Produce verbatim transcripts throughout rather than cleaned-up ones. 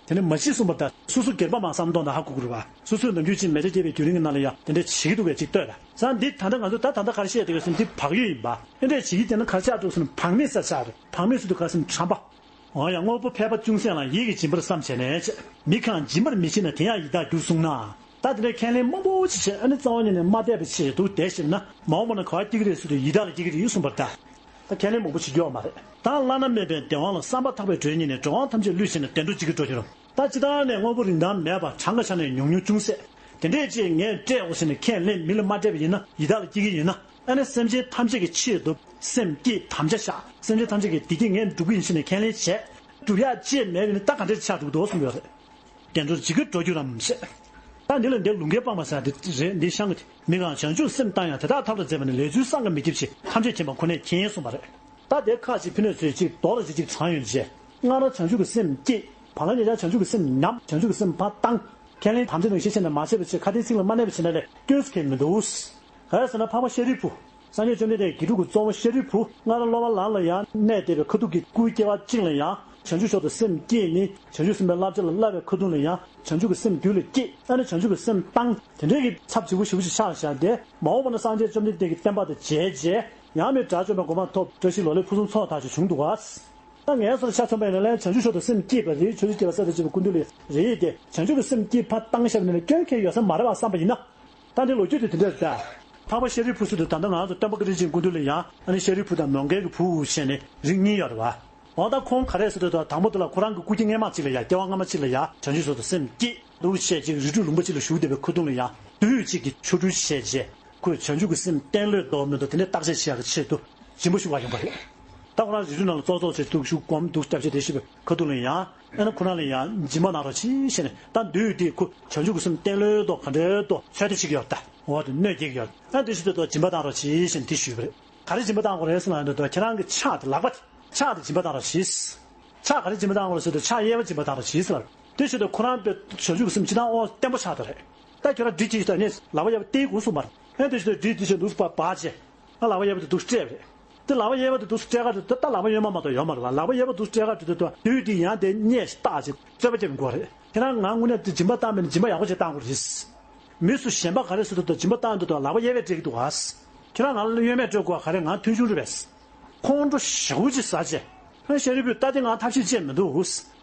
དེ་ནི་མ་བྱེད་གསུངས་པ་ལྟར་སོ་སོ་སྒེར་པ་མ་བསམ་གཏོང་དང་ཧ་གོ་དགོས་རེད་བ། སོ་སོས་ནམ་རྒྱུན་ཅིག་མེ་མདའ་བརྒྱབ་པའི་བརྒྱུད་རིམ་གྱི་ནང་ལ་ཡང་དེ་འདྲ་བྱེད་ཀྱི་འདུག་གས་ཅིག་ལྟོས་དང་། ས་འདི་ད་ལྟ་ང་ཚོ་ད་ད་ལྟ་ག་རེ་བཤད་བསྡད་ཡོད་ཟེར་ན་འདི་བག་ཡོད་ཡིན་པ། ཨེ་འདྲས་བྱེད་ཀྱི་དེ་ནི་ག་རེ་ཆགས་འགྲོ་ཟེར་ན་བག་མེད་ས་ཆགས་རེད། བག་མེད་ཟེར་དུས་ག་རེ་ཟེར་ན་ཁྲམ་པ། འོ་ཡང་དངོས་པོ་ཕལ་པ་ཅུང་ཟད་ལ་ཡིད་ཀྱིས་སྦྱིན་པར་བསམ་བྱས་ནས་བྱས། མི་གང་སྦྱིན་པར་མི་བྱེད་ན་དེ་ཡང་ཡི་དྭགས་འགྱུར་གསུངས་ན། ད་དེ་འདྲའི་ཁས་ལེན་མང་པོ་ཅིག་བྱས། ཨ་ནི་རྩ་བ་ཉིད་ནས་མ་བསྡད་པ་བྱས་འདུག་བསྡད་ཞེ་ན་མ་འོངས་པ་ན་ག་བ་སྐྱེ་གི་རེད་ཟེར་དུས་ཡི་དྭགས་ལ་སྐྱེ་གི་རེད་གསུངས་པར་ད། ད་ཁས་ལེན་མང་པོ་བྱེད་རྒྱུ་ཡོད་མ་རེད། ད་བླ་ན་མེད་པའི་བདེན་དབང་ལ་བསམ་པ་ཐག་པས་གྲོལ་ཉིད་ནས་འགྲོ་དབང་ཐམས་ཅད་བསླུས་ཕྱིན་ནས་བདེ་འགྲོར་འཇིགས་ཀྱི་འགྲོ་རྒྱུ་རུང་། ད་ཅི་ལྟར་ནས་དངོས་པོ་རིན་ཐང་མེད་པ་གྲངས་ཀ་ཆ་ནས་ཉུང་ཉུང་ཅུང་ཟད། དེ་འདྲས་ཅིག་ངས་སྤྲད་འོ་ཟེར་ནས་ཁས་ལེན་མི་ལ་མ་སྤྲད་པ་ཡིན་ན་ཡི་དྭགས་ལ་སྐྱེ་གི་ཡིན་ན། ཨ་ནི་སེམས་ཅན་ཐམས་ཅད་ཀྱི་ཆེད་དུ་སེམས་བསྐྱེད་དམ་བཅའ་བཞག་སེམས་ཅན་ཐམས་ཅད་ཀྱི་བདེ་སྐྱིད་ངས་སྒྲུབ་ཀྱི་ཡིན་ཟེར་ནས་ཁས་ལེན་བྱས། སྒྲུབ་ཡག་ཅེས་མེད་པ་ཡིན་ན་ད་ག་འདྲས་ཆགས་འགྲོ་གི་འདུག་གསུངས་ཡོད་རེད། བདེ་འགྲོར་འཇིགས་ཀྱི་འགྲོ་རྒྱུ་རམ་ཞེས། ད་འདི་ལ་འདི་ལུང་སྐད་སྤངས་པ་ཟེར་འདི་རེད། འདི་ཤང་གི་མི་གང་བྱང་ཆུབ་སེམས་བཏང་ཡང་དེ་དག་ཐབས་ལ་མཛད་པ་ནི་ལས་ཚུལ་བསམ་གྱིས་མི་ཁྱབ་ཕྱིར་ཐམས་ཅད་མཁྱེན་པ་ཁོ་ནས་མཁྱེན་གསུངས་པ་རེད། ད་དེ་ཁ་ཅིག་ཕི་ནས་ཚོས་ཅིག་རྡོ་ར་ཅིག་ཅིག་དྲངས་ཡོང་རྗེས། སྔར་བྱང་ཆུབ་ཀྱི་སེམས་བསྐྱེད། བར་ལ་ཉེ་ཆར་བྱང་ཆུབ་ཀྱི་སེམས་ཉམས། བྱང་ཆུབ་ཀྱི་སེམས་ཕར་བཏང་། ཁས་ལེན་དམ་བཅའ་དང་ཤེས་བྱས་ནས་མ་བྱས་པ་བྱས། ཁ་དན་ཚིག་ལ་མ་གནས་པ་བྱས་ན་ལས་སྐྱོན་སུ་གལ་མི་འདུག་ག་རེ་ཟེར་ན་འཕགས་པ་ཤཱ་རིའི་བུ། སངས་རྒྱས་བཅོམ་ལྡན་འདས་དགེ་ཕྲུག་གི་གཙོ་བོ་ཤཱ་རིའི་བུ་སྔར་སློབ་མ་ལམ་ལ་ཡང་གནས་བསྡད་པའི་ཁ་ཐུག་གི་སྐུའི་སྐྱེ་བ་གཅིག་ལ་ཡང་བྱང་ཆུབ་མཆོག་ཏུ་སེམས་བསྐྱེད་ནས་བྱང་ཆུབ་སེམས་དཔའི་བསླབ་བྱ་ལ་བསླབ་པའི་ཁ་ཐུག་ལ་ཡང་བྱང་ཆུབ་ཀྱི་སེམས་རྒྱུད་ལ་སྐྱེས། ཨ་ནི་བྱང་ཆུབ་ཀྱི་སེམས་བཏང་། དེ་འདྲའི་གི་ཚབས་ཆེ་པོ་ཞེ་པོ་ཞིག་ཆགས་བཞག་སྟེ། མ་འོངས་པ་ན་སངས་རྒྱས་བཅོམ་ལྡན་འདས་ཀྱི་བསྟན་པ་དང་མཇལ་རྗེས་ཡང་མི་དགྲ་བཅོམ་པའི་གོ་འཕང་ཐོབ། བཀྲ་ཤིས་ལོ་ལེགས་ཕུན་སུམ་ཚོགས་ཐག་ཆོད་བྱུང་འདུག་ག་ད་ངས་སོར་ཆ་མཚོན་པ་ཡིན་ན་ལན་བྱང་ཆུབ་མཆོག་ཏུ་སེམས་བསྐྱེད་པ་རེད། ཆོས་ཀྱི་སྐྱེ་བ་ས་དང་བཅས་པའི་སྐུ་མདུན་ལ་རེད་དེ། བྱང་ཆུབ་ཀྱི་སེམས་བསྐྱེད་ཕར་བཏང་བཞག་པ་ནི་སྐྱོན་གལ་ཡོད་ས་མ་རེད་བ་བསམ་པ་ཡིན་ན། ད་འདི་ལོ་རྒྱུས་དེ་དེ་འདྲ་རེད་ད། འཕགས་པ་ཤཱ་རིའི་བུ་ཟེར་དུས་ད་ལྟ་ང་ཚོ་སྟོན་པ་བཀའ་དྲིན་ཅན་སྐུ་མདུན་ལ་ཡང་ཨ་ནི་ཤཱ་རིའི་བུ་དང་མོའུ་འགལ་གྱི་བུ་ཞེས་ནས་རིགས་གཉིས་ཡོད་རེད་བ། འོ་ད་ཁོང་ག་རེ་ཟེར་དུས་ད་དང་པོ་དེ་ལ་ཁོ་རང་གི་སྐུ་སྐྱེ་སྔ་མ་གཅིག་ལ་ཡང་སྐྱེ་བ་སྔ་མ་གཅིག་ལ་ཡང་བྱང་ཆུབ་མཆོག་ཏུ་སེམས་བསྐྱེད་འདུག་བྱས་ཅིག་རི་ཁྲོད་ལུང་པ་གཅིག་ལ་བཞུགས་བསྡད་པའི་ཁ་ཐུག་ལ་ཡང་དུས་གཅིག་གི་ཆོ་འཕྲུལ་བྱས་རྗེས། ཁོས་བྱང་ཆུབ་ཀྱི་སེམས་བརྟན་ལྷོད་འདུག་མི་འདུག་དེ་འདྲའི་བརྟག་དཔྱད་བྱེད་ཡག་གི་ཆེད་དུ་སྦྱིན་པ་ཞུ་བར་ཡོང་པ་རེད། ད་ཁོ་རང་རི་ཁྲོད་ནང་ལ་ཙོག་ཙོག་བྱས་འདུག་བཞུགས་སྒོམ་འདུག་སྐྱབས་ཆ་དེ་ཞུས་པའི་ཁ་ཐུག་ལ་ཡང་ཨ་ནི་ཁོ་རང་ལ་ཡང་སྦྱིན་པ་གནང་རོགས་གྱིས་ཞེས་ནས། ད་དུས་དེ་ཁོ་བྱང་ཆུབ་ཀྱི་སེམས་བརྟན་ལྷོད་འདུག་ག་འདྲའི་འདུག་ཚོད་ལྟ་བྱེད་ཀྱི་ཡོད་ད། འོ་དེ་གནོད་སྐྱེལ་གྱི་ཡོད། ཨ་དེ་ཞུས་དུས་ད་སྦྱིན་པ་གནང་རོགས་གྱིས་ཞེས་ནས་དེ་ཞུས་པ་རེད། ག་རེ་སྦྱིན་པ་བཏང་དགོས་རེད་ཟེར་ན་འདི་ལྟར་ཁྱེད་རང་གི་ཕྱག་དེ་ལག་པ་དེ་ཕྱག་དེ་སྦྱིན་པ་བཏང་རོགས་གྱིས། ཕྱག་ག་རེ་སྦྱིན་པ་བཏང་དགོས་རེད་ཟེར་དུས་ཕྱག་གཡས་པ་སྦྱིན་པ་བཏང་རོགས་གྱིས་ཟེར་བ་རེད། དེ་བྱས་དུས་ཁོ་རང་དཔེ་བྱང་ཆུབ་ཀྱི་སེམས་སྤྱིར་བཏང་ཨོ་བརྟན་པོ་ཆགས་འདུག་རེད། ད་ཁྱོད་རང་འདི་གྱིས་ད་ནས་ལག་པ་གཡས་པ་སྟེར་དགོས་གསུངས་པ་རེད། ཨེ་དེ་བྱས་དུས་འདི་འདི་བྱས་འདུག་སེ་ཕར་སྦ་བྱས། ཨ་ལག་པ་གཡས་པ་དེ་འདུག་སེ་སྤྲད་པ་རེད། དེ་ལག་པ་གཡས་པ་དེ་འདུག་སེ་སྤྲད་ག་དུས་ད་ལག་པ་གཡོན་མ་མ་གཏོགས་ཡོད་མ་རེད་བ། ལག་པ་གཡས་པ་འདུག་སེ་སྤྲད་ག་དུས་ད་དུས་འདི་ཡང་དེ་སྙད་ཞིག་བཏགས་བྱས་རྩོད་པ་རྒྱབ་ཡོང་གི་རེད། ཁྱེད་རང་ང་དངོས་གནས་དེ་སྦྱིན་པ་བཏང་མིན་ན་སྦྱིན་པ་ཡག་པོ་ཞིག་བཏང་དགོས་རེད། མི་སུ་གཞན་པ་ག་རེ་ཟེར་དུས་ད་སྦྱིན་པ་བཏང་དུས་ད་ལག་པ་གཡས་པས་སྤྲད་ཀྱི་འདུག་ག་ཁྱེད་རང་ང་ལ་གཡོན་མས་སྤྲད་དགོས་ག་རེ་ང་མཐོང་ཆུང་རེད་པས། ཁོང་ཁྲོ་ཞེ་པོ་ཅིག་ཟ་བྱས། ཨ་ཤཱ་རིའི་བུས་ད་དེ་ང་ཐབས་ཤེས་བྱས་མི་འདུག་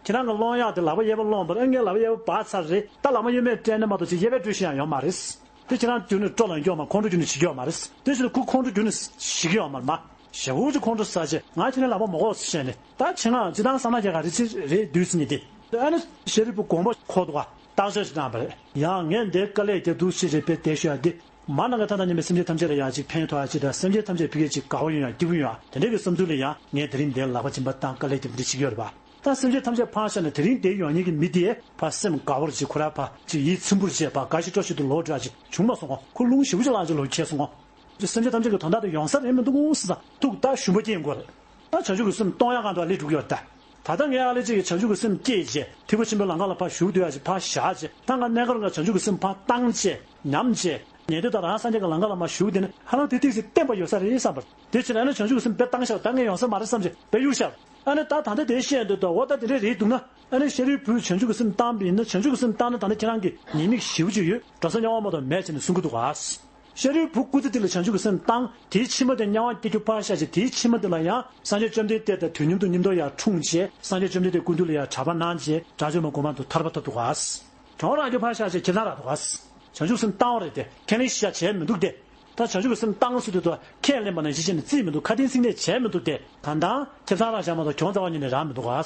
ཁྱེད་རང་གི་སློང་ཡག་དེ་ལག་པ་གཡས་པ་སློང་བར་ཨ་ངས་ལག་པ་གཡས་པ་སྦ་ཚར་རེད། ད་ལག་པ་གཡོན་མས་སྤྲད་ན་མ་གཏོགས་ཅིག་གཡས་པས་སྤྲོད་ཤེས་ཡང་ཡོད་མ་རེད། དེ་ཁྱེད་རང་རྒྱུན་ནས་སྤྲོ་ལངས་ཀྱི་ཡོད་མ་རེད། ཁོང་ཁྲོ་རྒྱུན་ནས་ཞི་གི་ཡོད་མ་རེད། དེ་བཞིན་དུ་ཁོ་ཁོང་ཁྲོ་རྒྱུན་ནས་ཞི་གི་ཡོད་མ་རེད་མ། ཞེ་པོ་ཅིག་ཁོང་ཁྲོ་ཟ་བྱས་ང་ཁྱེད་རང་ལག་པ་མ་འགོག་ཟེར་བྱས་ནས་ད་ཁྱེད་རང་ཅི་ཐང་བསམ་ན་རྒྱ་ག་རེ་ཅི་རེད་དུས་ཟེར་ནས་དེ། ཨ་ནི་ཤཱ་རིའི་བུ་དགོངས་པ་འཁོར་འདུག་ག་བརྟག་དཔྱད་ཅིག་གནང་བ་རེད། ཡང་ངས་འདིར་དཀའ་ལས་རྒྱབ་འདུག་ཅི་རེད་པས་བསྡད་ཤོད་ཡ་འདི། མ་ནང་གི་ཐ་ན་ཉི་མའི་སེམས་ཅན་ཐམས་ཅད་ལ་ཡང་ཅིག་ཕན་ཐོགས་ཡ་ཅིག་དང་སེམས་ཅན་ཐམས་ཅད་ཕ་གིར་ཅིག་དགའ་བོ་ཡོང་ཡ་སྐྱིད་པོ་ཡོང་ཡ་དེ་འདྲའི་གི་བསམ་ཚུལ་ལ་ཡང་ངས་དེ་རིང་འདིར་ལག་པ་སྦྱིན་པ་བཏང་དཀའ་ལས་རྒྱབ་འདི་བྱེད་ཀྱི་ཡོད་རེད་པ། ད་སེམས་ཅན་ཐམས་ཅད་ཕར་བཞག་ནས་དེ་རིང་འདིར་ཡོང་མཁན་གྱི་མི་དེས་ཕར་སེམས་དགའ་བོར་ཅིག་ཁོ་རང་ཕར་ཅིག་ཡིད་ཚིམ་པོར་བྱས་ཕར་དགའ་ཞིང་སྤྲོ་ཞིང་དུ་ལོག་འགྲོ་ཡ་ཅིག་བྱུང་མ་སོང་ངོ་། ཁོ་རླུང་ཞེ་པོ་ཅིག་ལངས་ཅིག་ལོག་ཁྱེར་སོང་ངོ་། སེམས་ཅན་ཐམས་ཅད་ཀྱི་དོན་དག་དེ་ཡོང་ས་རེད་མི་འདུག་གོ་ཟེར་ཐུགས་ད་ཞུམ་པ་སྐྱེ་དགོས་རེད། ད་བྱང་ཆུབ་ཀྱི་སེམས་གཏོང་ཡག་གང་དུ་སླེབས་འགྲོ་གི་ཡོད་ད། ད་ལྟ་ངས་ཨ་ལེ་གཅིག་གིས་བྱང་ཆུབ་ཀྱི་སེམས་བསྐྱེད་རྗེས་ཐེག་པ་ཆེན་པོའི་ལམ་ཁ་ལ་ཕར་ཞུགས་སྡོད་ཡག་ཅིག་ཕར་བཞག་བྱས་ད་ང་གནས་སྐབས་ང་བྱང་ཆུབ་ཀྱི་སེམས་ཕར་བཏང་བྱས་ཉམས་བྱས་ཉན་ཐོས་དང་རང་སངས་རྒྱས་ཀྱི་ལམ་ཁ་ལ་མར་ཞུགས་བསྡད་ན་ཧ་ལམ་དེ་ཏོག་ཙམ་བརྟན་པ་ཡོད་ས་རེད་བསམ་པ། དེ་ཕྱིར་ཨ་ནི་བྱང་ཆུབ་ཀྱི་སེམས་དཔེ་བཏང་བཞག་ད་ངས་ཡོང་ས་མ་རེད་བསམ་བྱས་དཔེ་གཡུག་བཞག་ཨ་ནི་ད་ད་ལྟ་དེ་བཤད་འདོད་དོ་འོ་ད་དེ་འདྲས་རེད་འདུག་ན་ཨ་ནི་ཤཱ་རིའི་བུས་བྱང་ཆུབ་ཀྱི་སེམས་བཏང་བ་ཡིན་ན་བྱང་ཆུབ་ཀྱི་སེམས་བཏང་ན་ད་ནི་ཁྱེད་རང་གི་ཉེས་དམིགས་ཞེ་པོ་ཅིག་ཡོད་འགྲོ་ས་རྙོག་པ་མ་གཏོགས་མེད་ཅེས་ནས་གསུང་གི་འདུག་ག་ཤཱ་རིའི་བུ་སྐུ་ཚེ་འདི་ལ་བྱང་ཆུབ་ཀྱི་སེམས་བཏང་། དེའི་ཕྱི་མ་དེ་དམྱལ་བར་སྐྱེ་རྒྱུ་ཕར་བཞག་བྱས་དེའི་ཕྱི་མ་དེ་ལ་ཡང་སངས་རྒྱས་བཅོམ་ལྡན་འདས་དང་དུས་མཉམ་དུ་མཉམ་དུ་ཡར་འཁྲུངས་བྱས་སངས་རྒྱས་བཅོམ་ལྡན་འདས་སྐུ་མདུན་ལ་ཡར་གྲྭ་པ་གནང་བྱས་དགྲ་བཅོམ་པའི་གོ་འཕང་དུ་ཐར་པ་ཐོབ་འདུག་ག་གྲོང་རང་རྒྱུ་ཕར་བཞག་བྱས་ཁྱེད་ཚང་རག་འདུག་ག་བྱང་ཆུབ་སེམས་བཏང་བ་རེད་དེ་ཁས་ལེན་ཞིག་བྱས་མི་འདུག་སྟེ། ད་བྱང་ཆུབ་ཀྱི་སེམས་བཏང་ཟེར་དུས་ད་ཁས་ལེན་པ་ནང་བཞིན་བྱས་ནས་བརྩིས་མི་འདུག་ཁ་དན་ཚིག་གནས་བྱས་མི་འདུག་སྟེ། ད་ལྟ་ཁྱེད་ཚང་རག་བཞག་མ་གཏོགས་གྱོང་རྩ་བ་ཉིད་ནས་རག་མི་འདུག་ག་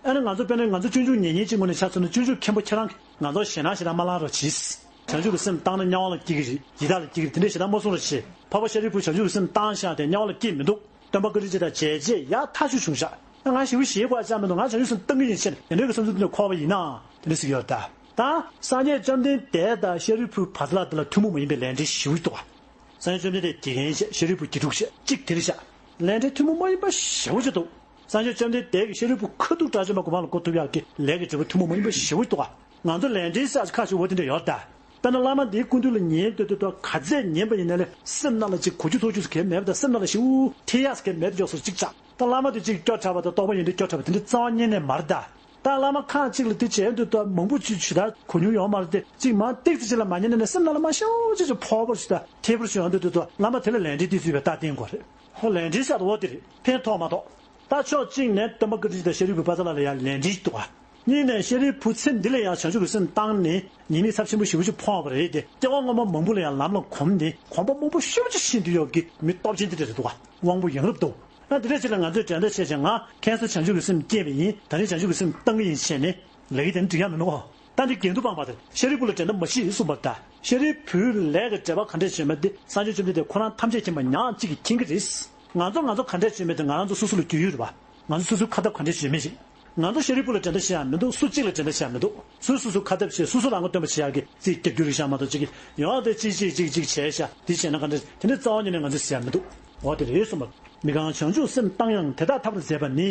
ཨ་ནི་ང་ཚོ་དཔེར་ན་ང་ཚོ་སྤྱོད་འཇུག་ཉན་མཁན་གཅིག་ངོས་ནས་ཆ་མཚོན་ན་སྤྱོད་འཇུག་མཁན་པོ་ཁྱེད་རང་གིས་ང་ཚོར་ཞེད་སྣང་ཞེ་དྲག་མ་ལངས་རོགས་གྱིས། བྱང་ཆུབ་ཀྱི་སེམས་བཏང་ན་དམྱལ་བ་ལ་སྐྱེ་གི་རེད་ཡི་དྭགས་ལ་སྐྱེ་གི་རེད་དེ་འདྲས་ཞེ་དྲག་མ་གསུང་རོགས་གྱིས། འཕགས་པ་ཤཱ་རིའི་བུས་བྱང་ཆུབ་ཀྱི་སེམས་བཏང་བཞག་སྟེ་དམྱལ་བ་ལ་སྐྱེས་མི་འདུག་སྟོན་པ་བཀའ་དྲིན་ཅན་དང་མཇལ་རྗེས་ཡར་ཐག་ཆོད་བྱུང་བཞག་ང་ཞེ་པོ་ཞེད་དགོས་ཡ་ཅང་མི་འདུག་ང་བྱང་ཆུབ་སེམས་བཏང་གི་ཡིན་ཕྱིར་དེ་འདྲའི་གི་བསམ་ཚུལ་འདི་ནས་འཁོར་བ་ཡིན་ན་དེ་འདྲ་ཟེར་གྱི་ཡོད་ད། ད་སངས་རྒྱས་བཅོམ་ལྡན་འདས་དང་ཤཱ་རིའི་བུའི་བར་ལ་དེ་ལ་ཐུན་མོང་མ་ཡིན་པའི་ལས་འབྲས་ཞེ་པོ་ཅིག་འདུག་ག་སངས་རྒྱས་བཅོམ་ལྡན་འདས་དགེ་རྒན་བཤད་ཤཱ་རིའི་བུ་དགེ་ཕྲུག་བཤད་གཅིག་དེ་རེད་བཞག་ལས་འབྲས་ཐུན་མོང་མ་ཡིན་པ་ཞེ་པོ་ཅིག་འདུག་སངས་རྒྱས་བཅོམ་ལྡན་འདས་ཀྱིས་ཤཱ་རིའི་བུ་ཁ་ཐུག་དགྲ་བཅོམ་པ་གོ་འཕང་ལ་འགོད་ཐུབ་ཡག་གི་ལས་ཀྱི་འབྲས་བུ་ཐུན་མོང་མ་ཡིན་པ་ཞེ་པོ་ཅིག་འདུག་ག་ང་ཚོ་ལས་འབྲས་ཟེར་ཁ་ཤས་འོ་དེ་འདྲ་ཡོད་ད། དཔེར་ན་བླ་མ་འདིའི་སྐུ་མདུན་ལ་ཉན་འདོད་འདོད་དང་ག་ཚད་ཉན་པ་ཡིན་ན་ལས་སེམས་ནང་ལ་ཅིག་གོ་རྒྱུ་ཚོར་རྒྱུ་ཟེར་མཁན་མེད་པ་དང་སེམས་ནང་ལ་ཞེ་པོ་ཐེ་ཡག་ཟེར་མཁན་མེད་པ་འཇོག་སོ་ཅིག་ཆགས། ད་བླ་མ་དེ་ཅིག་སྐྱོ་དྲགས་པ་དང་རྟོགས་པ་ཡོན་ཏན་སྐྱོ་དྲགས་པ་དེ་འདྲ་རྩ་བ་ཉིད་ནས་མ་རེད་ད། ད་བླ་མ་ཁག་ཅིག་ལ་དེ་བྱས་དུས་ད་མང་པོ་ཅིག་ཇི་ལྟར་གོ་མྱོང་ཡོད་མ་རེད་དེ། གཅིག་མ་ཏིག་ཙམ་ཅིག་ལ་མ་ཉན་ནས་སེམས་ནང་ལ་མ་ཤོག་ཅིག་ཅིག་ཕོག་པར་ཞིག་ད་ཐེབས་པར་ཞིག་ཡོང་དུས་དུས་ད་བླ་མ་དེ་ལ་ལས་འབྲས་དེ་ཚུད་པའི་རྟགས་བསྟན་དགོས་རེད། ཧོ་ལས་འབྲས་ཤ་དོ་དེ་རེད། ཕན་ཐོགས་མ་གཏོགས། ད་ཕྱོགས་གཅིག་ནས་སྟོན་པ་བཀའ་དྲིན་ཅན་དང་ཤཱ་རིའི་བུ་པ་ཙ་ལ་ལ་ཡང་ལས་འབྲས་འདུག་ག་གཉིས་ནས་ཤཱ་རིའི་བུ་ཚེ་འདི་ལ་ཡང་བྱང་ཆུབ་ཀྱི་སེམས་བཏང་ནས་ཉེས་དམིགས་ཚབས་ཆེན་པོ་ཞེ་པོ་ཅིག་ཕོག་པ་རེད་དེ། སྐྱེ་བ་སྔོན་མ་མང་པོ་ལ་ཡང་ལམ་ལ་གོམས་ནས་གོམས་པ་མང་པོ་ཤུགས་ཆེ་ཤེས་འདུན་ཡོད་ཀྱི་མི་སྟོབས་ཆེན་དེ་འདྲ་རེད་འདུག་ག་དབང་པོ་ཡང་རབ་འདུག་ཨ་དེ་འདྲ་ཅིག་ལ་ང་ཚོས་འགྲན་ཟླ་བྱས་ཀྱང་ང་ཁ་སང་བྱང་ཆུབ་ཀྱི་སེམས་སྐྱེས་པ་ཡིན། ད་རིང་བྱང་ཆུབ་ཀྱི་སེམས་བཏང་གི་ཡིན་བྱས་ནས་ལས་ཀྱི་དེ་འགྲིག་ཡ་མི་འདུག་ད་འདི་འགལ་འདུ་སྤངས་པ་དེ་ཤཱ་རིའི་བུ་ལ་འགྲན་ཟླ་མ་མཆིས་གསུངས་པ་ལྟར། ཤཱ་རིའི་བུའི་ལས་ཀྱི་འབྲས་བུ་ག་འདྲས་བྱུང་མེད་དེ་སངས་རྒྱས་བཅོམ་ལྡན་འདས་ཁོ་རང་ཐམས་ཅད་མཁྱེན་པ་ཉག་གཅིག་གིས་མཁྱེན་གྱི་རེད། ང་ཚོ་ང་ཚོ་ག་འདྲས་བྱུང་མེད་དེ་ང་རང་ཚོ་སོ་སོ་ལ་རྒྱུས་ཡོད་རེད་པ། ང་ཚོ་སོ་སོའི་ཁ་ཐབས་ག་འདྲས་བྱུང་མེད་ཅིག་ང་ཚོ་ཤཱ་རིའི་བུ་ལ་འགྲན་ཟླ་བྱེད་ཡ་མི་འདུག་སུ་གཅིག་ལ་འགྲན་ཟླ་བྱེད་ཡ་མི་འདུག་སོ་སོ་སོ་ཁ་ཐབས་བྱས་སོ་སོ་རང་མགོ་སྟོན་པ་བྱེད་ཡ་གི་རྩིས་རྒྱབ་རྒྱུ་རེད་ཤག་མ་གཏོགས་གཅིག་གིས་ཡང་དེ་གཅིག་གཅིག་གཅིག་གཅིག་བྱས་ཤག་འདི་བྱས་ན་ག་འདྲས་དེ་འདྲས་རྩ་བ་ཉིད་ནས་ང་ཚོས་ཟེར་ཡ་མི་འདུག་འོ་དེ་རེད་གསུངས་པ། མི་གང་བྱང་ཆུབ་སེམས་བཏང་ཡང་དེ་དག་ཐབས་ལ་མཛད་པ་ནི།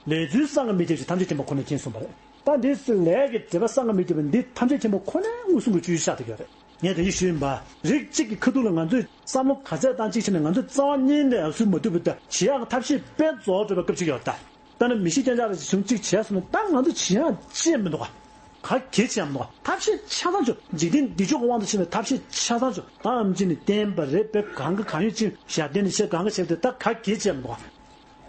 ལས་ཚུལ་བསམ་གྱིས་མི་ཁྱབ་ཅིང་ཐམས་ཅད་མཁྱེན་པ་ཁོ་ནས་མཁྱེན་གསུངས་པ་རེད། ད་འདི་ཚོའི་ལས་ཀྱི་འབྲས་བུ་བསམ་གྱིས་མི་ཁྱབ་པ་འདི་ཐམས་ཅད་མཁྱེན་པ་ཁོ་ནས་མངོན་སུམ་གྱི་སྤྱོད་ཡུལ་ཆགས་བསྡད་ཡོད་རེད། ངས་དེ་ཡིས་ཞུས་ཡིན་པ། རིགས་གཅིག་གི་ཁ་ཐུག་ལ་ང་ཚོས་བསམ་བློ་ག་ཚད་བཏང་གཅིག་བྱས་ནས་ང་ཚོས་རྩ་བ་ཉིད་ནས་ཨ་སུས་མ་ཐུབ་པ་ད་བྱེད་ཡག་གི་ཐབས་ཤེས་དཔེ་རྫོགས་འགྲོ་བའི་སྐབས་ཅིག་ཡོད་ད། ད་ནི་མི་ཤི་རྐྱང་རྐྱང་རེ་བྱུང་གཅིག་བྱས་སོང་ན་ད་ང་ཚོ་བྱེད་ཡག་ཅི་ཡང་མི་འདུག་ག་ག་གེ་བྱེད་ཡག་མི་འདུག་ག་ཐབས་ཤེས་ཆ་ཚང་ཆོག་འཇིག་རྟེན་འདི་ཕྱོགས་ཀྱི་དབང་དུ་བྱས་ནས་ཐབས་ཤེས་ཆ་ཚང་ཆོག་ད་ཨམ་ཅི་ནས་བསྟན་པ་རེད་པས་གང་གི་གང་ཡོད་ཅིག་ཞབས་བརྟན་ནས་བྱས་གང་གི་བྱས་པ་དེ་ད་ག་གེ་བྱེད་ཡག་མི་འདུག་ག་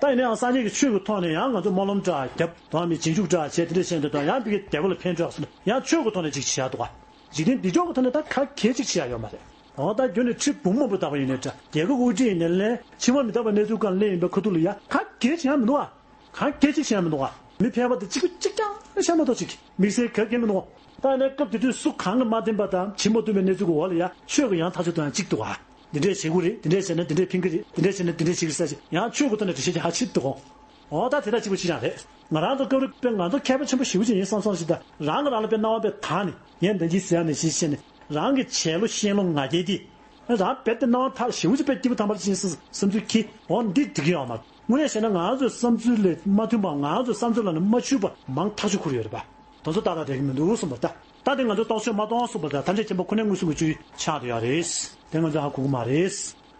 ད་ཡིན་ན་ཡང་སངས་རྒྱས་ཀྱི་ཆོས་ཀྱི་ཐོག་ནས་ཡང་ང་ཚོ་སྨོན་ལམ་འདྲ་བརྒྱབ་དང་མི་རྗེས་འཇུག་འདྲ་བྱས་དེ་འདྲ་བྱས་འདུག་དང་ཡང་དེ་གའི་བདེ་བ་ལ་ཕན་ཐོགས་སོང་ན་ཡང་ཆོས་ཀྱི་ཐོག་ནས་ཅིག་བྱེད་ཡག་འདུག་ག་འཇིག་རྟེན་འདི་ཕྱོགས་ཀྱི་ཐོག་ནས་ད་ག་གེ་ཅིག་བྱེད་ཡག་ཡོད་མ་རེད། འོ་ད་རྒྱུ་ནི་ཁྲི་འབུམ་མང་པོ་བཏབ་པ་ཡིན་ནའི་འདྲ་རྒྱལ་ཁབ་དབུ་ཁྲིད་ཡིན་ནའི་ལན་ཕྱི་མ་མི་རྟག་པའི་གནས་ཚུལ་སྒང་ལ་སླེབས་ཡིན་པའི་ཁ་ཐུག་ལ་ཡ་ག་གེ་བྱེད་ཡག་མི་འདུག་ག་གང་གལ་ཆེ་ཤེས་མི་འདུག་ག་མི་ཕལ་པ་དེ་གཅིག་པུ་གཅིག་རྐྱང་ཤ་མ་གཏོགས་གཅིག་དམིགས་བསལ་གལ་གལ་མི་འདུག་ག་ད་ཡིན་ན་སྐབས་དེ་དུས་སུ་གང་གིས་མ་བསྟན་པ་དང་བྱེད་མ་ཐུབ་པའི་གནས་ཚུལ་གྱི་འོག་ལ་ཡ་ཆོས་ཀྱི་ཡང་ཐག་ཆོད་དུ་ཡང་གཅིག་འདུག་ག་འདི་འདྲས་བྱེད་དགོས་རེད། འདི་འདྲས་བྱས་ན་འདི་འདྲས་ཕན་གི་རེད། འདི་འདྲས་བྱས་ན་འདི་འདྲས་བྱེད་གི་ས་ཞིག་ཡང་ཆོས་ཀྱི་ཐོག་ནས་འགྲེལ་བཤད་ཀྱི་ཧ་ཆེ་འདུག་ག་འོ་ད་དེ་འདྲ་གཅིག་པུ་གཅིག་རྐྱང་རེད། ང་རང་ཚོ་སྐབས་རེ་དཔེ་ང་ཚོ་མཁས་པ་ཆེན་པོ་ཞེ་པོ་ཅིག་ཡིན་བསམ་བསམ་ཞིག་དང་རང་གིས་རང་ལ་དཔེ་རྣ་བ་དཔེ་དག་ནས་ངས་འདི་འདྲས་ཟེར་ཡག་ནས་ཞིག་བྱས་ནས་རང་གི་བྱེད་ལོ་ཤེས་ལོ་ང་རྒྱལ་དེ། རང་རྦད་དེ་སྣང་བ་ཐག་ཞེ་པོ་ཅིག་དཔེ་སྐྱིད་པོ་ཐང་པར་ཕྱིན་བསམ་བསམ་ཚུལ་གྱིས་འོ་འདི་འགྲིག་གི་ཡོད་མ་རེད། དངོས་གནས་བཤད་ན་ང་ཚོའི་བསམ་ཚུལ་ལས་མ་མཐུན་པ་ང་ཚོའི་བསམ་ཚུལ་ལ་ནི་མ་འཕྱུགས་པ་མང་ཐག་ཆོད་ཁུར་ཡོད་རེད་པ། དེ་ཚོ་ཏག་ཏག་རེད་གི་མི་འདུག་གསུངས་པ་ད། ད་དེ་ང་ཚོ་རྟོག་དཔྱོད་མ་གཏོང་གསུངས་པ་ད་ཐམས་ཅད་མཁྱེན་པ་ཁོ་ནའི་མངོན་སུམ་གྱི་སྤྱོད་ཡུལ་ཆགས་བསྡད་ཡོད་རེད། དེ་ང་ཚོ་ཧ་གོ་གི་མ་རེད།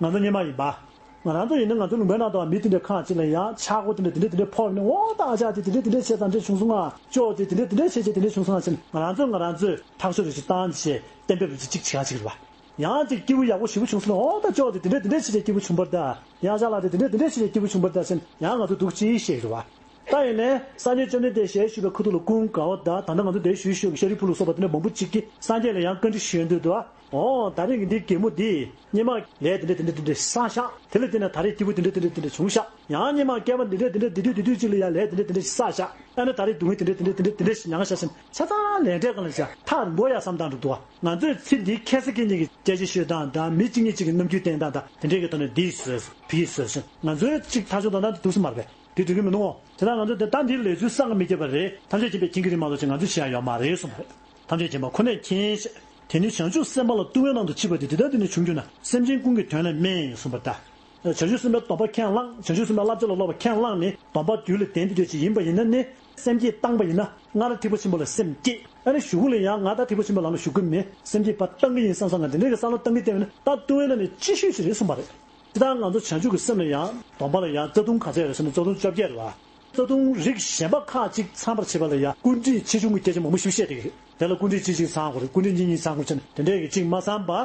ང་ཚོ་སྔོན་མ་ཡིན་པ། ང་རང་ཚོ་ཡིན་ན་ང་ཚོ་ལུང་པའི་ནང་དུ་མི་དེ་འདྲའི་ཁག་ཅིག་ལ་ཡང་ཆག་སྒོ་དེ་འདྲ་དེ་འདྲ་དེ་འདྲ་ཕོག་ནས་འོ་ད་ཨ་ཅག་དེ་དེ་འདྲ་དེ་འདྲ་བྱས་ཙང་འདྲ་བྱུང་སོང་ང་། ཅོག་དེ་དེ་འདྲ་དེ་འདྲ་བྱས་བྱས་དེ་འདྲ་བྱུང་སོང་ང་ཟེར་ནས་ང་རང་ཚོས་ང་རང་ཚོས་ཐག་གཅོད་རེ་ཞིག་བཏང་བྱས་གཏན་འབེབས་རེ་ཞིག་ཅིག་བྱེད་ཡག་ཅིག་རེད་པ། ཡང་ཅིག་སྐྱིད་པོ་ཡག་པོ་ཞེ་པོ་བྱུང་སོང་ན་འོ་ད་ཅོག་དེ་དེ་འདྲ་དེ་འདྲ་བྱས་བྱས་སྐྱིད་པོ་བྱུང་བ་རེད་ད། ཡང་ཅག་ལགས་དེ་དེ་འདྲ་དེ་འདྲ་བྱས་བྱས་སྐྱིད་པོ་བྱུང་བ་རེད་ད་ཟེར་ནས་ཡང་ང་ཚོ་འདུག་ཅིག་བཤད་རེད་པ། ད་ཡིན་ནའི་སངས་རྒྱས་བཅོམ་ལྡན་འདས་ཞལ་བཞུགས་པའི་ཁ་ཐུག་ལ་ཀུན་དགའ་བོ་དང་ད་ལྟ་ང་ཚོ་འདིར་བཞུགས་བཞུགས་ཀྱི་ཤཱ་རིའི་བུ་ལ་སོགས་པ་དེ་འདྲ་མང་པོ་ཅིག་གིས་སངས་རྒྱས་ལ་ཡང་བཀའ་འདྲི་ཞུ་འདོད་འདུག་ཨ། འོ་ད་རེས་ཀྱི་འདིའི་རྒན་མོ་འདིས་སྔོན་མ་ལས་དེ་འདྲ་དེ་འདྲ་དེ་འདྲ་བསགས་ཤག་དེ་ལ་བརྟེན་ནས་ད་རེས་སྐྱིད་པོ་དེ་འདྲ་དེ་འདྲ་དེ་འདྲ་བྱུང་ཤག་ཡང་སྔོན་མ་སྐྱེ་བ་འདི་འདྲ་དེ་འདྲ་དེ་དུས་དེ་དུས་ཅིག་ལ་ཡང་ལས་དེ་འདྲ་དེ་འདྲ་བསགས་ཤག་ཨ་ནི་ད་རེས་སྡུག་བསྔལ་དེ་འདྲ་དེ་འདྲ་དེ་འདྲ་ཞིག་མྱངས་ཤག་ཟེར་ཆ་ཚང་ལས་འབྲས་སྒང་ལ་བཞག་ཐག་རིང་པོ་ཡར་བསམ་བཏང་འགྲོ་འདུག་ང་ཚོས་ཚེ་འདིའི་ཁ་སང་ཁ་ཉིན་གྱི་སྐད་ཆ་ཤོད་སྟངས་དང་མི་གཅིག་གཉིས་གཅིག་གི་རྣམ་འགྱུར་བསྟན་སྟངས་དང་དེ་འདྲས་ཀྱི་ཐོག་ནས་འདི་བཟོས་བུ་ཡིས་བཟོས་ཟེར་ང་ཚོས་གཅིག་ཐག་གཅོད་གཏོང་སྟངས་དེ་འདུག་སེ་མ་རེད་པས། དེ་འགྲིག་གི་མི་འདུག་གོ། དེ་དག་ང་ཚོས་དེ་ལྟ་འདིའི་ལས་ཚུལ་བསམ་གྱིས་མི་ཁྱབ་པ་རེད། ཐམས་ཅད་མཁྱེན་པས་མཁྱེན་གྱི་རེད་མ་གཏོགས་ཅིག་ང་ཚོས་བྱེད་ཡ་ཡོད་མ་རེད་གསུངས་པ་རེད། ཐམས་ཅད་མཁྱེན་པ་ཁོ་ནས་མཁྱེན་ཞེས། དེ་ནི་བྱང་ཆུབ་སེམས་དཔའ་ལ་ལྟུང་བའི་ནང་དུ་མཆིས་པ་དེ་དེ་ལྟར་དེ་ནི་བྱུང་གྱུར་ན་སེམས་ཅན་ཀུན་གྱི་དོན་ལ་སྨན་གསུངས་པ་ལྟར། བྱང་ཆུབ་སེམས་དཔའི་སྡོམ་པ་ཁས་བླངས། བྱང་ཆུབ་སེམས་དཔའི་བསླབ་བྱ་ལ་སློབ་པ་ཁས་བླངས་ནས་སྡོམ་པ་རྒྱུད་ལ་ལྡན་དེ་འདྲ་ཅིག་ཡིན་པ་ཡིན་ན་ནི་སེམས་བསྐྱེད་བཏང་པ་ཡིན་ན་སྔར་ཐེག་པ་ཆེན་པོ་ལ་སེམས་བསྐྱེད། ཨ་ནི་གཞུག་གུ་ལ་ཡང་ང་ད་ཐེག་པ་ཆེན་པོའི་ལམ་ལ་ཞུགས་ཀྱི་མེད། སེམས་བསྐྱེད་པ་བཏང་གི་ཡིན་བསམ་བསམ་ང་དེ་འདྲའི་གི་བསམ་བློ་བཏང་གི་བསྡད་པ་ཡིན་ན་ད་ལྟུང་བའི་ནང་ནས་ལྕི་ཤོས་ཅིག་རེད་གསུངས་པ་རེད། དེ་ལྟར་ང་ཚོ་བྱང་ཆུབ་ཀྱི་སེམས་ལ་ཡང་སྡོམ་པ་ལ་ཡང་རྩ་ལྟུང་ག་ཚད་རེད་ཟེར་ན་རྩ་ལྟུང་བཅོ་བརྒྱད་རེད་བ། རྩ་ལྟུང་རིགས་གཞན་པ་ཁག་ཅིག་ཚང་བར་བྱེད་པ་ལ་ཡང་སྐུལ་ཁྲིད་ཆེ་ཆུང་གི་སྐད་ཆ་མང་པོ་ཞིག་བཤད་བསྡད་ཀྱི་རེད། དེ་ལ་སྐུལ་ཁྲིད་གཅིག་གཅིག་ཚང་དགོས་རེད། སྐུལ་ཁྲིད་གཉིས་གཉིས་ཚང་དགོས་བྱས་ནས་དེ་འདྲའི་གི་གཅིག་མ་ཚང་པ།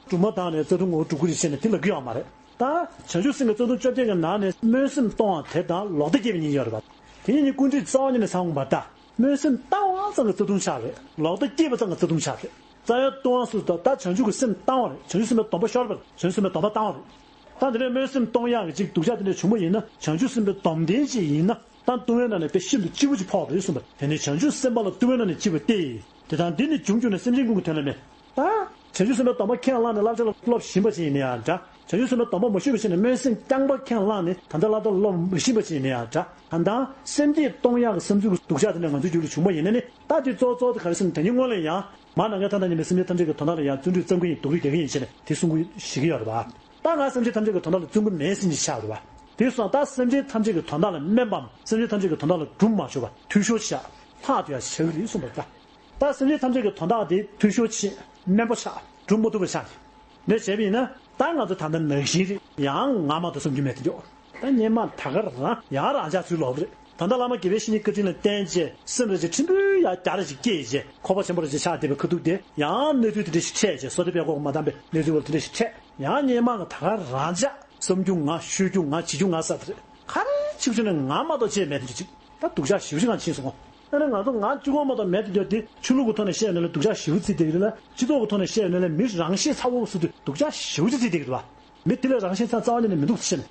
སྒྲུབ་མ་བཏང་ནས་རྩ་ལྟུང་ངོ་སྒྲུབ་ཀྱི་རེད་བྱས་ནས་དེ་ལབ་ཀྱི་ཡོད་མ་རེད། ད་བྱང་ཆུབ་སེམས་ཀྱི་རྩ་ལྟུང་བཅོ་བརྒྱད་ཀྱི་ནང་ནས་སྨོན་སེམས་གཏོང་བ་དེ་དང་ལོག་ལྟ་སྐྱེས་པ་གཉིས་ཡོད་རེད་པ། དེ་གཉིས་ནི་སྐུལ་ཁྲིད་རྩ་བ་ཉིད་ནས་ཚང་དགོས་པ་ད། སྨོན་སེམས་བཏང་བ་ཙམ་གྱི་རྩ་ལྟུང་ཆགས་རེད། ལོག་ལྟ་སྐྱེས་པ་ཙམ་གྱི་རྩ་ལྟུང་ཆགས་རེད། རྩ་བའི་ལྟུང་བ་སུ་ད་ད་བྱང་ཆུབ་ཀྱི་སེམས་བཏང་བ་རེད། བྱང་ཆུབ་སེམས་དཔའི་སྡོམ་པ་ཤོར་བ་རེད། བྱང་ཆུབ་སེམས་དཔའི་སྡོམ་པ་བཏང་བ་རེད། ད་དེ་ནས་སྨོན་སེམས་གཏོང་ཡག་གི་ཅིག་སྡུག་ཅག་དེ་འདྲ་བྱུང་བ་ཡིན་ན་བྱང་ཆུབ་སེམས་དཔའི་སྡོམ་ལྡན་ཅིག་ཡིན་ན་ད་ལྟུང་བའི་ནང་ནས་དཔེ་ཤིན་ཏུ་ལྕི་བོ་ཅིག་ཕོག་པ་རེད་གསུངས་པ། དེ་ནི་བྱང་ཆུབ་སེམས་དཔའ་ལ་ལྟུང་བའི་ནང་ནས་ལྕི་བ་སྟེ། དེ་དང་འདི་ནི་བྱུང་གྱུར་ན་སེམས་ཅན་ཀུན་གྱི་དོན་ལ་སྨན། ད་བྱང་ཆུབ་སེམས་དཔའི་སྡོམ་པ་ཁས་བླངས་ནས་བསླབ་བྱ་ལ་སློབ་བཞིན་པ་ཅིག་ཡིན་ན་ཡང་འདྲ། བྱང་ཆུབ་སེམས་དཔའི་སྡོམ་པ་མ་ཞུས་པ་བྱས་ནས་སྨོན་སེམས་རྐྱང་པ་ཁས་བླངས་ནས་ད་ལྟ་བསླབ་བྱ་སློབ་མ་བཞིན་པ་ཅིག་ཡིན་ན་ཡང་འདྲ། ད་ལྟ་སེམས་བསྐྱེད་གཏོང་ཡག་གི་བསམ་ཚུལ་གྱི་སྡུག་ཅག་དེ་འདྲ་ང་ཚོའི་རྒྱུད་ལ་བྱུང་བ་ཡིན་ན་ནི་ད་དེ་གཙོ་བོ་གཙོ་བོ་དེ་ག་རེ་ཟེར་ན་དེ་ཉིད་སྔོན་ལ་ཡང་མ་ནམ་མཁའི་མཐའ་དང་མཉམ་པའི་སེམས་ཅན་ཐམས་ཅད་ཀྱི་དོན་དག་ལ་ཡང་བརྩོན་འགྲུས་བརྩམ་གྱི་ཡིན། སྡུག་རུས་རྒྱག་གི་ཡིན་ཞེས་ནས་དེ་གསུང་གི་བཞེད་ཀྱི་ཡོད་རེད་བ། ད་ང་སེམས་ཅན་ཐམས་ཅད་ཀྱི་དོན་དག་ལ་བརྩོན་གྱི་མེད་ཟེར་ནས་ཆགས་རེད་བ། དེ་སོང་ད་སེམས་ཅན་ཐམས་ཅད་ཀྱི་དོན་དག་ལ་སྨན་པའམ་སེམས་ཅན་ཐམས་ཅད་ཀྱི་དོན་དག་ལ་སྒྲུབ་མ་ཆོག་པ་འཐུས་ཤོར་ཆགས་ལྷག་ཏུ་ཡང་ཆགས་ཀྱི་རེད་གསུངས་པ་རེད་ད། ད་སེམས་ཅན་ཐམས་ཅད་ཀྱི་དོན་དག་དེ་འཐུས་ཤོར་ཆེ་དམན་པོ་ཆགས་སྒྲུབ་མ་ཐུབ་པ་ཆགས་ནས་བྱས་པ་ཡིན་ན་ད་ང་ཚོ་ད་ལྟ་ནང་བཞིན་རེད། ཡང་ང་མ་གཏོགས་བསམ་རྒྱུ་མེད་དེ་འདྲ། ད་སྔོན་མ་ད་ག་རང་ཡང་རང་ཅག་ཚུར་ལོག་རེད། ད་ལྟ་བླ་མ་དགེ་བའི་བཤེས་གཉེན་བཀའ་དྲིན་ལ་བརྟེན་བྱས་སེམས་རེ་ཅིག་ཕྲན་བུ་ཡང་རྒྱ་རེ་ཅིག་སྐྱེས་བྱས་ཁོག་པ་ཆེན་པོ་རེ་ཅིག་ཆགས་བསྡད་པའི་ཁ་ཐུག་དེ་ཡང་གནས་ཚུལ་དེ་འདྲ་ཞིག་འཕྲད་བྱས་བསོད་བདེ་དཔལ་སྐོར་མ་བཏང་པའི་གནས་ཚུལ་བ་དེ་འདྲ་ཞིག་འཕྲད། ཡང་སྔོན་མ་གི་ད་ག་རང་ཅག་བསམ་རྒྱུ་ང་ཤོད་རྒྱུ་ང་བྱེད་རྒྱུ་ང་ཟེར་དེ་རེད། ག་རེ་བྱེད་རྒྱུ་ནས་ང་མ་གཏོགས་བྱས་མེད་དེ་འདྲ་ཅིག་ད་སྡུག་ཅག་ཞེ་པོ་ཅིག་གང་ཕྱིན་སོང་ངོ་། ཨ་ནི་ང་ཚོ་ང་གཅིག་པོ་མ་གཏོགས་མེད་དེ་འདྲ་དེ་ཆོས་ལུགས་ཀྱི་ཐོག་ནས་བཤད་ཡོང་ན་ལ་སྡུག་ཅག་ཞེ་པོ་བརྩི་བསྡད་ཀྱི་རེད་ལ། སྤྱི་ཚོགས་ཀྱི་ཐོག་ནས་བཤད་ཡོང་ན་ལ་མི་རང་ཤེད་ཚ་བོ་སུ་དུ་སྡུག་ཅག་ཞེ་པོ་ཅིག་བརྩི་བསྡད་ཀྱི་འདུག་བ། མི་དེ་ལས་རང་ཤེད་ཚ་རྩ་བ་ཉིད་ནས་མི་འདུག་ཟེར་ནས།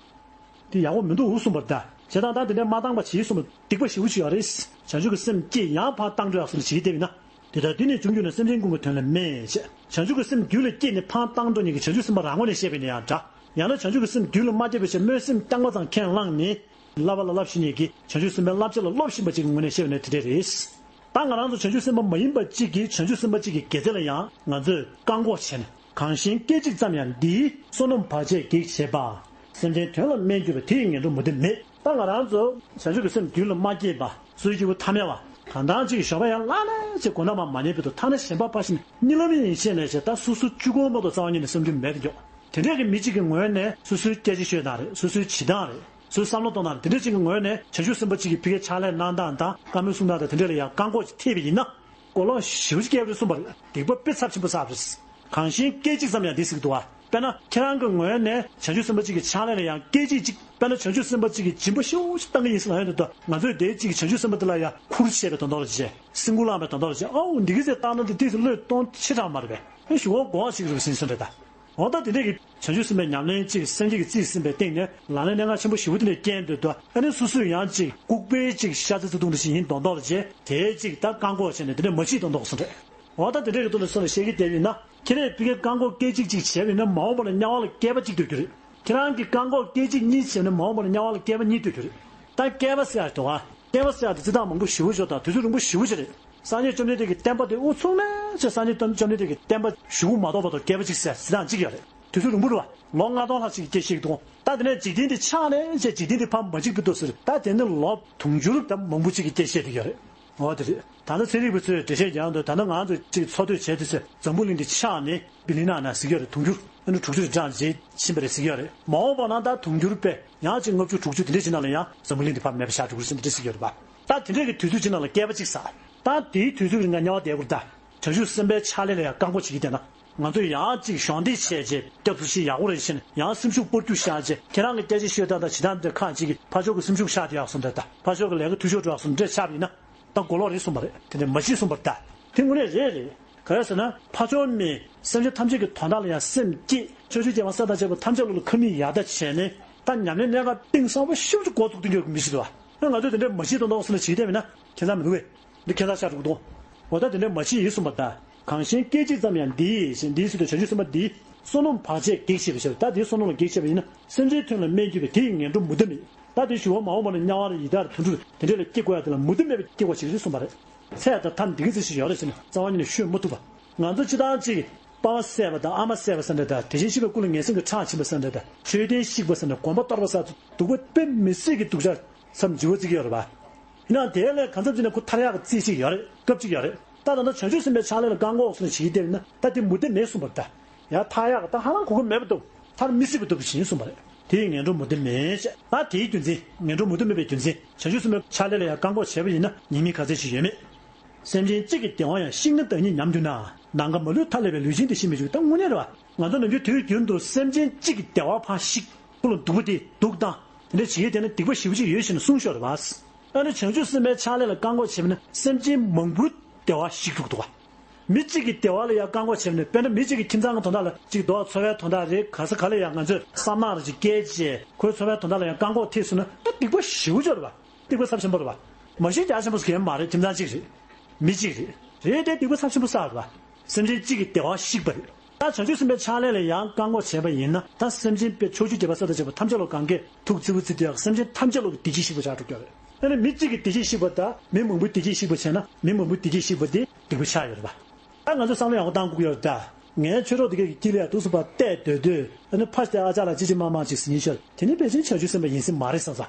དེ་ཡག་པོ་མི་འདུག་གསུངས་པ་རེད་ད། བྱས་ཙང་ད་དེ་འདྲའི་མ་བཏང་པ་བྱས་གསུངས་པ་སྡིག་པ་ཞེ་པོ་ཅིག་ཡོད་རེད། བྱང་ཆུབ་ཀྱི་སེམས་བསྐྱེད་ཡང་ཕར་བཏང་འགྲོ་ཡག་སོང་ནས་བྱེད་ཀྱི་བསྡད་པ་ཡིན་ན། དེ་ལྟར་འདི་ནི་བྱུང་གྱུར་ནས་སེམས་ཅན་ཀུན་གྱི་དོན་ལ་མེད་ཅེས་བྱང་ཆུབ་ཀྱི་སེམས་རྒྱུད་ལ་སྐྱེས་ནས་ཕར་བཏང་འགྲོ་ནས་ཀྱི་བྱང་ཆུབ་སེམས་དཔའ་རང་ངོས་ནས་བཤད་པ་ཡིན་ན་ཡང་འདྲ། ཡང་ན་བྱང་ཆུབ་ཀྱི་སེམས་རྒྱུད་ལ་མ་སྐྱེས་པའི་ཕྱིར་སྨོན་སེམས་རྐྱང་པ་ཙམ་ཁས་བླངས་ནས། བསླབ་པ་ལ་བསླབ་བཞིན་ནས་ཀྱི་བྱང་ཆུབ་སེམས་དཔའི་བསླབ་བྱ་ལ་སློབ་བཞིན་པ་ཅིག་གི་ངོས་ནས་བཤད་པ་ནི་དེ་འདྲ་རེད། ད་ང་རང་ཚོ་བྱང་ཆུབ་སེམས་དཔའ་མ་ཡིན་པ་གཅིག་གིས་བྱང་ཆུབ་སེམས་དཔའ་གཅིག་གི་དགེ་རྩ་ལ་ཡང་ང་ཚོས་བཀག་འགོག་བྱས་ནས་གང་ཞིག་སྐད་ཅིག་ཙམ་ཡང་འདིའི་བསོད་ནམས་བར་ཆད་གེགས་བྱེད་པ། སེམས་ཅན་དོན་ལ་སྨན་གྱུར་པ་དེ་ཡི་ངན་འགྲོ་མུ་སྟེགས་མེད། ད་ང་རང་ཚོ་བྱང་ཆུབ་ཀྱི་སེམས་རྒྱུད་ལ་མ་སྐྱེས་པ་སོ་སོའི་སྐྱེ་བོ་ཐ་མལ་བ་གང་ལྟར་ཅིག་གི་ཞོགས་པ་ཡང་བླ་ན་ཅིག་སྒོ་ན་མ་མ་ཉལ་བའི་དུ་ཐ་ན་གཞན་པ་ཕར་ཕྱིན་གཉིད་ལམ་ཡིན་ཤེས་ནས་ཅེས་ད་སོ་སོ་གཅིག་པོ་མ་གཏོགས་རྩ་བ་ཉིད་ནས་བསམ་རྒྱུ་མེད་དེ་འཇོག་དེ་འདྲས་ཀྱི་མི་གཅིག་གི་ངོས་ནས་སོ་སོའི་སྐད་ཆ་ཤོད་སྟངས་རེད། སོ་སོའི་བྱེད་སྟངས་རེད། སོ་སོའི་བསམ་བློ་གཏོང་སྟངས་རེད། དེ་འདྲ་གཅིག་གི་ངོས་ནས་བྱང་ཆུབ་སེམས་དཔའ་གཅིག་གི་ཕ་གིའི་ཕྱག་ལས་གནང་སྟངས་དང་བཀའ་མོལ་གསུང་སྟངས་དང་དེ་འདྲ་ལ་ཡང་བཀག་འགོག་ཅིག་ཐེབས་པ་ཡིན་ན། གོ་ལོག་ཞེ་པོ་ཅིག་བརྒྱབ་རེད་གསུངས་པ་རེད། སྡིག་པ་དཔེ་ཚབས་ཆེན་པོ་བསགས་རེད། གང་ཞིག་སྐད་ཅིག་ཙམ་ཡང་འདི་ཟེར་གི་འདུག་བ། དཔེར་ན་ཁྱེད་རང་གི་ངོས་ནས་བྱང་ཆུབ་སེམས་དཔའ་གཅིག་གི་ཕྱག་ལས་ལ་ཡང་སྐད་ཅིག་གཅིག་དཔེར་ན་བྱང་ཆུབ་སེམས་དཔའ་གཅིག་གིས་སྦྱིན་པ་ཞེ་པོ་ཅིག་བཏང་གི་ཡིན་ཟེར་ལབ་ཡོང་དུས་ད་ང་ཚོས་དེའི་གཅིག་གི་བྱང་ཆུབ་སེམས་དཔའ་དེ་ལ་ཡང་ཁུར་བྱས་པའི་དོན་དག་ལ་བྱས། སེམས་ཁུར་བླངས་པའི་དོན་དག་ལ་བྱས། ཨའུ་འདི་གི་ཚེ་བཏང་ན་དེ་ཏིག་ཙམ་བློས་གཏོང་ཆེ་དྲགས་མ་རེད་པས། ཨེ་ཞུ་བ་དགོངས་ཞིག་རེད་པ་ཟིན་སོང་རེད་ད། འོ་ད་དེ་འདྲས་ཀྱི་བྱང་ཆུབ་སེམས་དཔའི་ཉམས་ལེན་གཅིག་སེམས་བསྐྱེད་ཀྱིས་རྩིས་ཟིན་པའི་སྟེང་ནས་ལག་ལེན་གནད་འགག་ཆེན་པོ་ཞེ་པོ་དེ་འདྲས་སྐྱེས་འདུག་ཏོ། ཨ་ནི་སོ་སོས་ཡང་གཅིག་ལྐུགས་པའི་གཅིག་ཤ་ཚ་ཚ་ཐུང་ཐུང་ཞིག་ཡིན་མདོག་མདོག་རེད་བྱས། དེའི་གཅིག་ད་བཀག་འགོག་བྱས་ནས་དེ་འདྲས་མ་བྱེད་མདོག་མདོག་སོང་རེད། འོ་ད་དེ་འདྲས་ཀྱི་ཐོག་ནས་སོ་ནས་བཤད་ཀྱི་བསྡད་པ་ཡིན་ན། ཁྱེད་རས་ཕ་གིར་བཀག་འགོག་སྐད་ཅིག་གཅིག་བྱས་པ་ཡིན་ན་མ་འོངས་པ་ལ་དམྱལ་བ་ལ་བསྐལ་པ་གཅིག་སྡོད་རྒྱུ་རེད། ཁྱེད་རང་གིས་བཀག་འགོག་སྐད་ཅིག་གཉིས་བྱས་ན་མ་འོངས་པ་ལ་དམྱལ་བ་ལ་བསྐལ་པ་གཉིས་སྡོད་རྒྱུ་རེད། ད་བསྐལ་པ་ཟེར་ཡག་འདུག་ག་བསྐལ་པ་ཟེར་ཡག་དེ་རྩི་སྟངས་མང་པོ་ཞེ་པོ་ཅིག་ཡོད་ད། དུས་ཚོད་རིང་པོ་ཞེ་པོ་ཅིག་རེད། སངས་རྒྱས་བཅོམ་ལྡན་འདས་ཀྱི་བསྟན་པ་དེ་དབུ་ཚུགས་ནས་ཅིག་སངས་རྒྱས་བཅོམ་ལྡན་འདས་ཀྱི་བསྟན་པ་གཞུག་གུ་མ་ལྡོག་བར་དུ་བསྐལ་པ་གཅིག་ཟེར་རྩི་སྟངས་གཅིག་ཡོད་རེད། དུས་ཚོད་རིང་པོ་རེད་བ། ལོ་ལྔ་སྟོང་ལྷག་ཅིག་གི་སྐད་བཤད་ཀྱི་འདུག་ད་དེ་ནས་འཇིག་རྟེན་འདི་ཆགས་ནས་ཅིག་འཇིག་རྟེན་འདི་ཕར་མ་འཇིག་པའི་དུས་སུ་རེད། ད་དེ་ནས་ལོ་དུང་ཕྱུར་ད་མང་པོ་ཅིག་གི་སྐད་བཤད་ཀྱི་ཡོད་རེད། འོ་དེ་རེད། ད་ལྟ་ཚན་རིག་པ་ཚོས་འགྲེལ་བཤད་རྒྱག་འདོད། ད་ལྟ་ང་ཚོས་ཅིག་འཚོ་སྡོད་བྱས་དུས་ཚོད་འཛམ་བུ་གླིང་འདི་ཆགས་ནས་བི་ལི་ན་ན་ཟེར་གྱི་ཡོད་རེད། དུང་ཕྱུར་ཨ་ནི་དྲུག་ཅུ་རེ་གྲངས་རྗེས་ཕྱིན་པ་རེད་ཟེར་གྱི་ཡོད་རེད། མ་འོངས་པ་ན་ད་དུང་ཕྱུར་པས་ཡང་ཅིག་ལྔ་བཅུ་དྲུག་ཅུ་དེ་འདྲས་ཅིག་ནང་ལ་ཡང་འཛམ་བུ་གླིང་འདི་ཕར་མེད་པ་ཆགས་འགྲོ་གི་རེད་ཟེར་འདི་འདྲས་ཟེར་གྱི་ཡོད་རེད་པ། ད་དེ་འདྲས་ཀྱི་དུས་ཚོད་ཅིག་ནང་ལ་བསྐལ་པ་གཅིག་ཟེར། ད་དེའི་དུས་ཚོད་ཀྱི་རིང་ང་དམྱལ་བ་བསྡད་དགོས་རེད་ད། བྱང་ཆུབ་སེམས་དཔའི་ཕྱག་ལས་ལ་ཡང་བཀག་འགོག་བྱེད་ཀྱི་བསྡད་ན། ང་ཚོས་ཡང་ཅིག་གཞོགས་འདེགས་བྱས་རྗེས་སྐྱབས་སུ་མཆི་ཡག་པོ་རེ་བྱས་ནས་ཡང་སེམས་ཤུགས་སྤར་རྒྱུ་བཞག་རྗེས་ཁྱེད་རང་གི་སྐད་ཆ་ཤོད་སྟངས་དང་བྱེད་སྟངས་དེ་ཁག་ཅིག་གིས་ཕར་ཕྱོགས་ཀྱི་སེམས་ཤུགས་ཆག་དེ་ཡག་སོང་འདྲ་ད། ཕར་ཕྱོགས་ཀྱི་ལས་ཀ་འཐུས་ཤོར་འགྲོ་ཡག་སོང་འདྲ་ཆགས་པ་ཡིན་ན། ད་གོ་ལོག་རེད་གསུངས་པ་རེད། དེ་འདྲ་མ་བྱེད་གསུངས་པ་རེད་ད། དེ་དངོས་གནས་རེད་རེད། ག་རེ་ཟེར་ན་ཕར་ཕྱོགས་མི་སེམས་ཅན་ཐམས་ཅད་ཀྱི་དོན་དག་ལ་ཡང་སེམས་བསྐྱེད། ཕྱོགས་བཅུའི་རྒྱལ་བ་སྲས་དང་བཅས་པ་ཐམས་ཅད་ལ་ཁ་མིག་ཡར་ལྟ་བྱས་ནས་ད་ཉམས་ལེན་གནད་འགག་གཏིང་ཟབ་པོ་ཤུགས་ཀྱིས་འགོ་བཙུགས་བསྡད་ཡོད་ཀྱི་མི་ཞིག་འདུག་བ། ང་ཚོས་དེ་འདྲ་མ་བྱེད་མདོག་མདོག་སེ་ན་བྱེད་བསྡད་མིན་ན་ཁྱད་མཚར་མི་འདུག་བས། འདི་ཁྱད་མཚར་ཆགས་འགྲོ་གི་འདུག་འོ་ད་དེ་འདྲ་མ་བྱེད་ཡིན་གསུངས་པ་ད། གང་ཞིག་སྐད་ཅིག་ཙམ་ཡང་འདིའི་ཞེས་འདིའི་ཚུལ་དུ་བྱང་ཆུབ་སེམས་དཔའ་འདིའི་བསོད་ནམས་བར་ཆད་གེགས་བྱེད་པའི་ཕྱིར། ད་འདིའི་བསོད་ནམས་ལ་གེགས་བྱེད་པ་ཡིན་ན་སེམས་ཅན་དོན་ལ་སྨན་གྱུར་པའི་དེ་ཡི་ངན་འགྲོ་མུ་མཐའ་མེད། ད་དེ་ཞུ་བ་མ་འོངས་པ་ན་དམྱལ་བ་ལ་ཡི་དྭགས་དུད་འགྲོ་དེ་འདྲ་ལ་སྐྱེ་དགོས་ཡ་དེ་ལ་མུ་མཐའ་མེད་པའི་སྐྱེ་བ་ཞིག་རེད་གསུངས་པ་རེད། ཚད་དང་མཐའ་འདི་གི་ཚེ་ཞིག་ཡོད་རེད་ཟེར་ནས་རྩ་བ་ཉིད་ནས་ཤོད་མ་ཐུབ་པ། ང་ཚོ་སྤྱིར་བཏང་གཅིག་པ་ཕ་བསད་པ་དང་ཨ་མ་བསད་པ་ཟེར་འདྲ་དང་དེ་བཞིན་གཤེགས་པའི་སྐུ་ལ་ངན་སེམས་ཀྱི་ཁྲག་འབྱིན་པ་ཟེར་འདྲ་དང་མཆོད་རྟེན་བཤིག་པ་ཟེར་འདྲ་དགོན་པ་གཏོར་པ་ཟེར་སྡུག་པ་དཔེ་མི་སྲིད་ཀྱི་སྡུག་ཅག་མཚམས་འཇིགས་པ་བརྩི་གི་ཡོད་རེད་པ། ཡིན་ནའང་དེའི་ལས་གང་འཚམ་ཅིག་ནས་ཁོ་ཐར་ཡག་གི་རྩིས་ཤིག་ཡོད་རེད། སྐབས་ཅིག་ཡོད་རེད། ད་ད་ལྟ་བྱང་ཆུབ་སེམས་དཔའི་ཕྱག་ལས་ལ་བཀག་འགོག་སོང་ནས་བྱེད་ཀྱི་བསྡད་ན་ད་དེ་མུ་མཐའ་མེད་གསུངས་པ་རེད་ད། ཡང་ཐར་ཡག་གི་ད་ཧ་ལམ་གོ་གི་མེད་པ་འདུག་ཐར་མི་སྲིད་པ་འདུག་པ་ཞིག་ཡིན་གསུངས་པ་རེད། དེ་ཡི་ངན་འགྲོ་མུ་མཐའ་མེད་ཅེས། ད་དེའི་རྒྱུ་མཚན་ངན་འགྲོ་མུ་མཐའ་མེད་པའི་རྒྱུ་མཚན་བྱང་ཆུབ་སེམས་དཔའི་ཕྱག་ལས་ལ་ཡང་བཀག་འགོག་བྱས་པ་ཡིན་ན་ཉེས་དམིགས་ག་ཚད་ཞིག་ཡོད་མེད། སེམས་ཅན་གཅིག་གི་བདེ་བ་ཡང་བཤིག་ན་བདག་ཉིད་ཉམས་གྱུར་ན། ནམ་མཁའ་མ་ལུས་མཐའ་ཀླས་པའི་ལུས་ཅན་དེ་ཤི་མི་འཇུག་ད་དངོས་གནས་རེད་བ། ང་ཚོ་ནམ་རྒྱུན་དུས་རྒྱུན་དུ་སེམས་ཅན་གཅིག་གི་བདེ་བ་ཕར་བཤིག་ཁོ་ལ་སྡུག་པོ་དེ་སྡུག་བཏང་དེ་འདྲ་བྱེད་ཡས་དེ་ནི་སྡིག་པ་ཞེ་པོ་ཅིག་ཡོད་ཞེས་ནས་གསུངས་ཤོག་རེད་བ། ཨ་ནི་བྱང་ཆུབ་སེམས་དཔའི་ཕྱག་ལས་ལ་བཀག་འགོག་བྱས་པ་ན་སེམས་ཅན་མང་པོའི་བདེ་བ་བཤིག་འགྲོ་གི་འདུག་བ། མི་གཅིག་གི་བདེ་བ་ལ་ཡང་བཀག་འགོག་བྱས་པ་ན་དཔེར་ན་མི་གཅིག་གི་ཁྱིམ་ཚང་གི་དོན་དག་ལ་གཅིག་འདུག་བ། འཚོ་བའི་དོན་དག་རེད། ག་ས་ག་ལ་ཡང་ང་ཚོས་བསམ་ནག་རེ་ཅིག་བསྐྱལ་རྗེས་ཁོའི་འཚོ་བའི་དོན་དག་ལ་ཡང་བཀག་འགོག་ཐེབས་སོང་ན་ད་སྡིག་པ་ཞེ་པོ་ཅིག་རེད་བ། སྡིག་པ་ཚབས་ཆེན་པོ་རེད་བ། མ་གཞི་རྒྱ་ཆེན་པོ་ཟེར་མཁན་མ་རེད། ཁྱིམ་ཚང་གཅིག་རེད། མི་གཅིག་རེད། རེད་དེ་སྡིག་པ་ཚབས་ཆེན་པོ་བསགས་རེད་བ། སེམས་ཅན་གཅིག་གི་བདེ་བ་བཤིག་པ་རེད། ད་བྱང་ཆུབ་སེམས་དཔའི་ཕྱག་ལས་ལ་ཡང་བཀག་འགོག་བྱས་པ་ཡིན་ན་ད་སེམས་ཅན་དཔེ་ཕྱོགས་བཅུའི་རྒྱལ་བ་སྲས་དང་བཅས་པ་ཐམས་ཅད་ལ་གང་གས་ཐུགས་བརྩེ་བ་བརྩི་དུས་སེམས་ཅན་ཐམས་ཅད་ལ་བདེ་སྐྱིད་ཞིག་པ་ཆགས་འགྲོ་རྒྱུ་རེད། ཨ་ནི་མི་གཅིག་གི་བདེ་སྐྱིད་ཞིག་པ་དང་མི་མང་པོའི་བདེ་སྐྱིད་ཞིག་པ་བྱས་ན་མི་མང་པོའི་བདེ་སྐྱིད་ཞིག་པ་དེ་སྡིག་པ་ཆགས་ཡོད་རེད་བ། ད་ང་ཚོས་བསམ་བློ་ཡག་པོ་བཏང་དགོས་ཀྱི་ཡོད་རེད་ད། ངའི་ཆོས་གྲོགས་དེ་གས་ཀྱི་དཀྱིལ་ལ་ཡང་དུས་སུ་ཕར་བལྟས་སྡོད་དུས་ཨ་ནི་ཕ་ཞིག་ཨ་ཅག་ལ་ཅི་ཅི་མ་མ་ཅིག་ཟེར་མཁན་ཤོར་དེ་ནི་ཕལ་ཆེར་བྱང་ཆུབ་སེམས་དཔའ་ཡིན་སྲིད་མ་རེད་བསམ་ས།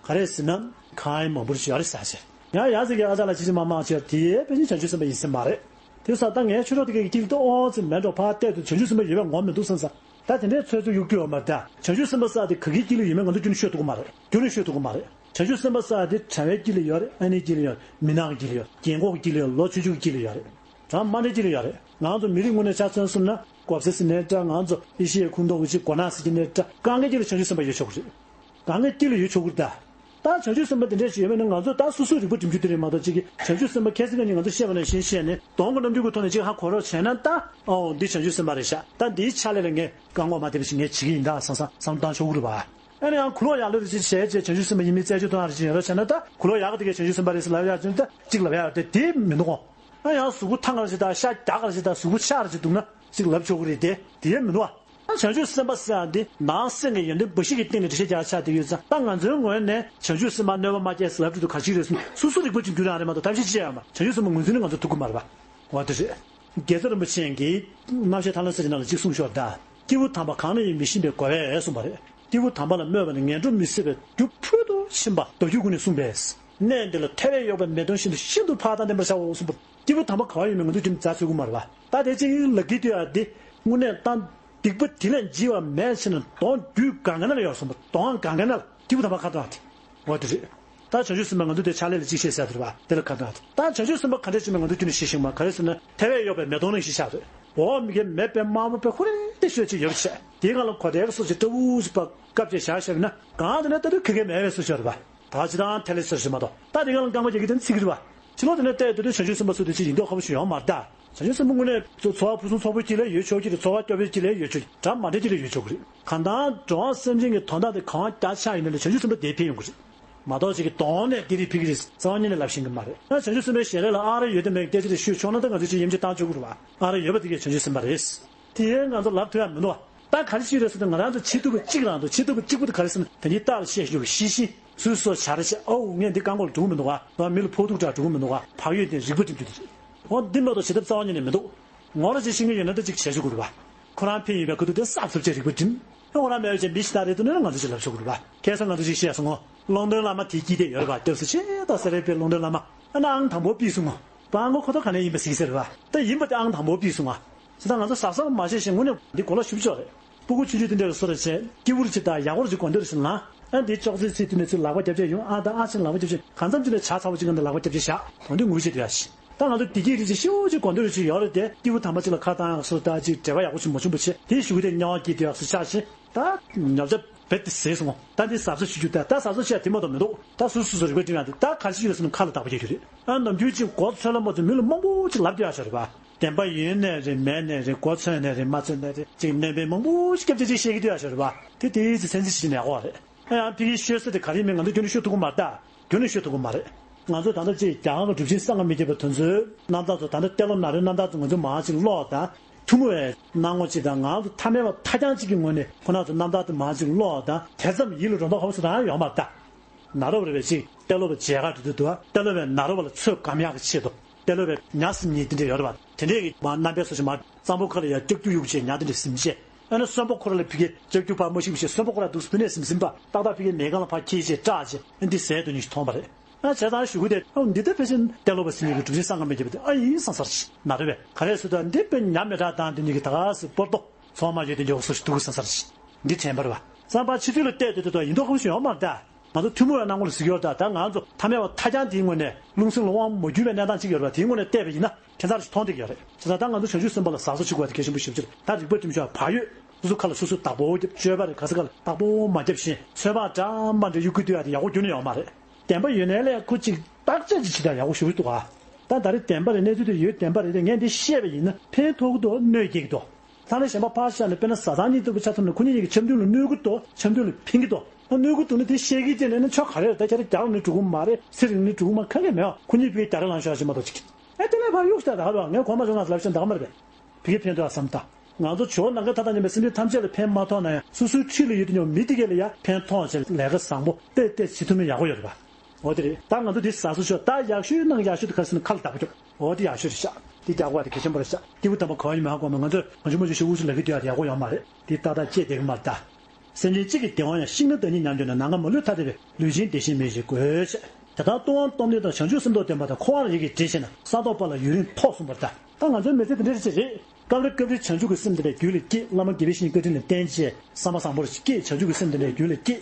ག་རེ་ཟེར་ན། ཁང་ཨའི་མང་པོ་ཞིག་ཡོད་རེད་ཟེར་ཞེས། ཡང་ཡང་ཟེར་གྱི་ཨ་ཅག་ལ་ཅི་ཅི་མ་མ་ཅིག་ཡོད་དེ་ཕལ་ཆེར་བྱང་ཆུབ་སེམས་དཔའ་ཡིན་སྲིད་མ་རེད། དེ་ས་ད་ངའི་ཆོས་གྲོགས་དེ་གས་ཀྱི་དཀྱིལ་དུ་ཨོ་ཙི་མེད་འགྲོ་ཕར་བལྟས་དུས་བྱང་ཆུབ་སེམས་དཔའ་ཡོད་པའི་ངོ་མི་འདུག་བསམ་ས། ད་དེ་འདྲའི་ཚོད་ཚོད་གཡུག་རྒྱུ་ཡོད་མ་རེད་ད། བྱང་ཆུབ་སེམས་དཔའ་ས་དེ་ག་གི་དཀྱིལ་ལ་ཡོད་མེད་ང་ཚོ་ཁྱོན་ནས་ཤོད་ཐུབ་ཀྱི་མ་རེད། ཁྱོན་ནས་ཤོད་ཐུབ་ཀྱི་མ་རེད། བྱང་ཆུབ་སེམས་དཔའ་ཟེར་དེ་གྲྭ་བའི་དཀྱིལ་ལ་ཡོད་རེད། ཨ་ནེའི་དཀྱིལ་ལ་ཡོད་རེད། མི་ནག་གི་དཀྱིལ་ལ་ཡོད་རེད། རྒན་འཁོགས་ཀྱི་དཀྱིལ་ལ་ཡོད་རེད། ལོ་ཆུང་ཆུང་གི་དཀྱིལ་ལ་ཡོད་རེད། དྲང་མ་འདྲ་དཀྱིལ་ལ་ཡོད་རེད། ང་ཚོ་མི་རིགས་དངོས་གནས་ཆ་མཚོན་སོང་ན་གོ་ས་ཟེར་ནའི་འདྲ། ང་ཚོ་ཨེ་ཤི་ཡའི་ཁོངས་གཏོགས་ཀྱི་ཅིག་གོ་ནག་ཟེར་གྱི་ནའི་འདྲ། གང་གི་དཀྱིལ་ལ་བྱང་ཆུབ་སེམས་དཔའ་ཡོད་ཆོག་གི་རེད། གང་གི་དཀྱིལ་ལ་ཡོད་ཆོག་གི་རེད་ད། ད་བྱང་ཆུབ་སེམས་དཔའ་དེ་འདྲས་ཞིག་ཡོད་མེད་ནི་ང་ཚོ་ད་སོ་སོའི་རིག་པ་སྒྲིམ་རྒྱུ་དེ་རེད་མ་གཏོགས། གཅིག་གིས་བྱང་ཆུབ་སེམས་དཔའ་ཁ་སང་ཁ་ཉིན་ང་ཚོ་བཤད་པ་ནང་བཞིན་བཤད་ནས་གདོང་གི་རྣམ་འགྱུར་གྱི་ཐོག་ནས་གཅིག་ཧ་གོ་རོགས་བྱས་ན། ད་ཨོ་འདི་བྱང་ཆུབ་སེམས་དཔའ་རེད་ཤག་ད་འདིའི་ཕྱག་ལས་ལ་ངས་བཀག་འགོག་མ་ཐེབས་པ་ཞིག་ངས་བྱེད་ཀྱི་ཡིན་ད་བསམ་བསམ་བསམ་བློ་བཏང་ཆོག་གི་རེད་པ། ཨ་ནི་ཡང་གུ་ལོག་ཡག་ལོས་རེ་ཅིག་བྱས་རྗེས་བྱང་ཆུབ་སེམས་དཔའ་ཡིན་མིན་རྩད་གཅོད་གཏོང་ཡག་རེ་ཅིག་ཡོད་རོགས་བྱས་ན། ད་གུ་ལོག་ཡག་གི་དེ་གས་བྱང་ཆུབ་སེམས་དཔའ་རེད་ཟེར་ལབ་ཡག་ཅིག་ད་གཅིག་ལབ་ཡག་དེ་དེ་མི་འདུག་གོ་ཨ་ཡང་གཟུགས་པོ་ཐང་ག་རེ་ཅིག་དང་ཤ་རྒྱགས་ག་རེ་ཅིག་དང་གཟུགས་པོ་ཆག་རེ་ཅིག་འདུག་ན་ཅིག་ལབ་ཆོག་གི་རེད་དེ། དེ་མི་འདུག་ཨ། ད་བྱང་ཆུབ་སེམས་དཔའ་ཟེར་ཡག་འདི་ནང་སེམས་ཀྱི་ཡོན་ཏན་འབའ་ཞིག་གི་སྟེང་ནས་འགྲེལ་བཤད་རྒྱག་ཆགས་བསྡད་ཡོད་ཙང་། ད་ང་ཚོའི་ངོས་ནས་བྱང་ཆུབ་སེམས་དཔའ་གནོད་པ་མ་སྐྱེལ་ཟེར་ལབ་དུས་དུ་ག་ཅི་རེད་ཟེར་ན། སོ་སོ་རིག་པ་སྒྲིམ་རྒྱུ་རང་རེད་མ་གཏོགས་ཐབས་ཤེས་ཅི་ཡང་མ། བྱང་ཆུབ་སེམས་དཔའ་ངོས་འཛིན་ནི་ང་ཚོ་ཐུབ་ཀྱི་མ་རེད་པ། འོ་དེ་རེད། རྒྱལ་ཚབ་རིན་པོ་ཆེ་གིས་རྣམ་བཤད་ཐར་ལམ་གསལ་བྱེད་ནང་ལ་གཅིག་གསུངས་ཤོག་ད། སྐྱེས་བུ་དམ་པ་གང་ལ་ཡང་མི་ཞེན་པའི་དགའ་བས་གསུངས་པ་རེད། སྐྱེས་བུ་དམ་པ་ལ་སྨོད་པ་ནི་ངན་འགྲོར་མི་སྲིད་པའི་རྒྱུ་ཕུལ་དུ་ཕྱིན་པ་མདོ་རྒྱུད་ཀུན་ནས་གསུངས་པས། གནས་འདི་ལ་ཐལ་བས་གཡོགས་པའི་མེ་དོང་བཞིན་དུ་ཤིན་ཏུ་ཕར་དང་ལྡན་པར་བྱའོ་གསུངས་པ། སྐྱེས་བུ་དམ་པ་ག་བ་ཡོད་མེད་ང་ཚོས་ཁྲིམས་འཛིན་ཚུགས་ཀྱི་མ་རེད་པ། ད་དེ་ཅིག་ལབ་ཀྱི་འདུག་ཡ། འདི་དངོས་གནས་ད་སྡིག་པ་དེ་ལས་འཇིགས་པ་མེད་ཕྱིར་ན་གདོང་རྒྱུད་གང་ག་ན་ལ་ཡོད་གསུངས་པ། གདོང་གང་ག་ན་ལ་སྐྱེས་བུ་དམ་པ་ཁ་གཏོང་ཡ་དེ། འོ་དེ་རེད། ད་བྱང་ཆུབ་སེམས་དཔའ་ང་ཚོ་དེ་ཕྱག་ལས་ལ་གཅིག་བཤད་ཟེར་དེ་རེད་པ། དེ་ལ་ཁ་གཏོང་ཡ་དེ། ད་བྱང་ཆུབ་སེམས་དཔའ་ག་འདྲས་བྱེད་མིན་ང་ཚོ་ཁྱོན་ནས་ཤེས་ཤེས་མ། ག་རེ་ཟེར་ན་ཐལ་བས་གཡོགས་པའི་མེ་དོང་ནང་བཞིན་ཤག་རེད། འོ་མི་དགེ་མེད་པའི་དམར་མོ་པའི་ཧུར་ཏེ་ཤོད་ཅིག་ཡོད་པ་བྱས། དེའི་སྒང་ལ་གོ་དེ་ག་སོ་ཅིག་སྤྲ་བོ་ཞིག་པ་བཀབ་བྱས་བཞག་བཞག་ན་གང་དེ་ན་ལྟ་དུས་ཁེ་ཁེ་མེད་པའི་བཟོ་ཤོར་བ། ད་ཅི་དང་ཐལ་ལེ་སོ་ཞིག་མ་གཏོགས། ད་དེ་སྒང་ལ་རྐང་པ་རྒྱག་གི་དེ་ཚིག་རེད་པ། ཕྱི་ལོགས་དེ་ནས་བལྟས་དུས་དུས་བྱང་ཆུབ་སེམས་དཔའ་ཚོ་དེ་ཅིག་ཡིན་མདོག་ཁ་པོ་ཞིག་ཡོད་མ་རེད་ད། བྱང་ཆུབ་སེམས་དཔའ་དངོས་གནས་ཚོ་ཚོར་བ་ཕུན་སུམ་ཚོགས་པོ་གཅིག་ལ་ཡོད་ཆོག་གི་རེད། ཚོར་བ་སྐྱོ་པོ་གཅིག་ལ་ཡོད་ཆོག་གི། འདྲ་མ་འདྲ་གཅིག་ལ་ཡོད་ཆོག་གི་རེད། གང་ལྟར་འགྲོ་བ་སེམས་ཅན་གྱི་དོན་དག་དེ་གང་རྒྱ་ཆགས་ཡིན་ན་ལས་བྱང་ཆུབ་སེམས་དཔའ་དེ་ཕན་ཡོང་གི་རེད། མ་གཏོགས་ཅིག་གི་གདོང་ནས་འདི་རིགས་ཕིག་རིགས་རྩ་བ་ཉིད་ནས་ལབ་ཤེས་ཀྱི་མ་རེད། ཨ། བྱང་ཆུབ་སེམས་དཔའི་ཞལ་རས་ལ་ཨང་རེ་ཡོད་དེ་མེད་ཏེ་ཅི་རེད་ཤོད་ཆོག་ན་ད་ང་ཚོས་ཅིག་ཡིད་ཆེས་བཏང་ཆོག་གི་རེད་པ། ཨང་རེ་ཡོད་པ་དེ་གས་བྱང་ཆུབ་སེམས་དཔའ་རེད། དེ་ང་ཚོ་ལབ་ཐུབ་ཡ་མི་འདུག་པ། ད་ག་རེ་ཅིག་རེད་ཟེར་ན། ང་རང་ཚོ་བྱེད་ཐུབ་པ་གཅིག་རང་དང་བྱེད་ཐུབ་པ་གཅིག་པུ་དེ་ག་རེ་ཟེར་ན། ད་ནི་རྟག་ལ་བཤད་ཞུ་གི་ཤེས་ཤེས་སོ་སོ་བྱ་ར་བྱེད། ཨོ་ངས་འདི་རྐང་འཁོར་ལ་འགྲོ་གི་མི་འདུག་པ། ང་མི་ལ་ཕོག་ཐུག་དྲག་འགྲོ་གི་མི་འདུག་པ། བག་ཡོད་དེ་རིག་པ་སྒྲིམ་རྒྱུ་དེ་རེད། འོ་འདི་མ་གཏོགས་བྱེད་ཐབས་རྩ་བ་ཉིད་ནས་མི་འདུག་ངོ་ར་ཅིག་ཤེས་ཀྱི་ཡོད་ན་ད་ཅིག་བྱེད་ཆོག་གི་རེད་པ། ཁོ་རང་ཕན་ཡོན་པའི་ཁ་ཐུག་དེ་གསར་ཚུབ་ཅིག་རིག་པ་སྒྲིམ། ཨ། ཁོ་རང་མེད་པ་ཅིག་མི་ཞིག་ད་རེད་འདུག་ན་ང་ཚོ་ཅིག་ལབ་ཆོག་གི་རེད་པ། ཁ་སང་ང་ཚོ་ཅིག་བཤད་སོང་ངོ་། ཀློང་རྡོལ་བླ་མ་དེ་སྐྱིད་དེ་ཡོད་རེད་པ། སྐྱབས་སུ་མཆི། ད་སེ་ར་བའི་ཀློང་རྡོལ་བླ་མ། ཨ་ནི་ཨང་དང་པོ་ཕུད་སོང་ངོ་། པ། ཨང་ཁོ་ཁོ་ཐོ་ག་ནས་ཡིན་པ་ཟིག་ཟེར་བ། ད་ཡིན་པ་དེ་ཨང་དང་པོ་ཕུད་སོང་ང་། ཟེར་ད་ང་ཚོ་གཟབ་གཟབ་མ་བྱས་ཤིང་དངོས་གནས་འདི་གོ་ལ་ཞུ་ཆོག་རེད། སྤུ་གུ་ཆུང་ཆུང་དེ་འདྲ་བཟོ་རེ་བྱས། སྐྱིད་པོ་རེ་ཅིག་དང་ཡག་པོ་རེ་ཅིག་གོན་འདོད་རེ་ཞིག་ལངས། ཨ། འདི་ཅོག་ཙེ་ཚིག་དེ་ནས་ཚུར་ལག་པ་རྒྱབ་བྱས་ཡོང་། ཨ་དང་ཨ་ཆེན་ལག་པ་རྒྱབ་བྱས། གང་འཚམ་ཅིག་ལ་ཇ་ཚ་པོ་ཅིག་གང་དུ་ལག་པ་རྒྱབ་བྱས་བཞག་དོན་དུ་ངུ་བྱེད་དུ་ཡ་ཞིག་ད་ང་ཚོ་བདེ་སྐྱིད་རེ་ཅིག་ཤོག་ཅིག་གོན་འདོད་རེ་ཅིག་ཡོད་རེད་དེ། སྐྱིད་པོ་དམ་པ་ཅིག་ལ་ཁ་བཏང་ཡག་སོ། ད་ཅིག་འབྲེལ་བ་ཡག་པོ་ཞིག་མ་བྱུང་བ་བྱས། དེའི་གཞུག་གུ་དེ་དམྱལ་བ་སྐྱིད་དུ་ཡག་སོ་ཆགས་ཤིང་། ད་ཉོ་ཆ་བེད་དེ་ཟད་སོང་ངོ་། ད་འདི་གཟབ་གཟབ་ཞུ་རྒྱུ་ད། ད་གཟབ་གཟབ་བྱས་དེ་མ་གཏོགས་མི་འདུག་ད་སོ་སོ་སོ་རིག་པ་སྒྲིམ་ཡག་དེ་ད་ག་རེ་ཞིག་རེད་ཟེར་ན་ཁ་ལ་བདག་པོ་རྒྱག་རྒྱུ་རེད། ཨ། ནམ་རྒྱུན་ཅིག་མགོ་ཚོས་ལ་མ་ཚོས་མི་ལ་མང་པོ་ཅིག་ལབ་བསྡད་ཡག་ཤོས་རེད་པ། བདེན་པ་ཡོད་ནའི་རེད། མེད་ནའི་རེད། མགོ་ཚོས་ནའི་རེད། མ་ཚོས་ནའི་རེད། ཅིག་སྣོན་པ་མང་པོ་ཞིག་སྐྱབས་རྗེ་ཅིག་བཤད་ཀྱི་སྡོད་ཡག་ཤོས་རེད་པ། དེ་དེའི་ཚེ་ཚན་རྩིས་བྱེད་ནས་ཡག་པོ་རེད། ཨ་ཡང་ཕ་གིའི་ཤོད་ས་དེ་ག་རེ་མིན་ང་ཚོ་རྒྱུན་ནས་ཤོད་ཐུབ་ཀྱི་མ་རེད་ད། རྒྱུན་ནས་ཤོད་ཐུབ་ཀྱི་མ་རེད། ང་ཚོ་ད་ལྟ་ཅིག་རྒྱ་གར་གྱི་གྲུབ་ཆེན་སངས་རྒྱས་མི་བརྒྱད་པ་དེ་ཚོའི་རྣམ་ཐར་ཚོ། ད་ལྟ་ཏེ་ལོ་ནཱ་རོའི་རྣམ་ཐར་ཚོ་ང་ཚོ་མང་ཅིག་ཀློག་དང་། ཐུན་མོང་བའི་སྣང་ངོ་ཅིག་དང་། ང་ཚོ་ཐ་མལ་པ་ཐ་རྐྱང་གཅིག་གི་ངོས་ནས་ཁོ་རང་ཚོ་རྣམ་ཐར་དེ་མང་ཅིག་ཀློག་དང་། དེ་ཙམ་ཡིད་ལ་འགྲོ་མདོག་ཁ་པོ་ཞིག་རང་ཡོད་མ་རེད་ད། ནཱ་རོ་པ་རེད་པས་ཅིག་ཏེ་ལོ་པ་མཇལ་ཁ་འགྲོ་དུས་འདུག་ཏེ་ལོ་པས་ནཱ་རོ་པ་ལ་ཚོད་བགམ་ཡག་གི་ཆེད་དུ། ཏེ་ལོ་པས་ཉ་ཟིམ་ཉེ་དེ་འདྲ་ཡོད་རེད་པ། དེ་འདྲས་ཀྱི་མ་རྣམ་པའི་སོ་ཞིག་མ། གཙང་པོ་ཁ་ལ་ཡ་ལྕགས་ཀྱུ་གཡུག་བྱས་ཉ་དེ་འདྲས་ཟིམ་བྱས། ཨ་ནི་གསོན་པོ་ཁོ་ར་ལ་ཕ་གིའི་ལྕགས་ཀྱུ་ཕར་མ་ཞིག་བྱས། གསོན་པོ་ཁོ་ར་འདུག་སེ་བུད་ནས་ཟིམ་ཟིམ་པ་ཏག་ཏག་ཕ་གིའི་མེ་སྒང་ལ་ཕར་འཁྱེར་བྱས་སྐྲག་བྱས། ཨ། འདི་ཟས་དོ་ཉིད་ཞིག་མཐོང་བ་རེད། ཨ། བྱས་ཙང་གཞུག་གུ་དེ། ཨ། འདི་ལྟ་ཕལ་ཆེར་ཏེ་ལོ་པ་ཟེར་མཁན་གྱི་གྲུབ་ཆེན་སངས་རྒྱས་མི་བརྒྱད་པ་དེ་ཨ་ཡིན་བསམ་ས་རེད། ནཱ་རོ་པས་ག་རེ་ཟེར་དུས་འདི་དཔེ་ཉ་མེ་དྲག་དང་དེ་གཉིས་ཀྱི་ད་ག་སེ་སྤོར་ཏོ་ཚོགས་མ་ཡོད་དེ་འཇོག་སོ་ཞིག་འདུག་བསམ་ས་རེད། འདི་དྲན་པ་རེད་པ། བསམ་པ་ཕྱི་ཚུལ་ལ་བལྟས་དུས་དེ་དག་ཡིན་མདོག་ཁ་པོ་ཞིག་ཡོད་མ་རེད་ད། ང་ཚོ་ཐུན་མོང་བའི་སྣང་ངོ་ལ་གཟིགས་ཡོད་ད། ད་ང་ཚོ་ཐ་མལ་པ་ཐ་རྐྱང་དེའི་ངོས་ནས། རླུང་སེམས་ལ་དབང་མ་བསྒྱུར་བའི་གནས་སྟངས་གཅིག་ཡོད་རེད་པ། དེའི་ངོས་ནས་བལྟས་པ་ཡིན་ན་ཁྱད་མཚར་ཞིག་མཐོང་བསྡད་ཀྱི་ཡོད་རེད། བྱས་ཙང་ད་ང་ཚོ་བྱང་ཆུབ་སེམས་དཔའ་ལ་གཟབ་གཟབ་བྱེད་དགོས་པ་དེ་གལ་ཆེན་པོ་ཞེ་པོ་ཅིག་རེད། ད་རིག་པ་སྒྲིམ་ཤོག་བག་ཡོད། སོ་སོ་ཁ་ལ་སོ་སོས་བདག་པོ་རྒྱབ། སྤྱོད་པ་རེད། ག་ས་ག་ལ་བདག་པོ་མ་རྒྱབ་བཞིན། ཚོད་དཔག་འདྲ་མ་འདྲ་གཡུག་གི་སྡོད་ཡག་དེ་ཡག་པོ་ཁྱོན་ནས་ཡོད་མ་རེད། བདེན་པ་ཡོད་ནའི་ལས་ཁོ་གཅིག་བརྟག་དཔྱད་ཅིག་བྱེད་ཡག་ཡག་པོ་ཞེ་པོ་ཅིག་འདུག་ག་ད་ད་རེས་བདེན་པ་རེད། གནས་ཚུལ་དེ་ཡོད་བདེན་པ་རེད་དེ། ངས་འདི་བཤད་པ་ཡིན་ན་ཕན་ཐོགས་ཀྱི་འདུག་གནོད་སྐྱེལ་གྱི་འདུག་ལྷ་ལས་གཞན་པ་ཕར་བཞག་ནས། དཔེར་ན་བཟའ་ཚང་གཉིས་ལྟ་བུ་ཆ་མཚོན་ན། ཁོ་གཉིས་གཉིས་ཀྱིས་འཆམ་མཐུན་ལ་གནོད་ཀྱི་འདུག་འཆམ་མཐུན་ལ་ཕན་གྱི་འདུག་ཨ། གནོད་ཀྱི་འདུག་ན་དེ་བཤད་ཀྱི་དེ་ནས་ན་ཆོ་ག་རེ་རེད། ད་ཁྱེད་རང་རྒྱག་ལ་ནི་འགྲོ་གི་མ་རེད། སེ་རིང་ནི་འགྲོ་གི་མ། ཁ་གས་མེད་པ། ཁོ་གཉིས་ཕ་གིར་རྒྱག་རེས་ལངས་ཤོག་ཅིག་མ་གཏོགས་ཅིག་ཨེ་དེ་ནས་ཕར་གཡུག་ཤོག་ད་ག་རེད་པ། ངས་གོང་མ་ཚོ་ང་ལབ་ཤེས་ད་ག་མ་རེད་པས། ཕ་གིར་ཕན་ཐོགས་ཡ་བསམ་ད། ང་ཚོ་ཇོ་བོ་ནམ་མཁའི་མཐའ་དང་མཉམ་པའི་སེམས་ཅན་ཐམས་ཅད་ལ་ཕན་མ་ཐོགས་ན་ཡང་། སོ་སོའི་འཁྲིས་ལ་ཡོད་དུས་ཀྱང་མི་དེ་གས་ལ་ཡ་ཕན་ཐོགས་བྱས་ལས་ཀ་བཟང་པོ་ཏོག་ཏོག་བྱེད་ཐུབ་ན་ཡག་པོ་ཡོད་རེད་པ། འོ་དེ་རེད། ད་ང་ཚོ་འདི་གཟབ་གཟབ་ཤོག་ད་ཡག་ཤོས་ནང་ཡག་ཤོས་དེ་ག་རེ་ཟེར་ན་ཁ་ལ་བདག་པོ་རྒྱོབ། འོ་དེ་ཡག་ཤོས་རེད་ཤག་འདི་རྒྱག་དགོས་པ་དེ་གལ་ཆེན་པོ་རེད་ཤག་སྐྱེས་བུ་དམ་པ་གང་ཡིན་མ་ཧ་གོ་མ། ང་ཚོས་མ་ཞུ་མ་ཞུ་ཞུ་འུ་ཚོ་ལབ་ཀྱི་འདུག་ཡ་དེ་ཡག་པོ་ཡོད་མ་རེད། འདི་ཏག་ཏག་བྱས་བསྡད་ཀྱི་མ་རེད་ད། སེམས་ཅན་གཅིག་གི་བདེ་བ་ཡང་། ཤིང་རྣམས་བདག་ཉིད་ཉམས་གྱུར་ནས། ནམ་མཁའ་མ་ལུས་ཐ་དད་པའི། ལུས་ཅན་བདེ་ཞིང་མེད་ཅིང་གོས་ཆེ། དེ་ལྟར་ལྟུང་བ་སྟོབས་ལྡན་དང་། བྱང་ཆུབ་སེམས་སྟོབས་ལྡན་པ་དང་། འཁོར་བ་རིགས་ཀྱི་འདྲེ་ཆེ་ན། ས་ཐོབ་པ་ལ་ཡུན་རིང་ཐོགས་གསུངས་པ་ལྟར། ད་ང་ཚོའི་མི་ཚེ་དེ་འདྲ་ཞིག་རེད། སྐབས་རེ་སྐབས་རེ་བྱང་ཆུབ་ཀྱི་སེམས་དེ་འདྲ་རྒྱུད་ལ་སྐྱེས། བླ་མ་དགེ་བའི་བཤེས་གཉེན་བཀའ་དྲིན་ལ་བརྟེན་བྱས་བསམ་པ་བཟང་པོ་རེ་སྐྱེས། བྱང་ཆུབ་ཀྱི་སེམས་དེ་འདྲ་རྒྱུད་ལ་སྐྱེས།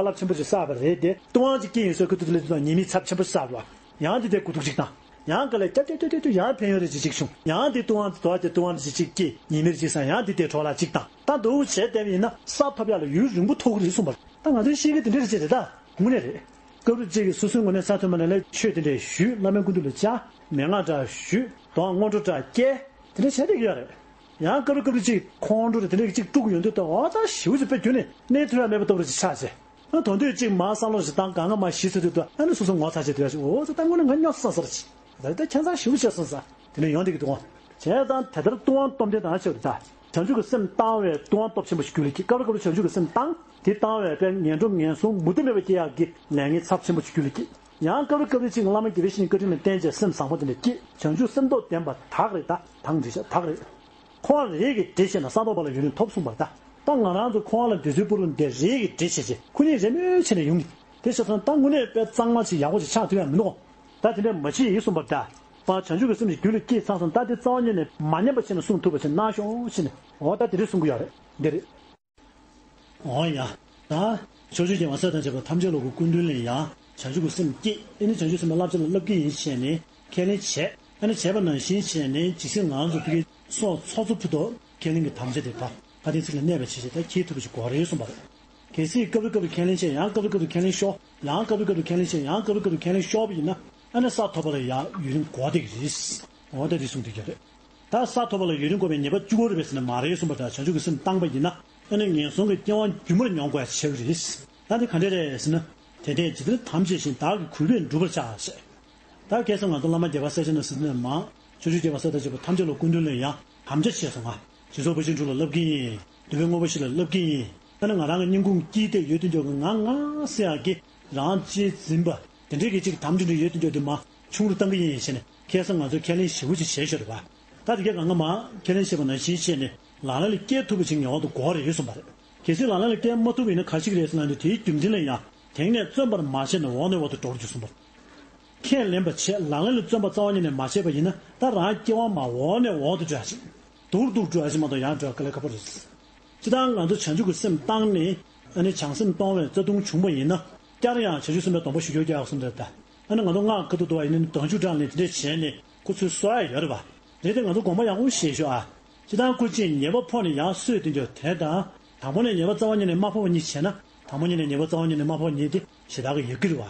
བ་རླབས་ཆེན་པོ་ཞིག་བསགས་པ་རེད་དེ། ལྟུང་བ་ཅིག་སྐྱེས་ཡིན་ཟེར་ཁུ་ཐུག་ཐུག་ལེ་ཐུག་དང་ཉེས་དམིགས་ཚབས་ཆེན་པོ་ཞིག་བསགས་པ། ཡང་དེ་དེ་དགུ་ཐུག་ཅིག་བཏང་། ཡང་ག་ལེ་ཀྱ་ཀྱ་ཀྱ་ཀྱ་ཀྱ་ཡང་ཕན་ཡོན་རེ་ཅིག་ཅིག་བྱུང་། ཡང་དེ་ལྟུང་བ་དོར་བ་དེ་ལྟུང་བ་རེ་ཅིག་ཅིག་སྐྱེས། ཉེས་དམིགས་རེ་ཅིག་བསགས། ཡང་དེ་དེ་གྲོགས་ལ་ཅིག་བཏང་། ད་འདུག་བྱས་བསྡད་པ་ཡིན་ན་ས་ཐོབ་ཡག་ལ་ཡུན་རིང་པོ་ཐོགས་ཀྱི་རེད་གསུངས་པ་རེད། ད་ང་ཚོའི་ཤེས་ཀྱི་དེ་འདྲ་རེ་ཅིག་རེད། ད་དངོས་གནས་རེད། སྐབས་རེ་ཅིག་གིས་སོ་སོའི་ངོས་ནས་ས་ཐོབ་མ་ནས་ལ་ཆོས་དེ་འདྲ་ཞུས། བླ་མའི་སྐུ་མདུན་ལ་བཅར། མན་ངག་འདྲ་ཞུས། དོ་སྣང་སྔོན་འགྲོ་འདྲ་སྐྱེལ། དེ་འདྲ་བྱས་བསྡད་ཀྱི་ཡོད་རེད། ཡང་སྐབས་རེ་སྐབས་རེ་ཅིག་ཁོང་ཁྲོ་རེ་དེ་འདྲ་ཅིག་དཀྲུག་ཡོང་དུས། ད་འོ་ད་ཞེ་པོ་ཅིག་དཔེ་ཁྱོན་ནས་གནས་ཐུབ་ཡག་མེད་པ་ལྟ་བུ་རེ་ཅིག་ཆགས་བྱས། ཨ་དོན་དུས་གཅིག་མར་བསམ་བློ་ཞིག་བཏང་། གང་ག་མར་ཞི་ཚར་དུས། ད་ཨ་ནི་སོ་སོ་ངོ་ཚ་བྱེད་དུས་ཡ་ཞིག་འོ་ཙི་ད་དངོས་གནས་ང་སྨྱོ་ས་ས་རེད། ད་ད་ཁྱད་མཚར་ཞེ་པོ་བྱས་སོང་ས་དེ་ནས་ཡོང་བསྡད་ཀྱི་འདུག་གོ། བྱས་ཙང་དེ་ལྟར་ལྟུང་བ་སྟོབས་ལྡན་དང་ཞེས་པ་རེད་ད། བྱང་ཆུབ་ཀྱི་སེམས་བཏང་བས་ལྟུང་བ་སྟོབས་ཆེན་པོ་ཞིག་རྒྱུད་ལ་སྐྱེ། སྐབས་རེ་སྐབས་རེ་བྱང་ཆུབ་ཀྱི་སེམས་བཏང་། དེ་བཏང་བས་དཔེ་ངན་འགྲོ་ངན་སོང་མུ་མཐུད་མེད་པར་སྐྱེ་ཡག་གི་ལས་ངན་ཚབས་ཆེན་པོ་ཞིག་རྒྱུད་ལ་སྐྱེ། ཡང་སྐབས་རེ་སྐབས་རེ་ཅིག་བླ་མ་དགེ་བའི་བཤེས་གཉེན་བཀའ་དྲིན་ལ་བརྟེན་བྱས་སེམས་བཟང་པོ་དེ་འདྲ་སྐྱེས། བྱང་ཆུབ་སེམས་སྟོབས་ལྡན་པ་དག་རེད་ད། དང་འདི་བྱ་དག་རེད། འཁོར་བ་རེ་གིས་འདྲེ་བྱས་ན་ས་ཐོབ་པ་ལ་ཡུན་རིང་ཐོབ་གསུངས་པ་རེད་ད། ད་ང་རང་ཚོ་འཁོར་བ་ལ་འདྲེ་ཚུལ་པོ་རུ་འདི་རེ་གིས་འདྲེ་བྱས་བྱས་ཁོ་གཉིས་རེས་མོས་བྱས་ནས་ཡོང་གི། དེ་བྱས་ཙང་ད་དངོས་གནས་དཔེ་གཙང་མ་ཅིག་ཡག་པོ་ཅིག་ཆགས་ཐུབ་ཡག་མི་འདུག་གོ། ད་དེ་འདྲ་མ་བྱེད་ཡིན་གསུངས་པ་རེད་ད། པ་བྱང་ཆུབ་ཀྱི་སེམས་ཀྱི་རྒྱུད་ལ་སྐྱེས་ཚར་སོང་། ད་དེ་རྩ་བ་ཉིད་ནས་མ་ཉམས་པ་བྱས་ནས་སྲུང་ཐུབ་པ་ཅིག་གནང་ཤོག་ཅེས་ནས། འོ་ད་དེ་འདྲ་གསུང་གི་ཡོད་རེད། འདི་རེད། འོ་ཡ། ད་ཕྱོགས་བཅུའི་རྒྱལ་བ་སྲས་དང་བཅས་པ་ཐམས་ཅད་ལ་སྐུ་མདུན་ལ་ཡང་བྱང་ཆུབ་ཀྱི་སེམས་བསྐྱེད། ཨེ་ནི་བྱང་ཆུབ་སེམས་དཔའི་བསླབ་བྱ་ལ་བསླབ་ཀྱི་ཡིན་ཞེས་ནས་ཁས་ལེན་བྱས། ཨེ་ནི་བྱས་པ་ནང་བཞིན་བྱས་ནས་ཇི་སྲིད་ང་ཚོ་ཕ་གི་སྲོག་ཚོགས་གཙོ་ཕུད་དོ་ཁས་ལེན་གྱི་དམ་བཅའ་དེ་ད་ཕ་དེ་ཚིག་ལ་གནས་པ་བྱས་བྱས་ད་འཁྱེར་ཐུབ་པ་ཞིག་དགོས་རེད་གསུངས་པ་རེད། གལ་སྲིད་སྐབས་རེ་སྐབས་རེ་ཁས་ལེན་བྱས། ཡང་སྐབས་རེ་སྐབས་རེ་ཁས་ལེན་ཤོར། ཡང་སྐབས་རེ་སྐབས་རེ་ཁས་ལེན་བྱས། ཡང་སྐབས་རེ་སྐབས་རེ་ཁས་ལེན་ཤོར་བ་ཡིན་ན། ཨ་ནི་ས་ཐོབ་པ་ལ་ཡང་ཡུན་རིང་འགོར་བསྡད་ཀྱི་རེད། འོ་ད་དེ་གསུངས་བསྡད་ཀྱི་རེད། ད་ས་ཐོབ་པ་ལ་ཡུན་རིང་འགོར་བའི་ཉེས་པ་བཅུ་པ་རེད་པས་ཟེར་ན་མ་རེད་གསུངས་པ་རེད། བྱང་ཆུབ་ཀྱི་སེམས་བཏང་པ་ཡིན་ན་ཨ་ནི་ངན་སོང་གི་སྐྱེ་བ་རྒྱུན་མར་མྱོང་དགོས་ཡ་ཆགས་ཀྱི་རེད། ད་དེ་ག་འདྲ་རེད་ཟེར་ན། དེ་འདྲས་ཇི་ལྟར་དམ་བཅས་བཞིན་བདག་གིས་གུས་པས་བསྒྲུབ་པར་བྱ་ཞེས། ད་ཁ་སང་ང་ཚོ་བླ་མ་རྒྱལ་བ་སྲས་བཅས་རྣམས་ཟེར་ནས་མ། ཕྱོགས་བཅུའི་རྒྱལ་བ་སྲས་དང་བཅས་པ་ཐམས་ཅད་ལ་སྐུ་མདུན་ལ་ཡང་དམ་བཅའ་བྱས་སོང་ང་། སྦྱིན་སོགས་བུ་ཆེན་དྲུག་ལ་བསླབ་ཀྱི་ཡིན། འདུལ་བའི་དངོས་པོ་བཞི་ལ་བསླབ་ཀྱི་ཡིན། ད་ནི་ང་རང་གི་སྙིང་ཁུང་དཀྱིལ་དེ་ཡོད་དུས་འཇོག་གི་ང་ང་ཟེར་ཡག་གི་རང་གཅེས་འཛིན་པ་དེ་འདྲའི་གི་ཅིག་དམ་བཅའ་འདྲ་ཡོད་དུས་འཇོག་དེ་མ་ཆུང་རུ་བཏང་གི་ཡིན་ཞེས་ནས་ཁ་སང་ང་ཚོས་ཁས་ལེན་ཞེ་པོ་ཅིག་བྱས་ཤོར་བ། ད་དེ་ག་གང་ག་མ་ཁས་ལེན་བྱས་པ་ནང་བཞིན་བྱས་ནས་ལག་ལེན་ལ་བསྐྱལ་ཐུབ་པ་ཅིག་ངེས་པར་དུ་དགོས་རེད་གསུངས་པ་རེད། གལ་སྲིད་ལག་ལེན་ལ་བསྐྱལ་མ་ཐུབ་པ་ཡིན་ན་ག་ཞིག་རེད་ཟེར་ན། དེའི་རྒྱུ་མཚན་ལ་ཡང་དེང་ནས་བརྩོན་པར་མ་བྱས་ནས་འོག་ནས་འོག་ཏུ་འགྲོ་རྒྱུ་གསུངས་པ་རེད། ཁས་ལེན་པ་བྱས་ལག་ལེན་ལ་བརྩོན་པ་རྩ་བ་ཉིད་ནས་མ་བྱས་པ་ཡིན་ན། ད་རང་སྐྱེ་བ་མ་འོག་ནས་འོག་ཏུ་འགྲོ་ཡ་ཞིག་སྡུག་སྡུག་འགྲོ་ཡ་ཞིག་མ་གཏོགས་ཡང་འགྲོ་ཡ་དཀའ་ལས་ཁག་པོ་རེད། སྤྱིར་བཏང་ང་ཚོ་བྱང་ཆུབ་ཀྱི་སེམས་བཏང་ནས་ཨ་ནི་བྱང་སེམས་གཏོང་བའི་རྩ་ལྟུང་བྱུང་བ་ཡིན་ན། བསྐྱར་ཡང་བྱང་ཆུབ་སེམས་དཔའི་སྡོམ་པ་ཞུ་རྒྱུ་རྒྱག་གསུངས་ཏེ། ད་ཨ་ནི་ང་ཚོ་སྔགས་ཁ་ཐུག་འདུག་བ་ཡིན་ན་ནི་བདག་འཇུག་གྲངས་ལས་དེ་འདྲས་བྱས་ནས་ཁོ་ཚོས་གསོ་ཡ་ཡོད་རེད་པ། རེད་དེ་ང་ཚོ་དགོངས་པ་ཡག་པོ་བཞེས་ཤོག་ཨ། སྤྱིར་བཏང་སྐུ་མཁྱེན་ཉེས་པ་ཕོག་ནས་ཡར་གསོས་དེ་འགྱོ་དེ་དང་། དང་པོ་ནས་ཉེས་པ་རྩ་བ་ཉིད་ནས་མ་ཕོག་པ་གཉིས་བྱས་ན། དང་པོ་ཉིད་ནས་ཉེས་པ་རྩ་བ་ཉིད་ནས་མ་ཕོག་པ་གཉིས་དེ་གཞི་བདག་གི་ཡོད་ཀྱི་རེད་བ།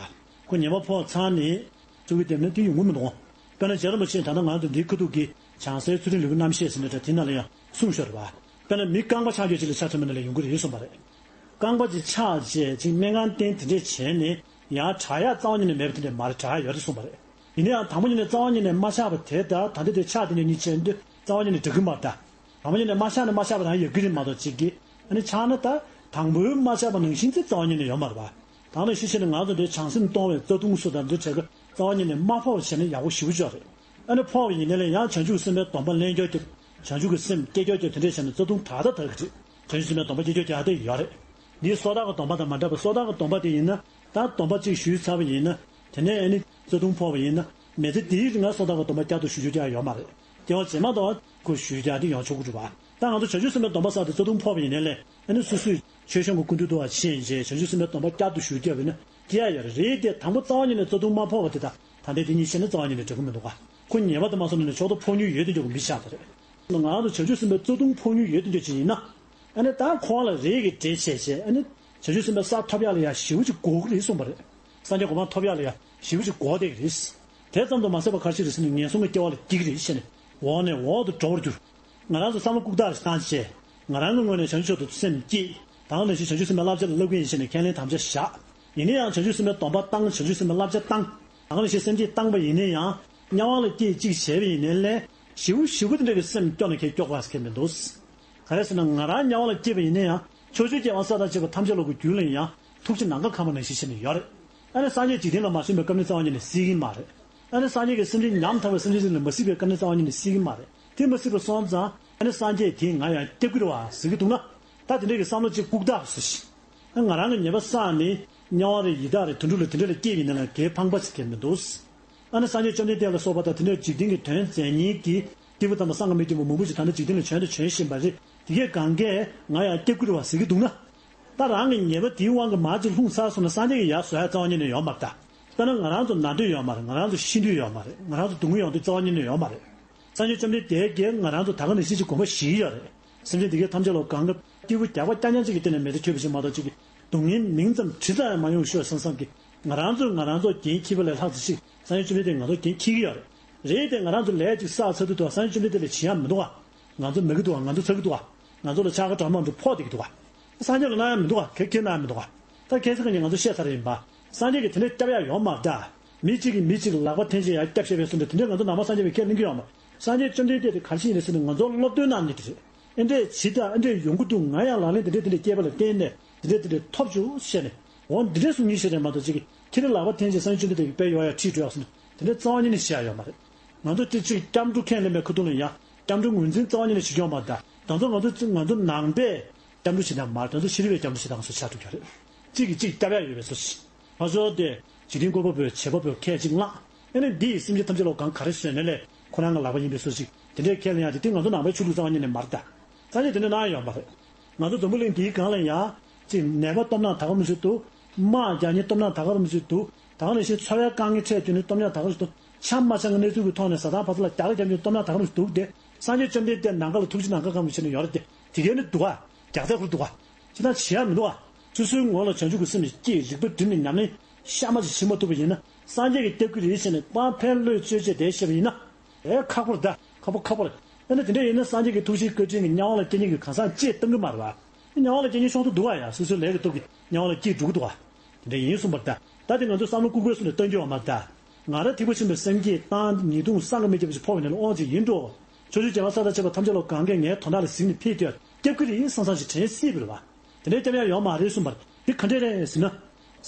ཁོ་ཉེས་པ་ཕོག་ཚར་ནས་གཙུག་གི་སྡེབ་ན་དེ་ཡོང་གི་མི་འདུག་དཔེར་ན་རྗེ་རིན་པོ་ཆེས་ད་ལྟ་ང་ཚོ་འདིའི་ཁ་ཐུག་གི་བྱང་སའི་ཚུལ་ཁྲིམས་ལུས་ཀྱི་རྣམ་བཤད་ཟེར་ནས་འདྲ་དེ་ནང་ལ་ཡང་གསུངས་ཤོར་བ། དཔེར་ན་མི་རྐང་པ་ཆག་རྒྱུ་ཅིག་ལ་ཆ་མཚོན་པ་ནང་ལ་ཡོང་གི་རེད་གསུངས་པ་རེད། རྐང་པ་ཅིག་ཆག་བྱས་ཅིག་སྨན་ཁང་བསྟེན་དེ་འདྲས་བྱས་ནས་ཡང་དྲག་ཡག་རྩ་བ་ཉིད་ནས་མེད་པ་དེ་འདྲས་མ་རེད། དྲག་ཡག་ཡོད་རེད་གསུངས་པ་རེད། ཡིན་ན་ཡང་དང་པོ་ཉིད་ནས་རྩ་བ་ཉིད་ནས་མ་ཆག་པ་དེ་དང་ད་ལྟ་དེ་ཆག་དེ་འདྲས་གཉིས་ཆད་དུས་རྩ་བ་ཉིད་ནས་འགྲིག་གི་མ་རེད་ད། དང་པོ་ཉིད་ནས་མ་ཆག་ནས་མ་ཆག་པ་རང་ཡོད་ཀྱི་རེད་མ་གཏོགས་ཅིག་གིས་ཨ་ནི་ཆག་ན་ད་དང་པོའི་མ་ཆག་པ་ནང་བཞིན་དེ་རྩ་བ་ཉིད་ནས་ཡོད་མ་རེད་པ། ད་ནང་བཞིན་བྱས་ནས་ང་ཚོ་འདིར་བྱང་སེམས་གཏོང་བའི་རྩ་ལྟུང་སོགས་དང་འདི་བྱས་ཀྱི་རྩ་བ་ཉིད་ནས་མ་ཕོག་པ་བྱས་ན་ཡག་པོ་ཞེ་པོ་ཅིག་རེད། ཨ་ནི་ཕོག་པ་ཡིན་ནའི་ལས་ཡང་བྱང་ཆུབ་སེམས་དཔའི་སྡོམ་པ་ལེན་རྒྱུ་དེ། བྱང་ཆུབ་ཀྱི་སེམས་སྐྱེ་རྒྱུ་དེ་འདྲས་བྱས་ན་རྩ་ལྟུང་དག་ད་དག་གི་རེད། བྱང་ཆུབ་སེམས་དཔའི་སྡོམ་པ་སྐྱེ་རྒྱུ་དེ་ཡག་དེ་ཡོད་རེད། འདིའི་སོ་ཐར་གྱི་སྡོམ་པ་དང་མ་འདྲ་བ། སོ་ཐར་གྱི་སྡོམ་པ་དེ་ཡིན་ན། ད་སྡོམ་པ་གཅིག་ཞུས་ཚར་བ་ཡིན་ན། དེ་ནས་ཨ་ནི་རྩ་ལྟུང་ཕོག་པ་ཡིན་ན། མི་ཚེ་འདིའི་རིང་ལ་སོ་ཐར་གྱི་སྡོམ་པ་བསྐྱར་དུ་ཞུ་རྒྱུ་ཡང་ཡོད་མ་རེད། སྐྱེ་བ་རྗེས་མ་དང་ཁོ་ཞུ་རྒྱུ་དེ་ཡང་ཆོག་གི་རེད་པ། ད་ང་ཚོ་བྱང་ཆུབ་སེམས་དཔའི་སྡོམ་པ་བསགས་ཏེ་རྩ་ལྟུང་ཕོག་པ་ཡིན་ནའི་ལས་ཨ་ནི་སོ་སོས་ཆོས་སྐྱོང་གི་སྐུ་མདུན་དུ་བ་ཕྱིན་རྗེས་བྱང་ཆུབ་སེམས་དཔའི་སྡོམ་པ་བསྐྱར་དུ་ཞུ་རྒྱུ་ཡིན་ན་སྐྱེ་ཡ་ཡོད་རེད་དེ། དང་པོ་རྩ་བ་ཉིད་ནས་རྩ་ལྟུང་མ་ཕོག་པ་དེ་དང་ད་ལྟའི་དེ་གཉིས་ཆད་ན་རྩ་བ་ཉིད་ནས་འགྲིག་གི་མི་འདུག་ག་ཁོ་ཉེས་པ་དེ་མ་སོང་ནས་ནས་ཕྱོགས་དུ་ཕོག་མྱོང་ཡོད་དུ་འཇོག་གི་མི་ཆགས་པ་རེད། ང་རང་ཚོ་བྱང་ཆུབ་སེམས་དཔའི་རྩ་ལྟུང་ཕོག་མྱོང་ཡོད་དུ་འཇོག་ཅིག་ཡིན་ན། ཨ་ནི་ད་འཁོར་བ་ལ་རེས་ཀྱི་འདྲེ་བྱས་བྱས་ཨ་ནི་བྱང་ཆུབ་སེམས་དཔའི་ས་ཐོབ་ཡག་ལ་ཡང་ཞེ་པོ་ཅིག་དགོས་ཀྱི་རེད་གསུངས་པ་རེད། སངས་རྒྱས་གོ་འཕང་ཐོབ་ཡག་ལ་ཡང་ཞེ་པོ་ཅིག་དགོས་བསྡད་ཀྱི་རེད། དེ་ཙམ་དུ་མ་ཟད་པར་ག་ཅི་རེད་ཟེར་ན་ངན་སོང་གི་སྐྱེ་བ་ལ་སྐྱེ་གི་རེད་ཟེར་ནས་འོག་ནས་འོག་ཏུ་འགྲོ་བར་འགྱུར། ང་རང་ཚོ་བསམ་བློ་ལྐུགས་རྟགས་ཤིག་བཏང་བྱས། ང་རང་གི་ངོས་ནས་བྱང་ཆུབ་མཆོག་ཏུ་སེམས་བསྐྱེད། ད་ག་ནང་བཞིན་བྱང་ཆུབ་སེམས་དཔའི་བསླབ་བྱ་ལ་བསླབ་ཀྱི་ཡིན་ཞེས་ནས་ཁས་ལེན་དམ་བཅའ་བཞག་ཡིན་ན་ཡང་བྱང་ཆུབ་སེམས་དཔའི་སྡོམ་པ་བཏང་། བྱང་ཆུབ་སེམས་དཔའི་བསླབ་བྱ་བཏང་། ད་ག་ནང་བཞིན་སེམས་བསྐྱེད་བཏང་པ་ཡིན་ན་ཡང་། དམྱལ་བ་ལ་སྐྱེས་གཅིག་བྱས་པ་ཡིན་ནའི་ལས་ཞེ་པོ་ཞེ་པོ་དེ་འདྲ་གི་སེམས་སྐྱོ་ན་ཁྱེད་སྐྱོ་དགོས་ཟེར་མཁན་མི་འདུག་ག་རེ་ཟེར་ན་ང་རང་དམྱལ་བ་ལ་སྐྱེས་པ་ཡིན་ན་ཡང་ཕྱོགས་བཅུའི་རྒྱལ་བ་སྲས་དང་བཅས་པ་ཐམས་ཅད་ལ་གི་རྒྱུད་ལ་ཡང་ ཐུགས་རྗེ་ནམ་མཁའ་ཁ་མ་ནང་བཞིན་བྱས་ནས་ཡོད་རེད། ཨ་ནི་སངས་རྒྱས་འཇིག་རྟེན་ལ་མ་བྱོན་པའི་སྐབས་ནས་རྩ་བ་ཉིད་ནས་སྲིད་ཀྱི་མ་རེད། ཨ་ནི་སངས་རྒྱས་ཀྱི་སེམས་ཅན་ཉམ་ཐག་པའི་སེམས་ཅན་ཅིག་ལ་མ་སྲིད་པའི་སྐབས་ནས་རྩ་བ་ཉིད་ནས་སྲིད་ཀྱི་མ་རེད། དེ་མ་སྲིད་པ་སོང་ཙང་ཨ་ནི་སངས་རྒྱས་དེ་ང་ཡང་སྐྱབས་ཀྱི་རེད་བ་ཟེར་གྱི་འདུག་ན། ད་དེ་འདྲའི་གི་བསམ་བློ་གཅིག་བཀུག་ཐག་སོ་ཞིག་ང་རང་གི་ཉེས་པ་བསགས་ནས་དམྱལ་བ་རེད་ཡི་དྭགས་རེད་དུད་འགྲོ་ལ་དེ་འདྲ་ལ་སྐྱེས་པ་ཡིན་ན་ལ་གའི་ཕངས་པ་ཅིག་གང་མི་འདུག་ཨ་ནི་སངས་རྒྱས་བཅོམ་ལྡན་འདས་ལ་སོགས་པ་དང་དེ་འདྲའི་འཇིག་རྟེན་གྱི་དོན་མཛད་མཁན་གྱི་སྐྱེས་བུ་དམ་པ་སངས་རྒྱས་མི་སྐྱེས་བུ་མང་པོ་ཞིག་ད་ལྟ་འཇིག་རྟེན་ལ་བྱོན་དང་བྱོན་བཞིན་པ་རེད། དེ་གས་གང་གས་ང་ཡང་སྐྱབས་ཀྱི་རེད་བ་ཟེར་གྱི་འདུག་ན། ད་རང་གི་ཉེས་པ་དེའི་དབང་གིས་མར་ཅིག་ལྷུང་ཚར་སོང་ན་སངས་རྒྱས་ཀྱིས་ཡར་བཟོ་ཡ་རྩ་བ་ཉིད་ནས་ཡོད་མ་རེད་ད། དཔེར་ན་ང་རང་ཚོ་ན་འདོད་ཡོད་མ་རེད། ང་རང་ཚོ་ཤི་འདོད་ཡོད་མ་རེད། ང་རང་ཚོ་སྡུག་བསྔལ་ཡོང་འདོད་རྩ་བ་ཉིད་ནས་ཡོད་མ་རེད། སངས་རྒྱས་བཅོམ་ལྡན་འདས་ཀྱིས་ང་རང་ཚོ་ད་ག་ནང་བཞིན་གྱི་དགོངས་པ་བཞེས་ཀྱི་ཡོད་རེད། སེམས་ཅན་འདི་གའི་ཐམས་ཅད་ལ་གང་ག་སྐྱེས་བུ་རྒྱགས་པ་རྐྱང་རྐྱང་གཅིག་གི་སྟེང་ནས་མེ་མདའ་འཁྱོལ་བ་ཞིག་མ་གཏོགས་གཅིག་གི་སྡུག་བསྔལ་མིང་ཙམ་དྲི་ཙམ་ཡང་མ་ཡོང་ཤོག་བསམ་བསམ་གྱི་ང་རང་ཚོས་ང་རང་ཚོ་འགན་འཁྱེར་བ་ལས་ལྷག་ཙམ་ཞིག་སངས་རྒྱས་བཅོམ་ལྡན་འདས་ང་ཚོ་འགན་འཁྱེར་གྱི་ཡོད་རེད། རེད་དེ་ང་རང་ཚོ་ལས་ཅིག་བསགས་ཚར་དུས་དུ་སངས་རྒྱས་བཅོམ་ལྡན་འདས་ལ་བྱེད་ཡ་མི་འདུག་ག་ང་ཚོ་མེད་ཀྱི་འདུག་ག་ང་ཚོ་ཚར་གྱི་འདུག་ག་ང་ཚོ་ལ་ཕྱག་ཁ་གྲངས་མང་དུ་ཕོག་བསྡད་ཀྱི་འདུག་ག་སངས་རྒྱས་ལ་གནང་ཡ་མི་འདུག་ག་ག་གེ་གནང་ཡ་མི་འདུག་ག་ད་ཁ་སང་ཁ་ཉིན་ང་ཚོ་བཤད་ཚར་ཡིན་པ། སངས་རྒྱས་ཀྱིས་དེ་འདྲ་སྐྱབས་ཡ་ཡོད་མ་རེད་ད། མི་གཅིག་གིས་མི་གཅིག་ལ་ལག་པ་འཐེན་བྱས་ཡ་སྐྱབས་བཤད་པའི་སུ་འདྲ་དེ་འདྲ་ང་ཚོ་ནང་པ་སངས་རྒྱས་པའི་ཁས་ལེན་གྱི་ཡོད་མ་རེད། སངས་རྒྱས་བཅོམ་ལྡན་འདས་དེ་ག་རེ་ཞིག་ཡིན་རེད་ཟེར་ན་ང་ཚོར་སློབ་སྟོན་གནང་མཁན་དེ་རེད། ཨེ་འདྲས་བྱེད་ད་ཨེ་འདྲས་ཡོང་གི་འདུག་ང་ཡང་ལག་ལེན་དེ་འདྲས་དེ་འདྲས་སྐྱེས་པ་ལ་བརྟེན་ནས་དེ་འདྲས་དེ་འདྲས་ཐོབ་བྱུང་བཤད་ནས། འོ་འདི་འདྲས་གསུང་མཁན་ཞིག་རེད་མ་གཏོགས་གཅིག་གིས་ཁྱེད་རང་ལག་པ་འཐེན་བྱས་སངས་རྒྱས་བཅོམ་ལྡན་འདས་ཀྱིས་དཔེ་ཡོད་ཡ་ཁྲིད་འགྲོ་ཡ་གསུང་ནས་དེ་འདྲས་རྩ་བ་ཉིད་ནས་བཤད་ཡ་ཡོད་མ་རེད། ང་ཚོ་དེ་གཅིག་སྐྱབས་འགྲོ་ཁས་ལེན་པའི་ཁ་ཐུག་ལ་ཡང་སྐྱབས་འགྲོའི་ངོས་འཛིན་རྩ་བ་ཉིད་ནས་བྱེད་ཀྱི་ཡོད་མ་རེད་ད། ང་ཚོ་ང་ཚོ་ང་ཚོ་ནང་པའི་སྐྱབས་འགྲོ་བྱེད་སྟངས་མ་རེད། ང་ཚོ་ཕྱི་རོལ་པའི་སྐྱབས་འགྲོ་བྱེད་སྟངས་སུ་ཆགས་འགྲོ་གི་རེད། གཅིག་གིས་གཅིག་སྐྱབས་ཡ་ཡོད་པའི་བཟོ་ཞིག་ཕར་ཕྱོགས་དེ་འཇིག་རྟེན་བཀོད་པ་པོས་བྱེད་པ་པོས་ཁས་གཅིག་བླངས། ཨེ་ནི་འདི་ཡིས་སེམས་ཅན་ཐམས་ཅད་ལ་གང་ག་རེ་བཟོས་ནས་ལས་ཁོ་རང་གི་ལག་པ་ཡིན་པའི་བཟོ་ཞིག་དེ་འདྲའི་ཁས་ལེན་ཡ་དེ་དེ་ང་ཚོ་ནང་པའི་ཆོས་ལུགས་རྩ་བ་ཉིད་ནས་མ་རེད་ད། སངས་རྒྱས་དེ་འདྲ་གནང་ཡ་ཡོད་མ་རེད། ང་ཚོ་འཛམ་བུ་གླིང་འདིའི་སྒང་ལ་ཡང་ཅིག་ནད་པ་སྟོབས་ན་ད་ག་རུ་མི་ཞིག་འདུག་དམག་རྒྱག་མཁན་སྟོབས་ན་ད་ག་རུ་མི་ཞིག་འདུག་ད་ག་ནང་བཞིན་འཚོ་བའི་དཀའ་ངལ་འཕྲད་དུས་ནི་སྟོབས་ན་ད་ག་རུ་འདུག་ཆ་མ་ཆང་གི་གནས་ཚུལ་གྱི་ཐོག་ནས་ཟ་ཐང་ཕ་ཚ་ལ་རྒྱག་རེས་རྒྱག་མཁན་སྟོབས་ན་ད་ག་རུ་མི་འདུག་སྟེ། སངས་རྒྱས་བཅོམ་ལྡན་འདས་ནམ་མཁའ་ལ་ཐུགས་རྗེ་ནམ་མཁའ་ཁ་མ་བྱས་ནས་ཡོད་རེད་དེ། དེ་གས་ནི་འདུག་ག་རྒྱག་རྩ་ཁུར་འདུག་ག་ཅི་ད་བྱེད་ཡ་མི་འདུག་ག་སོ་སོའི་ངོ་ལ་བྱང་ཆུབ་ཀྱི་སེམས་ཀྱི་སྐྱེས་རིག་པ་བསྒྲིམས་ནས་ཉམས་ལེན་ཤ་མ་ཅིག་བྱེད་མ་ཐུབ་པ་ཡིན་ན། སངས་རྒྱས་ཀྱི་སྐྱབས་ཀྱི་རེད་ཟེར་ནས་དཔང་ཕན་བློས་བཅོལ་བྱས་བསྡད་ཤེས་པ་ཡིན་ན། ཨེ་ཁག་པོ་རེད་ད། ཁག་པོ་ཁག་པོ་རེད། ཨེ་ན་དེ་འདྲ་ཡིན་ན་སངས་རྒྱས་ཀྱི་ཐུགས་རྗེའི་བཀའ་དྲིན་གྱིས་དམྱལ་བ་ལ་སྐྱེ་མཁན་གྱི་གང་ཟག་ཅེས་གཏོང་གི་མ་རེད་བ། དམྱལ་བ་ལ་སྐྱེ་མཁན་ཤོང་ཐུབ་འདུག་ག་ཡ་སོ་སོའི་ལས་ཀྱི་སྟོབས་ཀྱིས་དམྱལ་བ་ལ་སྐྱེ་འགྲོ་གི་འདུག་ག་དེ་འདྲ་ཡིན་གསུངས་པ་རེད་ད། ད་དེ་ང་ཚོ་བསམ་བློ་ལྐུགས་པའི་སུ་ལ་གཏོང་རྒྱུ་ཡོད་མ་རེད་ད། ང་རང་ཐེག་པ་ཆེན་པོའི་སེམས་བསྐྱེད་བཏང་ཉེས་ལྟུང་བསགས་ཀྱི་མེད་ཀྱི་བ་ཞིག་ཕོག་པ་ཡིན་ན་ལ་དབང་ཅིག་ཡིན་འགྲོ། ཕྱོགས་བཅུའི་རྒྱལ་བ་ས་དང་བཅས་པ་ཐམས་ཅད་ལ་གང་གས་ངའི་དོན་དག་ལ་གཟིགས་ནས་ཕེབས་ཏེ་སྐྱབས་ཀྱི་རེད་བསམ་བསམ་ཞིག་དྲན་སྲིད་པ་རེད་བ། དེ་འདྲའི་སྐྱབས་ཡ་ཡོད་མ་རེད་གསུངས་པ་རེད། དེ་ག་འདྲས་རེད་ཟེར་ན།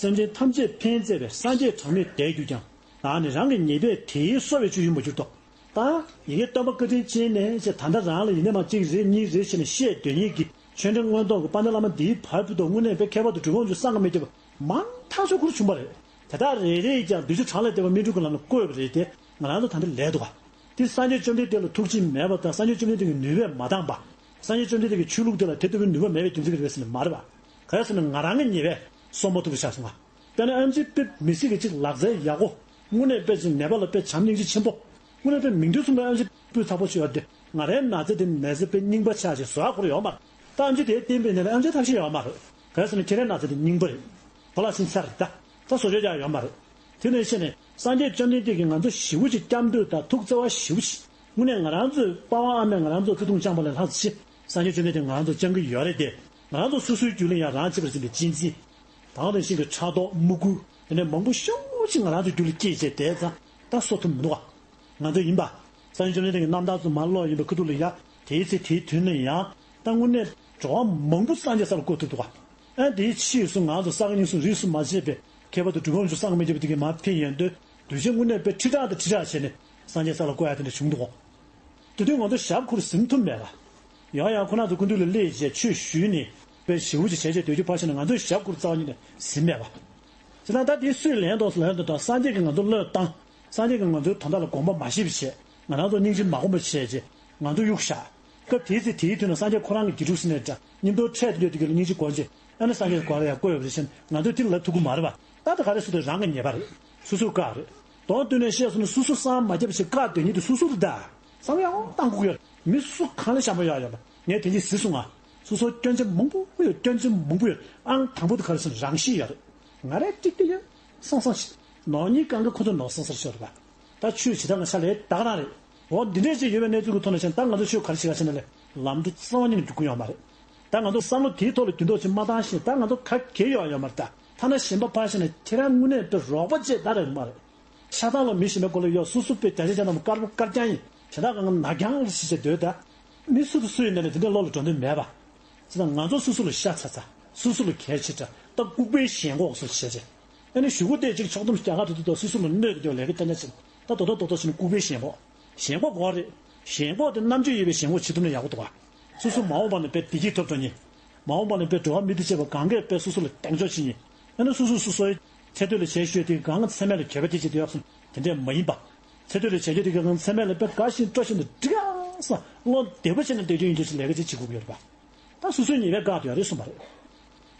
སེམས་ཅན་ཐམས་ཅད་ཕན་མཛད་པའི་སངས་རྒྱས་གྲངས་མེད་བསྡད་གྱུར་ཀྱང་། བདག་ནི་རང་གི་ཉེས་པས་དེའི་གསོ་བའི་ཆོས་ཉིད་མ་གྱུར་ཏོ། ད་ཡི་གེ་སྟོན་པ་བཀའ་དྲིན་ཅན་ནས་ཅེས་ད་ལྟ་རང་ལ་ཡིན་ནས་མ་གཅིག་རེད་གཉིས་རེད་ཅེས་ནས་བཤད་འདོད་མཁན་གྱི་ཆོས་འབྲེལ་མངོན་རྟོགས་ཀྱི་དཔལ་ལྡན་བླ་མ་འདིའི་བར་དུ་དངོས་གནས་དཔེ་ཁྱད་པར་དུ་གྲུབ་དབང་ཕྱུག་སངས་རྒྱས་མི་སྐྱོབ་པ་མང་ཐག་ཆོད་ཁུར་བྱུང་བ་རེད། དེ་དག་རེ་རེས་ཀྱང་གདུལ་བྱ་གྲངས་ལས་འདས་པ་སྨིན་གྲོལ་གྱི་ལམ་ལ་བཀོད་པ་རེད་དེ་ང་རང་ཚོ་ད་འདི་ལས་འདུག་ག་དེ་སངས་རྒྱས་བཅོམ་ལྡན་འདས་ལ་ཐུགས་རྗེ་མེད་པ་དང་སངས་རྒྱས་བཅོམ་ལྡན་འདས་ཀྱི་ནུས་པས་མ་འདང་བ། སངས་རྒྱས་བཅོམ་ལྡན་འདས་ཀྱི་ཆོས་ལུགས་དེ་ལ་དེ་ལྟ་བུའི་ནུས་པ་མེད་པའི་རྒྱུ་མཚན་གྱིས་རེད་ཟེར་ནས་མ་རེད་བ། ག་རེ་ཟེར་ན་ང་རང་གི་ཉེས་པས་གསོ་མ་ཐུབ་པ་ཆགས་སོང་ང་། དཔེར་ན་ཨེམ་ཆི་དཔེ་མི་སྲིད་ཀྱི་ཅིག་ལག་རྩལ་ཡག་པོ། དངོས་གནས་དཔེ་ཅིག་ནད་པ་ལ་དཔེ་བྱམས་སྙིང་རྗེ་ཆེན་པོ། དངོས་གནས་དཔེ་མིང་དོན་མཚུངས་པའི་ཨེམ་ཆི་སྤུས་དག་པོ་ཞིག་ཡོད་དེ་ང་རའི་ན་ཚ་དེ་ནད་ཚ་དཔེ་རྙིང་པ་ཆགས་ཅིག་བཟོ་ཡག་ཁོ་རང་ཡོད་མ་རེད། ད་ཨེམ་ཆི་དེ་བསྟེན་པའི་ནད་ལ་ཨེམ་ཆི་ཐབས་ཤེས་ཡོད་མ་རེད། ག་རེ་ཟེར་ན་ཁྱེད་རའི་ན་ཚ་དེ་རྙིང་པ་རེད། གོ་ལ་ཕྱིན་ཚར་རེད་ད། ད་བཟོ་བཅོས་རྒྱག་ཡོད་མ་རེད། དེ་ནས་ཤེས་ནས་སངས་རྒྱས་བཅོམ་ལྡན་འདས་ཀྱིས་ང་ཚོ་ཞེ་པོ་ཅིག་སྐྱབས་འདོད་དང་ཐུགས་བརྩེ་བ་ཞེ་པོ་ཅིག་དངོས་གནས་ང་རང་ཚོའི་པ་ཝང་ཨ་མས་ང་རང་ཚོ་བརྩེ་དུང་བཅངས་པ་ལས་ལྷག་ཅིག་སངས་རྒྱས་བཅོམ་ལྡན་འདས་ང་རང་ཚོ་བཅངས་ཀྱི་ཡོད་རེད་དེ། ང་རང་ཚོ་སོ་སོའི་རྒྱུད་ལ་ཡང་རང་གཅེས་པར་འཛིན་པའི་གཅེས་འཛིན། ད་ག་ནང་བཞིན་གྱི་ཕྲག་དོག་དམུ་རྒོད་དེ་འདྲ་མང་པོ་ཤོག་ཅིག་ང་རང་ཚོའི་རྒྱུད་ལ་སྐྱེས་བྱས་བསྡད་ཙང་ད་གསོ་ཐུབ་མི་འདུག་ག་ང་ཚོ་ཡིན་པ། སངས་རྒྱས་བཅོམ་ལྡན་འདས་ཀྱི་རྣམ་ཐར་ཚོ་མར་ཀློག་ཡིན་པའི་ཁ་ཐུག་ལ་ཡ། དེའི་ཚེ་དེའི་དུས་ན་ཡང་ད་དངོས་གནས་འགྲོ་བ་མང་པོ་སངས་རྒྱས་སར་བཀོད་ཐུབ་འདུག་ག་ཨ་ནི་དེའི་ཕྱིས་སུ་ང་ཚོ་ས་ག་སྙིང་གསུམ་རིས་སུ་མ་ཆད་པའི་ཁྱད་པར་དུ་གྲུབ་དབང་ཕྱུག་སངས་རྒྱས་མི་སྐྱོབ་པ་དེ་གའི་མར་ཕེབས་ཡོང་དུས་གདུལ་བྱ་དངོས་གནས་དཔེ་ཁྲི་ཕྲག་དང་ཁྲི་ཕྲག་བྱས་ནས་སངས་རྒྱས་སར་བཀོད་ཡ་དེ་འདྲ་བྱུང་འདུག་ག་དེ་དུས་ང་ཚོ་ཞབས་ཁུར་ཟིན་ཐུབ་མེད་ལ། ཡང་ཡང་ཁོ་རང་ཚོ་སྐུ་མདུན་ལ་སླེབས་བྱས་ཆོས་ཞུས་ནས་དཔེ་ཞེ་པོ་ཅིག་བྱས་བྱས་སྡོད་རྒྱུ་ཕར་བཞག་ན་ང་ཚོའི་ཞབས་ཁུར་རྩ་བ་ཉིད་ནས་ཟིན་མེད་པ། བྱས་ཙང་ད་དེ་སུས་ལན་འདོགས་སུ་ལན་འདོགས་དང་སངས་རྒྱས་ཀྱིས་ང་ཚོ་བློས་བཏང་། སངས་རྒྱས་ཀྱིས་ང་ཚོའི་དོན་དག་ལ་དགོངས་པ་མ་བཞེས་པ་བྱས། ང་རང་ཚོ་སྙིང་རྗེ་མ་སྒོམ་པ་བྱས་རྗེས་ང་ཚོ་གཡུག་བཞག་སྐབས་དེའི་ཚེ་དེའི་དུས་ན་སངས་རྒྱས་ཁོ་རང་གི་དགེ་ཕྲུག་ཟེར་ནས་འདྲ་སྙིང་སྟོབས་འཕྲལ་དུ་ཡོད་དུས་ཀྱི་ལ་སྙིང་རྗེ་སྒོམ་རྗེས་ཨ་ནི་སངས་རྒྱས་སྒོམ་ལ་ཡང་བཀོད་ཡོད་པ་རེད་ཟེར་ནས་ང་ཚོས་དེ་ལ་ཐུག་གི་མ་རེད་པ། ད་ལྟ་ག་རེ་སུ་དེ་རང་གི་ཉེས་པ་རེད། སོ་སོའི་བཀག་རེད། དོན་སྟོན་ནས་བཤད་སོང་ན་སོ་སོ་བསམ་མ་ཁྱབ་ཞིག་བཀག་སྡོད་མཁན་དེ་སོ་སོ་རེད་ད། བསམ་ཡང་བཏང་དགོས་ཀྱི་ཡོད་རེད། མི་སུ་གང་ལ་བྱམས་པོ་ཡོད་ཡོད་པ་ངས་དེ་གྱིས་གཟིགས་སོང་ང་། སོ་སོ་སྐྱོན་ཆ་མང་པོ་ཡོད། སྐྱོན་ཆ་མང་པོ་ཡོད། ཨང་དང་པོ་དེ་ག་རེ་ཟེར་ན་རང་ཤེས་ཡོད་རེད། ང་རས་ཀྲིག་ཀྲི་ཡོད། སང་སང་ཞིག་ནོར་གཉིས་གང་གི་ཁོ་ཚོ་ནོར་སང་སར་ཤོར་བ། ད་ཆོས་བྱེད་སྟངས་ང་ཆ་ལས་ད་ག་རང་རེད། འོ་འདི་འདྲས་ཅིག་ཡོད་པའི་གནས་ཚུལ་གྱི་ཐོག་ནས་བཤད་ན་ད་ང་ཚོ་ཆོས་ག་རེ་བྱེད་ག་བྱེད་ན་ལས་ལམ་འགྲོ་རྩ་བ་ཉིད་ནས་འགྲོ་གི་ཡོད་མ་རེད། ད་ང་ཚོ་བསམ་བློ་དེའི་ཐོག་ལ་འགྱུར་ལྡོག་ཅིག་མ་བཏང་ཞིང་ད་ང་ཚོ་ག་གེ་ཡོད་ཡོད་མ་རེད་ད། ཐ་ན་གཞན་པ་ཕར་བཤད་ན་ཁྱེད་རང་དངོས་གནས་དཔེ་རོགས་པ་བྱེད་ད་རེད་མ་རེད། ཆགས་སྡང་ལ་མི་གཞན་པའི་སྐོར་ལ་ཡོད་སོ་སོ་དཔེ་བརྒྱ་ཆ་བརྒྱ་ཐམ་པ་དཀར་པོ་དཀར་རྐྱང་ཡིན་གཞན་དག་གང་ག་ནག་རྐྱང་ལ་ཞིག་བྱས་སྡོད་ད། མི་སུ་དང་སུ་ཡིན་ནའི་དེ་འདྲའི་བློ་ལ་འགྲོ་འདོད་མེད་པ། བྱས་ཙང་ང་ཚོ་སོ་སོ་ལ་ཤ་ཚ་ཚ། སོ་སོ་ལ་གལ་ཆེ་དྲགས། ད་ལྐུགས་པའི་ཞེན་ཁོག་སོགས་བྱས་རྗེས། ཨ་ནི་གཞུག་གུ་དེ་ཅིག་ཕྱོགས་བསྡོམས་རྒྱག་ག་དུས་དུས་དུ་སོ་སོ་ལ་གནོད་ཀྱི་དུས་ལས་ཀ་བསྟན་ན་ཕྱིན། ད་དོ་དོ་དོ་དོ་ཕྱིན་ལྐུགས་པའི་ཞེན་ཁོག་ཞེན་ཁོག་དགོས་རེད། ཞེན་ཁོག་དེ་རྣམ་དཔྱོད་ཡོད་པའི་ཞེན་ཁོག་བྱེད་ཐུབ་ན་ཡག་པོ་འདུག་ག་སོ་སོ་མ་འོངས་པ་ནས་དཔེ་བདེ་སྐྱིད་ཐོབ་འགྲོ་ཉེན། མ་འོངས་པ་ནས་དཔེ་འགྲོ་བ་མི་སྡུག་ཅེས་པ་གང་གས་དཔེ་སོ་སོ་ལ་གདེང་འཇོག་བྱེད་ཉེན། ཨ་ནི་སོ་སོ་སོ་སོའི་ཚེ་སྟོད་ལ་བྱས་ཤོས་དེ་གང་ཚེ་སྨད་ལ་གྱོད་པ་སྐྱེ་བྱེད་དུ་ཡག་སོང་དེ་འདྲས་མ་ཡིན་པ། ཚེ་སྟོད་ལ་བྱས་ཤོས་དེ་གང་ཚེ་སྨད་ལ་དཔེ་དགའ་བཞིན་སྤྲོ་བཞིན་དུ་འགྲིག་ཨང་བསམ་བློ་བདེ་པོ་བྱས་ནས་བསྡད་རྒྱུ་ཡིན་རྒྱུ་ཞིག་ལས་ཀ་ཅིག་བྱེད་དགོས་ཀྱི་ཡོད་རེད་པ། ད་སོ་སོའི་ཉེས་པས་བཀག་ཐུབ་ཡ་རེད་གསུངས་པ་རེད།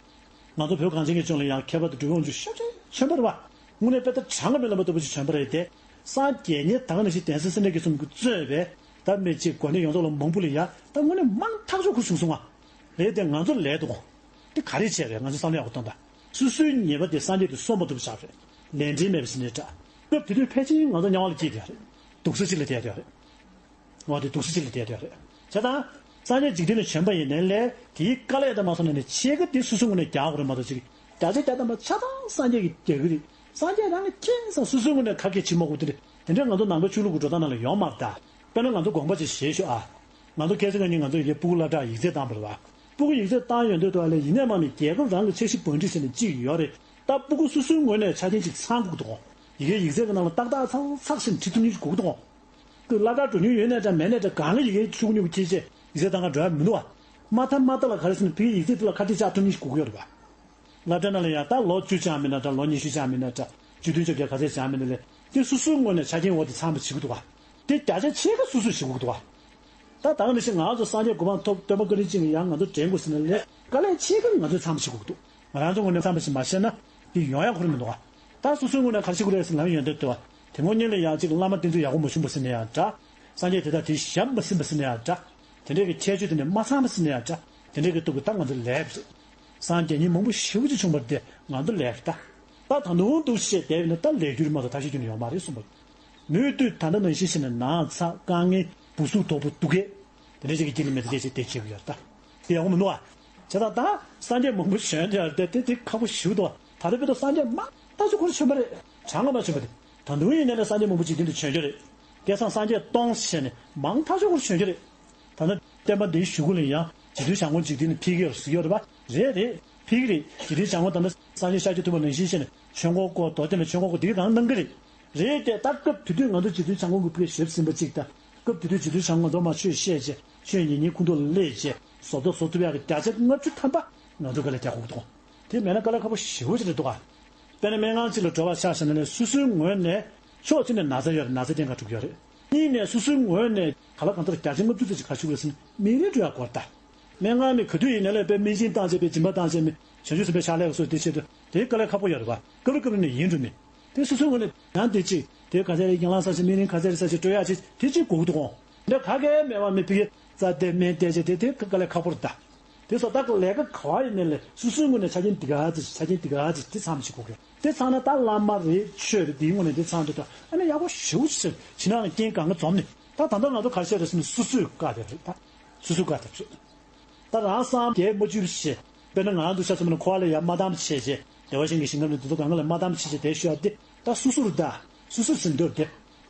ང་ཚོ་བོད་གངས་ཅན་གྱི་ལྗོངས་ལ་ཡང་མཁས་པ་དང་གྲུབ་དབང་ཆོས་ཤོག་ཆེན་ཆོན་པོ་རེད་པ། དངོས་གནས་དཔེ་ལྟ་གྲངས་ཀ་མེད་ལ་མ་ཐུབ་པ་ཞིག་ཆོན་པོ་རེད་དེ། སངས་རྒྱས་ཉིད་ད་ག་ནང་བཞིན་གདན་ས་སེ་འབྲས་དགེ་གསུམ་གྱིས་གཙོས་པའི་ད་མི་གཅིག་གོ་གནས་ཡོངས་རྫོགས་ལ་མང་པོ་ལ་ཡ་ད་དངོས་གནས་མང་ཐག་ཆོད་ཁུར་བྱུང་སོང་ང་། རེད་དེ་ང་ཚོ་ལས་འདུག་གོ། དེ་ག་རེ་བྱས་རེད་ང་ཚོ་བསམ་བློ་ཡག་པོ་གཏོང་དང་། སོ་སོའི་ཉེས་པ་དེ་སངས་རྒྱས་དེ་གསོ་མ་ཐུབ་བཞག་རེད། ལས་འབྲས་མེད་པ་ཟིན་ནས་འདྲ། སྐབས་དེ་དུས་ཕལ་ཆེར་ང་ཚོ་དམྱལ་བ་ལ་སྐྱེས་བསྡད་རེད། སྡུག་ས་ཅིག་ལ་བསྡད་བསྡད་རེད། འོ་དེ་སྡུག་ས་ཅིག་ལ་བསྡད་བསྡད་རེད། བྱས་ཙང་། སངས་རྒྱས་འཇིག་རྟེན་ལ་བྱོན་པ་ཡིན་ནའི་ལས་དེའི་དཀའ་ལས་དེ་མ་སོང་ནས་ནི་ཕྱེད་ཀ་དེ་སོ་སོའི་ངོས་ནས་རྒྱག་དགོས་རེད་མ་གཏོགས་ཅིག་བརྒྱ་ཆ་བརྒྱ་ཐམ་པ་ཆ་ཚང་སངས་རྒྱས་ཀྱིས་རྒྱག་གི་རེད། སངས་རྒྱས་རང་གིས་མཁྱེན་སོང་སོ་སོའི་ངོས་ནས་ཁ་སྐད་བྱེད་མ་དགོས་དེ་རེད། དེ་འདྲའི་ང་ཚོ་ནང་པའི་ཆོས་ལུགས་ཀྱི་འགྲོ་སྟངས་ནང་ལ་ཡོད་མ་རེད་ད། དཔེར་ན་ང་ཚོ་དགོངས་པ་ཅིག་བཞེས་ཤོག་ཨ། ང་ཚོ་ཁ་སང་ཉིན་ང་ཚོ་ཡི་གེ་སྤུ་གུ་སློབ་གྲྭར་ཡིག་ཚད་བཏང་བ་རེད་བ། སྤུ་གུ་ཡིག་ཚད་བཏང་ཡོང་དུས་དུ་ཨ་ལས་ཡིན་ནའི་མ་ནི་རྒྱལ་ཁབ་རང་གི་ཆབ་སྲིད་བང་སྒྲིག་ཟེར་ནས་གཅིག་ཡོད་རེད། ད་སྤུ་གུ་སོ་སོའི་ངོས་ནས་ཆ་རྐྱེན་ཅིག་ཚང་དགོས་འདུག་ཡི་གེ་ཡིག་ཚད་ཀྱི་ནང་ལ་ཏག་ཏག་ཚགས་ཚགས་ཤིག་བྲིས་ཐུབ་མཁན་ཅིག་དགོས་འདུག་སློབ་གྲྭར་འགྲོ་མྱོང་ཡོད་ནའི་འདྲ་མེད་ནའི་འདྲ་གང་གི་ཡི་གེ་ཤུགས་སྙོམས་ཀྱིས་ཁྱེར་བྱས་ཡིག་ཚད་བཏང་ག་འགྲོ་ཡ་མི་འདུག་བ། མ་མཐའ་མ་མཐའ་ལ་ག་རེ་ཟེར་ན་ཕ་གིའི་ཡིག་ཚད་དེ་ལ་ཁ་གཏད་གཅོག་ཐུབ་མཁན་ཞིག་དགོས་ཀྱི་ཡོད་རེད་བ། སློབ་གྲྭ་ནང་ལ་ཡང་ད་ལོ་བཅུ་སྦྱངས་མིན་ན་འདྲ་ལོ་ཉི་ཤུ་སྦྱངས་མིན་ན་འདྲ་བཅུ་བདུན་བཅོ་བརྒྱད་ག་ཚད་སྦྱངས་མིན་ན་ལས་དེ་སོ་སོའི་ངོས་ནས་ཆ་རྐྱེན་འོག་དེ་ཚང་མ་བྱེད་དགོས་འདུག་བ། དེ་བརྒྱ་ཆ་ཕྱེད་ཀ་སོ་སོས་བྱེད་དགོས་འདུག་བ། ད་ད་ག་ནང་བཞིན་ང་ཚོ་སངས་རྒྱས་གོ་འཕང་ཐོབ་སྟོན་པ་བཀའ་དྲིན་ཅན་གྱིས་ཡང་ང་ཚོ་འདྲེན་དགོས་ཟེར་ན་ལས་དཀའ་ལས་ཕྱེད་ཀ་ང་ཚོས་ཚང་མ་བྱེད་དགོས་འདུག་ང་རང་ཚོའི་ངོས་ནས་ཚང་མ་ཞིག་མ་བཤད་ན་དེ་ཡོང་ཡག་ཁོ་རང་མི་འདུག་བ། ད་སོ་སོའི་ངོས་ནས་ག་རེ་བྱེད་དགོས་རེད་ཟེར་ལབ་ཡོང་དུས་འདུག་བ། དེ་སྔོན་ཉིན་ལ་ཡང་གཅིག་བླ་མ་བསྟེན་ཚུལ་ཡག་པོ་མ་བྱུང་བ་ཟེར་ན་ཡང་འདྲ། སངས་རྒྱས་དེ་དག་དེ་ཞབས་མ་ཟིན་པ་ཟེར་ན་ཡང་འདྲ། དེ་འདྲའི་གི་ཁྱད་ཆོས་དེ་འདྲ་མ་ཚང་བ་ཟེར་ན་ཡང་འདྲ། དེ་འདྲའི་གི་སྟོབས་ཀྱིས་ད་ང་ཚོ་ལས་པ་རེད། སངས་རྒྱས་ཉིན་མང་པོ་ཞེ་པོ་ཅིག་བྱུང་བ་རེད་དེ་ང་ཚོ་ལས་པ་རེད་ད། ད་ད་དུང་འདུག་བཤད་བསྡད་པ་ཡིན་ན་ད་ལས་རྒྱུ་རེད་མ་གཏོགས་ཐབས་ཤེས་རྒྱུ་ནི་ཡོད་མ་རེད་གསུངས་པ་རེད། མུ་མཐུད་ད་ལྟ་ནང་བཞིན་བྱས་ནས་ནག་ཚ་དཀའ་ངལ་སྦུག་སུག་དོག་པོ་སྡུག་སྐད། དེ་འདྲ་ཅིག་གི་རྐྱེན་ལ་མི་ཚེ་སྐྱེལ་ཅིག་དེ་བྱེད་ཀྱི་ཡོད་ད། དེ་ཡག་པོ་མི་འདུག་ཨ། བྱས་ཙང་ད་སངས་རྒྱས་མང་པོ་བྱོན་དེ་ཡར་བལྟས་དེ་དེ་ཁག་པོ་ཞེ་པོ་འདུག་ད་ལྟ་བལྟས་ད་སངས་རྒྱས་མང་ཐག་ཆོད་ཁོ་རང་བྱོན་པ་རེད། གྲངས་ཀ་མ་བྱོན་པ་དེ། ད་དུང་ཡིན་ནའི་ལས་སངས་རྒྱས་མང་པོ་འཇིག་རྟེན་དུ་བྱོན་རྒྱུ་རེད། བསྐལ་བཟང་སངས་རྒྱས་སྟོང་བྱས་ནས་མང་ཐག་ཆོད་ཁོ་རང་བྱོན་རྒྱུ་རེད། ད་ལྟ་བསྟན་པ་འདིའི་གཞུག་གུ་ལ་ཡང་རྗེ་བཙུན་བྱམས་མགོན་འཇིག་རྟེན་ལ་ཕེབས་ཀྱི་ཡོད་ཟེར་གྱི་ཡོད་རེད་པ། རེད་རེད་ཕེབས་ཀྱི་རེད། རྗེ་བཙུན་བྱམས་མགོན་ད་ལྟ་སངས་རྒྱས་ཤཱཀྱ་ཐུབ་པ་ནང་བཞིན་བྱས་ནས་ཆོས་འཁོར་བསྐོར་རྡོ་རྗེ་ལ་ཆོས་འཁོར་བསྐོར་དེ་གའི་གང་གནང་གི་རེད། རེད་དེ་ད་སྐབས་དེ་དུས་ང་ཚོ་རྗེ་བཙུན་བྱམས་མགོན་གྱི་ཕུགས་ཞབས་ཟིན་པ་གཅིག་དང་སྐབས་དེ་དུས་རྗེ་བཙུན་བྱམས་མགོན་མདོ་སྨད་ཆོས་བཤད་བྱས་ཆོས་ཉན་མཁན་སྐུ་མདུན་ལ་སླེབས་བྱས་བཟོ་ལྟ་བཟོ་ཐུབ་ཡག་གི་བརྒྱ་ཆ་ལྔ་བཅུ་ཐམ་པ་ང་ཚོ་ག་ལ་རྒྱག་དགོས་ཀྱི་འདུག་དེ་མེད་ན་དཀའ་ལས་ཁག་པོ་ཞེ་པོ་ཅིག་རེད་འདུག་ག་དཔེར་ན་སྨན་ཁང་གཅིག་ལ་འགྲོ་བ་ཆ་བཞག་ན་ནི་སོ་སོའི་ངོས་ནས་ཕྱོགས་གཅིག་ནས་ན་ཚ་ཡོད་རེད། ན་ཚ་གཏན་འཁེལ་འགྲོ་གི་ཡོད་རེད། གཉིས་ནས་སོ་སོའི་ངོས་ནས་ག་ལ་གང་ལྟར་བརྒྱ་ཆ་ལྔ་བཅུ་ཙམ་ཞིག་ག་ཞུ་དགོས་ཟེར་ན་མིག་རིལ་འགྲོ་ཡག་སྐོར་ད། སྨན་ཁང་ནས་ག་དུས་ཡིན་ནའི་ལས་དཔེ་སྨན་སྦྱིན་བཏང་བྱས་དཔེ་སྦྱིན་པ་བཏང་བྱས་མི་བྱང་ཆུབ་སེམས་དཔའི་ཕྱག་ལས་སོགས་དེ་ཆེད་དུ་དེའི་དཀའ་ལས་ཁག་པོ་ཡོད་རེད་པ། སྐབས་རེ་སྐབས་རེ་ནས་ཡིན་འགྲོ་མི། དེ་སོ་སོའི་ངོས་ནས་ཡང་དེ་གཅིག་དེ་ག་ཚད་རེད། རྒྱང་ལངས་ས་ཞིག་སྨན་རིན་ག་ཚད་རེད་ས་ཞིག་སྤྲོད་ཡག་ཅིག་དེ་གཅིག་དགོས་ཀྱི་འདུག་གོ། འདི་ག་གེ་མེད་པ་མི་ཕ་གི་རྩ་དེ་སྨན་བལྟས་བྱས་དེ་དེ་དཀའ་ལས་ཁག་པོ་རེད་ད། དེ་སོགས་ད་ལས་ཀ་ག་བ་ཡིན་ནའི་ལས་སོ་སོའི་ངོས་ནས་ཆ་རྐྱེན་འདི་ག་ཅིག་ཆ་རྐྱེན་འདི་ག་ཅིག་དེ་ཚང་མ་བྱེད་དགོས་ཀྱི་རེད། དེ་ཚང་ན་ད་བླ་མ་རེད་ཆོས་རེད་དེའི་ངོས་ནས་དེ་ཚང་དེ་ད་ཨ་ནི་ཡག་པོ་ཞེ་པོ་ཅིག་བྱེད་ན་རྐྱེན་གང་ག་འཛོམས་ནས་ད་ད་ལྟ་ང་ཚོ་ག་རེ་བྱས་རེད་ཟེར་ན་སོ་སོས་བཀག་བསྡད་པ་རེད་ད། སོ་སོས་བཀག་བསྡད་པ་རེད། ད་རང་བསམ་གྱིས་མ་བཅུག་བྱས། དཔེར་ན་ང་རང་འདུག་ཤག་བསམ་ན་འཁོར་བ་ལ་ཡང་མ་བསྡམས་བྱས་རྗེས་བདེ་བ་ཅན་གྱི་ཞིང་ཁམས་ནས་འདི་ཚོ་གང་ག་ལ་མ་བསྡམས་བྱས་རྗེས་དེ་ཤོད་ཡ་དེ་ད་སོ་སོ་རུ་ད་སོ་སོ་ཟིན་འདོད་དེ་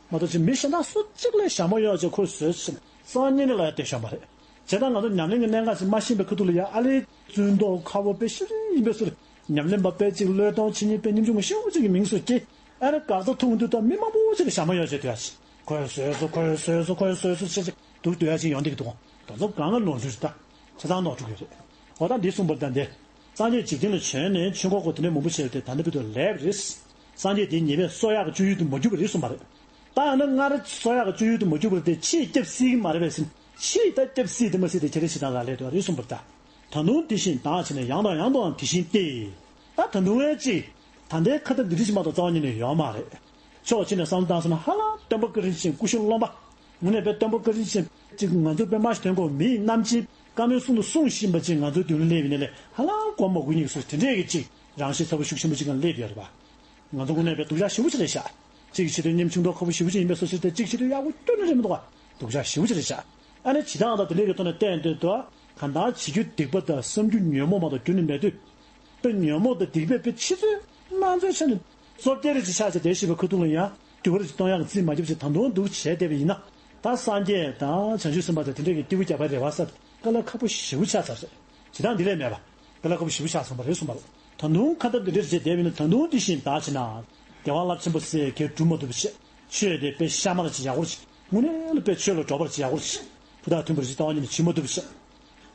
མ་གཏོགས་ཅིག་མི་གཞན་དག་སུ་གཅིག་ལ་ཞྭ་མོ་གཡོགས་བྱས་ཁོས་བཟོས་ཟིན་སང་ཉིན་ནས་ལ་ཡ་དེ་ཤོད་མ་རེད། བྱས་ཙང་ང་ཚོ་ཉམས་ལེན་གྱི་གནད་འགག་ཅིག་མ་ཤེས་པའི་ཁ་ཐུག་ལ་ཡ་ཨ་ལེ་བཙུན་མདོག་ཁ་བོ་དཔེ་ཤི་རི་ཡིན་པའི་སུ་རེད། ཉམས་ལེན་པ་དཔེ་གཅིག་བློས་གཏོང་བྱེད་མཁན་དཔེ་ཉམ་ཆུང་གི་ཤི་བོ་གཅིག་གི་མིང་སོགས་སྐྱེ། ཨ་ནི་འགག་རྩ་ཐུག་དུས་ད་མི་མང་པོ་ཅིག་ལ་ཞྭ་མོ་གཡོགས་བྱས་སྡོད་ཡ་ཅིག་ཁོས་བཟོས་སོ་ཁོས་བཟོས་སོ་ཁོས་བཟོས་སོ་ཞེས་ཅིག་སྡུག་སྡོད་ཡ་ཅིག་ཡོང་བསྡད་ཀྱི་འདུག་དེ་ཚོ་གང་ལ་ནོར་འཁྲུལ་རེད་ད། ཆ་ཚང་ནོར་འཁྲུལ་ཡོད་རེད། འོ་ད་འདི་གསུངས་པར་ད་འདི། སངས་རྒྱས་འཇིག་རྟེན་ལ་བྱོན་ནས་ཆོས་འཁོར་བསྐོར་དེ་འདྲ་མང་པོ་བྱས་ཏེ་ད་ལྟ་བར་དུ་ལས་པ་རེད། སངས་རྒྱས་དེའི་ཉེས་པས་གསོ་ཡག་གི་སྤྱོད་ཡུལ་དུ་མ་གྱུར་པ་རེད་གསུངས་པ་རེད། ད་ཨ་ནི་སྔར་གསོ་ཡག་གི་སྤྱོད་ཡུལ་དུ་མ་གྱུར་པ་རེད་དེ་ཕྱིས་སྐྱབས་སྲིད་ཀྱི་མ་རེད་པས་ཟིན། ཕྱིས་ད་སྐྱབས་སྲིད་དེ་མ་སྲིད་དེ་ཁྱེད་རེ་ཞིག་དང་ལ་ལས་དུ་རེད་གསུངས་པ་རེད་ད། ད་དུང་དེ་བཞིན་དང་བྱས་ནས་ཡང་དང་ཡང་དུའང་དེ་བཞིན་ཏེ། ད་ད་དུང་ཨེ་ཅི། ད་ལྟའི་ཁ་ད་འདི་རིགས་ཅིག་མ་གཏོགས་རྩ་བ་ཉིད་ནས་ཡོད་མ་རེད། ཕྱོགས་གཅིག་ནས་བསམ་བློ་བཏང་སོང་ན་ཧ་ལམ་སྟོན་པ་བཀའ་དྲིན་ཅན་སྐུ་ཞབས་སློབ་མ། དངོས་གནས་དཔེ་སྟོན་པ་བཀའ་དྲིན་ཅན་གཅིག་ང་ཚོ་དཔེ་མ་ཞིག་ཐོན་གོ་མིའི་རྣམ་མཁྱེན་བཀའ་མོལ་གསུང་དུ་གསུང་བཞིན་པ་ཅིག་ང་ཚོའི་མདུན་ལ་སླེབས་ཡིན་ནའི་ཧ་ལམ་གོ་མ་གོ་ཉིད་སུ་དེ་འདྲས་ཀྱི་ཅིག་རང་ཤེད་ཚ་པོ་ཤུགས་ཆེན་པོ་ཅིག་གང་སླེབས་ཡོད་རེད་པ། ང་ཚོ་དངོས་གནས་དཔེ་སྡུག་ཅག་ཞེ་པོ་ཅིག་རེད་ཤག་གཅིག་གི་ཆེད་དུ་ཉམ་ཆུང་མདོག་ཁ་པོ་ཞེ་པོ་ཅིག་ཡིན་པའི་སོ་སོ་དེ་གཅིག་ཆེད་དུ་ཡག་པོ་སྐྱོན་ནི་རེད་མི་འདུག་ག་སྡུག་ཅག་ཞེ་པོ་ཅིག་རེད་ཤག་ཨ་ནི་ཇི་ལྟར་ང་ཚོ་དེ་འདྲས་ཀྱི་ཐོག་ནས་བསྟན་འདོད་དོ། གང་ལྟར་བྱེད་རྒྱུ་སྡིག་པ་དང་བསམ་རྒྱུ་ཉོན་མོངས་མ་གཏོགས་རྒྱུ་ནི་མེད་དུས། དཔེ་ཉོན་མོངས་དང་སྡིག་པས་དཔེ་ཕྱི་ཚུལ་ནང་ཚུལ་ཆ་ནས་བཙོ་བསྐྱལ་རེ་ཅིག་ཆགས་བྱས་བསྡད་བཞིན་པའི་ཁ་ཐུག་ལ་ཡང་འགྱུར་བ་རེ་ཅིག་གཏོང་ཡག་གི་རྩིས་མ་བརྒྱབ་བྱས་ད་དུང་འདུག་བྱས་བསྡད་པ་ཡིན་ན། ད་སངས་རྒྱས་དང་བྱང་ཆུབ་སེམས་དཔའ་དང་དེ་འདྲས་ཀྱི་སྐྱེས་བུ་རྒྱ་བལ་རེ་བ་ས་དཀའ་ལས་ཁག་པོ་ཞེ་པོ་ཆགས་ཚར་རེད། ཇི་ལྟར་འདི་ལས་མེད་པ། དཀའ་ལས་ཁག་པོ་ཞེ་པོ་ཆགས་སོང་བ་རེད་གསུངས་པ་རེད། ད་དུང་ཁ་འདབ་འདི་འདྲ་བྱས་བསྡད་པ་ཡིན་ན། ད་དུང་འདི་བཞིན་བདག་བྱེད་ན། བདེ་བ་རླབས་ཆེན་པོ་སྲས་གས་སྒྲུབ་མ་ཐུབ་པ་བྱས། ཆོས་དེ་དཔེ་གཤའ་མར་ཅིག་ཡག་པོ་ཅིག་དངོས་གནས་ལ་དཔེ་ཆོས་ལ་འགྲོ་བར་ཅིག་ཡག་པོ་ཅིག་ཕུ་ཐག་མཐུན་པར་ཅིག་རྩ་བ་ཉིད་ནས་བྱེད་མ་ཐུབ་པ་བྱས།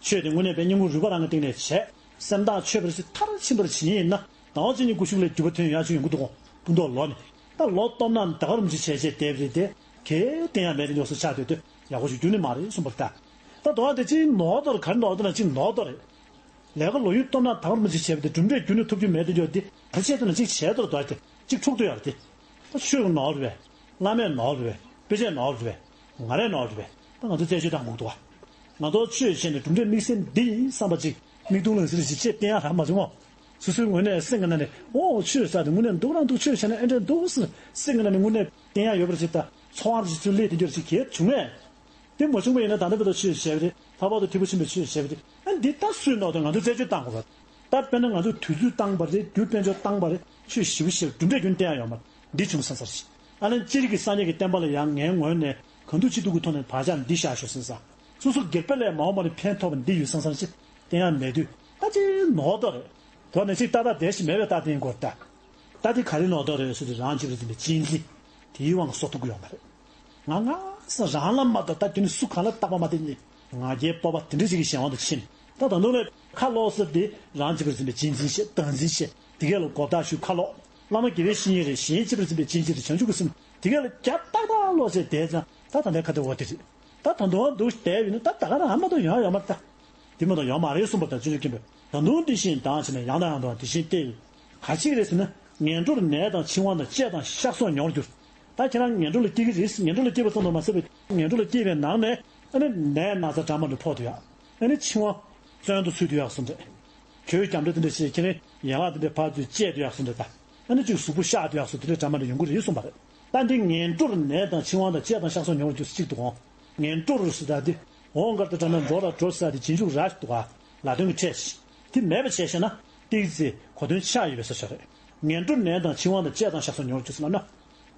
ཆོས་དེ་དངོས་གནས་དཔེ་སྙིང་ཁུང་རུས་པ་རང་གི་སྟེང་ནས་བྱས། སེམས་ཐག་ཆོད་པར་ཅིག་མཐར་ཕྱིན་པར་བྱེད་ཡིན་ན། ཟླ་བ་གཅིག་གཉིས་སྐུ་གཞུག་ལ་འགྱུར་བ་ཐོན་ཡག་ཅིག་ཡོང་གི་འདུག་གོ། སྤུ་མདོག་ལོག་ནས། ད་ལོ་སྟོབས་ན་ད་ག་རུ་མི་ཅིག་བྱས་བྱས་བསྡད་པ་རེད་དེ། གལ་ཏེ་ཡང་མེད་དེ་ཉོག་སུ་ཆགས་སྡོད་དུས་ཡག་པོ་ཞིག་འགྱུར་ནི་མ་རེད་གསུངས་པར་ལྟ། ད་དོ་བ་དེ་ཅིག་ནོར་དོ་རེད། ག་རེ་ནོར་དོ་ན་ཅིག་ནོར་དོ་རེད། ལས་ཀ་ལོ་ཡུན་སྟོབས་ན་ད་ག་རུ་མི་ཅིག་བྱས་པ་དེ་གྲུབ་འབྲས་འགྱུར་ནི་ཐུབ་རྒྱུ་མེད་དེ་ཉོག་དེ་ག་རེ་བྱས་དོ་ན་ཅིག་བྱས་དོ་རེད། དོ་བ་དེ་ཅིག་འཁྲུག་དོ་ཡག་རེད་དེ། ད་ཆོས་ནོར་རེད་པས། བླ་མས་ནོར་རེད་པས། དཔེ་ཆས་ནོར་རེད་པས། ང་རས་ནོར་རེད་པས། ད་ང་ཚོ་རྩད་གཅོད་བཏང་དགོས་འདུག་བ། ང་ཚོ་ཆོས་བྱས་ནས་གྲུབ་འབྲས་དམིགས་བསལ་འདི་ཡིན་བསམ་པ་ཅིག་མིག་མཐོང་ལག་ཟིན་ཞིག་བྱེད་བསྟན་ཡག་རག་མ་བྱུང་ངོ་། སོ་སོའི་ངོས་ནས་སེམས་ཀྱི་ནང་ནས་ཨོ་ཆོས་ཟེར་དེ་དངོས་གནས་འདུག་རང་འདུག་ཆོས་བྱས་ན་ཨེ་འདྲ་འདུག་ཟེར་སེམས་ཀྱི་ནང་ནས་དངོས་གནས་བསྟན་ཡག་ཡོད་པ་ཞིག་དང་ཚོར་བ་ཞིག་ཚུར་སླེབས་དེ་འདྲ་ཞིག་གལ་བྱུང་ངས། དེ་མ་བྱུང་བ་ཡིན་ན་ད་ལྟ་བར་དུ་ཆོས་བྱས་པ་རེད། ལྷག་པར་དུ་ཐེག་པ་ཆེན་པོའི་ཆོས་བྱས་པ་རེད། ཨ་འདི་ལྟ་སུས་ནོར་དོ། ང་ཚོས་རྩད་གཅོད་བཏང་དགོས་པ། ད་དཔེར་ན་ང་ཚོས་དུས་ཚོད་བཏང་པ་རེད། རྒྱུ་དཔལ་འབྱོར་བཏང་པ་རེད། ཆོས་ཞེ་པོ་ཞེ་པོ་གྲུབ་འབྲས་རྒྱུན་བསྟན་ཡག་ཡོད་མ་རེད། འདི་བྱུང་སོང་ཟེར་ཞིག་ཨ་ནི་སྤྱིར་གྱི་སངས་རྒྱས་ཀྱི་བསྟན་པ་ལ་ཡང་ངའི་ངོས་ནས་གང་ཐུབ་ཅི་ཐུབ་ཀྱི་ཐོག་ནས་བག་ཆགས་འདི་བཞག་ཤོག་ཟེར་ས། སོ་སོ་སྒེར་པ་ལས་མ་འོངས་པ་ནས་ཕན་ཐོགས་པ་འདི་ཡོད་བསམ་བསམ་ཞིག་བསྟན་ཡག་མེད་དུས་ད་ཅི་ནོར་དོ་རེད། དོ་ནས་ཅིག་ཏག་ཏག་བསྡད་ཞིག་མེད་པའི་རྟགས་དེ་ཡིན་སྐོར་ལྟ། ད་དེ་ག་རེ་ནོར་དོ་རེད་ཟེར་དུས་རང་གཅིག་པུར་འཛིན་པའི་གཅེས་འཛིན་དེའི་དབང་གིས་གསོ་ཐུབ་ཀྱི་ཡོད་མ་རེད། ང་ང་ས་རང་ལ་མ་གཏོགས་ད་དེ་ནི་སུ་གང་ལ་བརྟག་པ་མ་དེ་ནི་ང་རྒྱལ་སྤོབས་པ་དེ་འདྲ་ཞིག་གི་གཞན་དབང་དུ་ཕྱིན། ད་ད་དུང་ལས་ཁ་ལོག་ཟེར་དེ་རང་གཅིག་པུར་འཛིན་པའི་གཅེས་འཛིན་བཤད། བདག་འཛིན་བཤད། དེ་གས་ལ་གོ་བརྡ་ཞུ་ཁ་ལོག་བླ་མ་དགེ་བའི་བཤེས་གཉེན་རེད། གཞན་གཅིག་པུར་འཛིན་པའི་གཅེས་འཛིན་རེད། བྱང་ཆུབ་ཀྱི་སེམས་དེ་གས་ལ་རྒྱ་ཏག་ཏག་ལོག་བྱས་བསྡད་ཙང་ད་ད་ལྟའི་ཁ་དེ་འོ་དེ་རེད། ད་ད་དུང་འདུག་བསྡད་ཡོད་ན་ད་ད་ག་རང་ཨ་མ་དང་ཡོང་ཡོད་མ་རེད་ད། དེ་མ་གཏོགས་ཡོང་མ་རེད་གསུངས་པ་དང་། ཆོས་རྗེ་མཁན་པོས་ད་དུང་དེ་བཞིན་དང་བྱས་ནས་ཡང་དང་ཡང་དུ་དེ་བཞིན་ཏེ། ག་ཅིག་རེད་ཟེར་ན། ངན་འགྲོར་ནད་དང་འཆིང་བ་དང་བཅས་དང་གཤགས་སོགས་མྱོང་བར་འགྱུར། ད་ཁྱེད་རང་ངན་འགྲོ་ལ་སྐྱེ་གི་རེད། ངན་འགྲོ་ལ་སྐྱེས་པ་ཙམ་དུ་མ་ཟད་པའི་ངན་འགྲོ་ལ་སྐྱེས་པའི་ནང་ནས་ཨ་ནི་ནད་ན་ཚ་འདྲ་མི་འདྲ་ཕོག་ཐུབ་ཡག་ཨ་ནི་འཆིང་བ་བཙོན་དུ་ཚུད་ཐུབ་ཡག་གསུངས་རེད། གྱོད་རྒྱབ་འདྲ་དེ་འདྲ་བྱས་ཁྱེད་རང་ཡན་ལག་དེ་འདྲ་ཕར་ཚུར་བཅད་ཐུབ་ཡག་གསུངས་རེད་ད། ཨ་ནི་གཅིག་གཟུགས་པོ་གཤགས་ཐུབ་ཡག་སོགས་དེ་འདྲ་འདྲ་མི་འདྲ་ཡོང་གི་རེད་གསུངས་པ་རེད། ད་འདི་ངན་འགྲོར་ནད་དང་འཆིང་བ་དང་བཅས་དང་གཤགས་སོགས་མྱོང་བར་འགྱུར་ཟེར་གཅིག་འདུག་གོ། ངན་འགྲོར་ཟེར་ད་འདི་འོང་གར་དུ་དྲངས་ན་འགྲོ་ལ་འགྲོ་ཟེར་ད་འདི་རྗེས་འཇུག་ར་ཞིག་འདུག་ག། ལ་དོན་གྱི་ཕྲད་ཞིག་དེ་མེད་པ་བྱས་ཤེ་ན་ཏིག་ཙེ་གོ་དོན་ཆགས་ཡོད་པའི་ས་ཆ་རེད། ངན་འགྲོར་ནད་དང་འཆིང་བ་དང་བཅས་དང་གཤགས་སོགས་མྱོང་བར་འགྱུར་ཟེར་ལབ་ན།